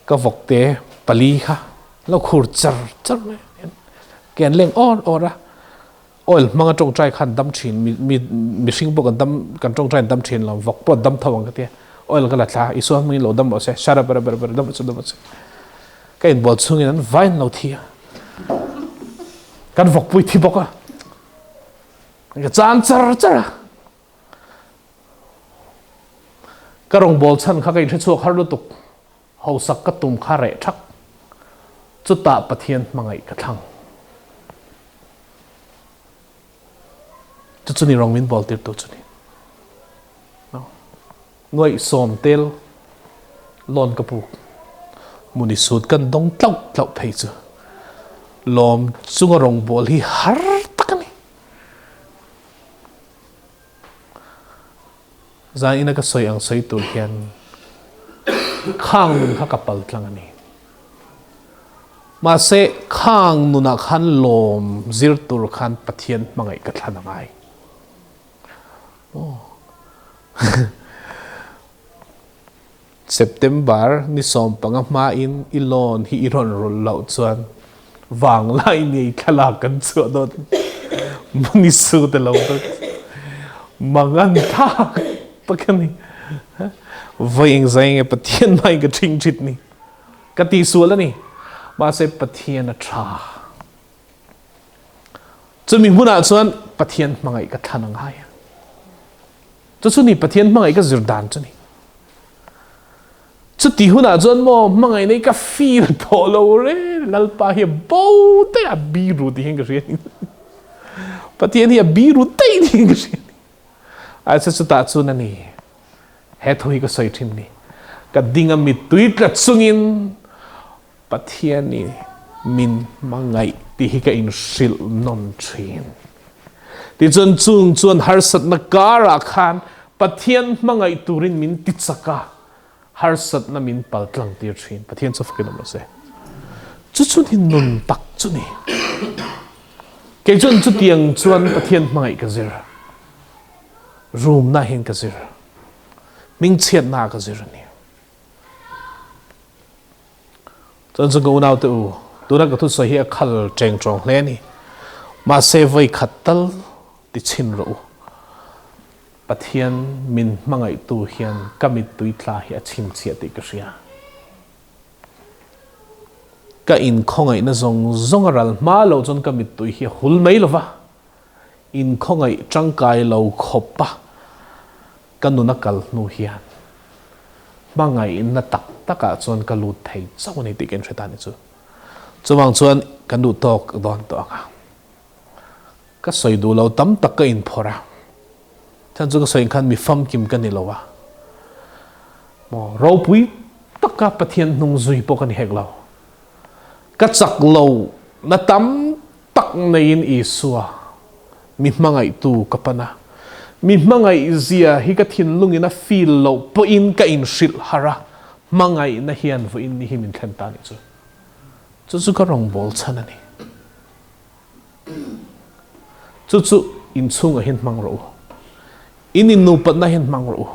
Ka vawk te pali kha lo khur char char mai ke an leng awr awr a. Oil hmanga tawngtai khan dam thin mi mi mihring pawh kan dam kan tawngtai an dam thin lo vawk pawh an dam tho ang ka tia. Oil ka la thla a, Isua hmangin lo dam rawh se, shara bara bara bara dam rawh se dam rawh se. Ka inbual chhungin an vain lo thi a. Kan vawkpui thi bawk a. Ka chan char char a. Ka rawngbâwl chhan kha ka inhre chhuak har lutuk. Hausak ka tum kha reh ṭhak. Chutah Pathian hmangaih ka thlang. Chu chu ni rawng min bâwl tirtu chu ni. Nuaihsawm tel lawn ka puk. Muni sut kan dawng tlauh tlauh phei chu lawm chunga rawngbâwl hi har tak a ni. Zan ina ka sawi ang sawi tur hian khang nun kha ka pal tlang a ni. Mahse khang nunah khan lawm zir tur khan Pathian hmangaih ka thlan a ngai. September ni 15 hmain i loan hi i rawn rulh loh chuan vanglai nei thlalak kan chhuah dawn ni su te lo dawn mangan thak tak a ni. Vawi engzai nge Pathian hmain ka ṭhing ṭhit ni ka tihsual a ni. Mahse Pathian a ṭha. Chumi hmunah chuan Pathian hmangaih ka thlan a ngai a. Chu chu ni Pathian hmangaih ka zir dan chu ni. Chuti hunah chuan maw hmangaih nei ka feel tawh lo re Lalpa hi a bo daih a biru ti hian ka hria ni. Pathian hi a biru daih ni hian ka hria ni. Ai chu chutah chuan a ni he thu hi ka sawi thin ni. Ka ding a mittui tla chungin Pathian i min hmangaih tih hi ka inhrilh nawn thin. Tichuan chung chuan harsatna karah khan Pathian hmangaih turin min ti chak a, harsatna min paltlang tir thin. Pathian chu fakin awm lo se. Chu chu ni nun tak chu ni. Kei chuan chutiang chuan Pathian hmangaih ka zir. Rumna hian ka zir. Hmingchhiatna ka zir a ni. Chuan chu ka unaute u, tuna ka thusawi hi a khal cheng tawng hle a ni. Mahse vawi khat tal ti chhin rawh u. Pathian min hmangaihtu hian ka mittui tla hi a chhinchhiah tih ka hria. Ka inkhawngaihna zawng zawng a ral hma loh chuan ka mittui hi a hul mai lo va, inkhawngaih tangkai lo khawpa ka nun a kal hnu hian. Hmangaihna tak takah chuan ka lut thei chauh a ni tih ka inhre ta a ni chu. Chuvang chuan kan duh tawk dawn tawh ang a. Ka sawi duh lo tam tak ka inphawrh a. Chhan chu ka sawi khan mi famkim ka ni lo a. Maw ropui taka Pathian hnung zui pawh ka ni hek lo. Ka chak lo na tam tak neiin Isua mi hmangaihtu ka pan a. Mi hmangaih zia hi ka thinlungin a feel loh pawhin ka inhrilh harh a, hmangaihna hian vawiin ni hi min thlen ta a nih chu. Chu chu ka rawngbâwl chhan a ni. Chu chu inchhungah hian hmang rawh u. In innupatna hian hmang rawh u.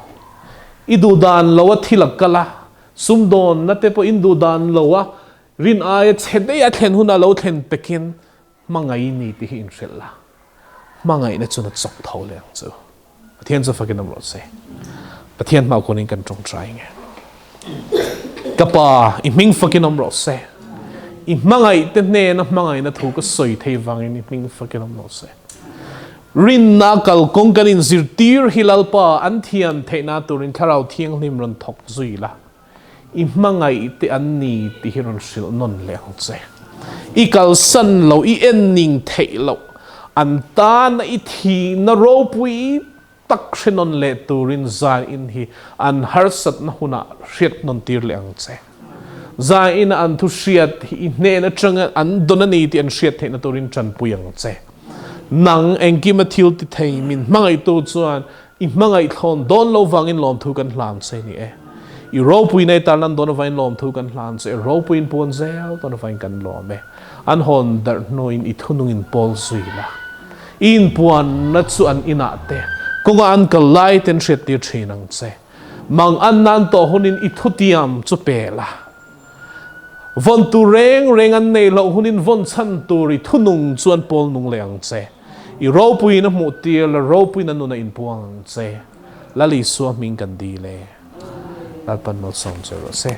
I duhdan lo a thil a kal a, sumdawnna te pawh in duhdan lo a Rin aia chhe daih a thlen hunah lo thlen pekin hmangaih ni tih hi inhrilh la, hmangaihna chu na chawk tho leh ang chu. Pathian chu fakin awm rawh se. Pathian hmah kunin kan tawngtai nge. Ka pa, i hming fakin awm rawh se. I hmangaih te hnena hmangaihna thu ka sawi thei vangin i hming fakin awm rawh se. Rinna kalkawng kan inzirtir hi Lalpa an thiam theihna turin Thlarau Thianghlim rawn thawk zui la. I hmangaih te an ni tih hi rawn hrilh nawn leh ang che. I kalsan lo, i en ning theih loh, an tana i thihna ropui tak hre nawn leh turin Zain hi an harsatna hunah hriat nawn tir leh ang che. Zaina an thu hriat hi i hnen atanga an dawn a ni tih an hriat theihna turin tanpui ang che. Nang engkima thil ti thei min hmangaihtu chuan I hmangaih thlawn dawn lo vangin lawmthu kan hlan che ni e. I ropui nei tar lan dawn avangin lawmthu kan hlan che, ropuiin puan zel dawn avangin kan lawm e. An hawn darh hnuin i thunungin pawl zui la. I inpuanna chu an inah te, kawnga an kal lai ten hriattir thin ang che. Mang an nan tawh hunin i thutiam chu pe la. Vawn tur reng reng an nei loh hunin vawn chhan tur i thunung chuan pawl nung leh ang che. I ropuiin a hmuh tir la, ropuiin a nun a inpuang ang che. Lal Isua hming kan dil e. Lalpan malsawm che rawh se.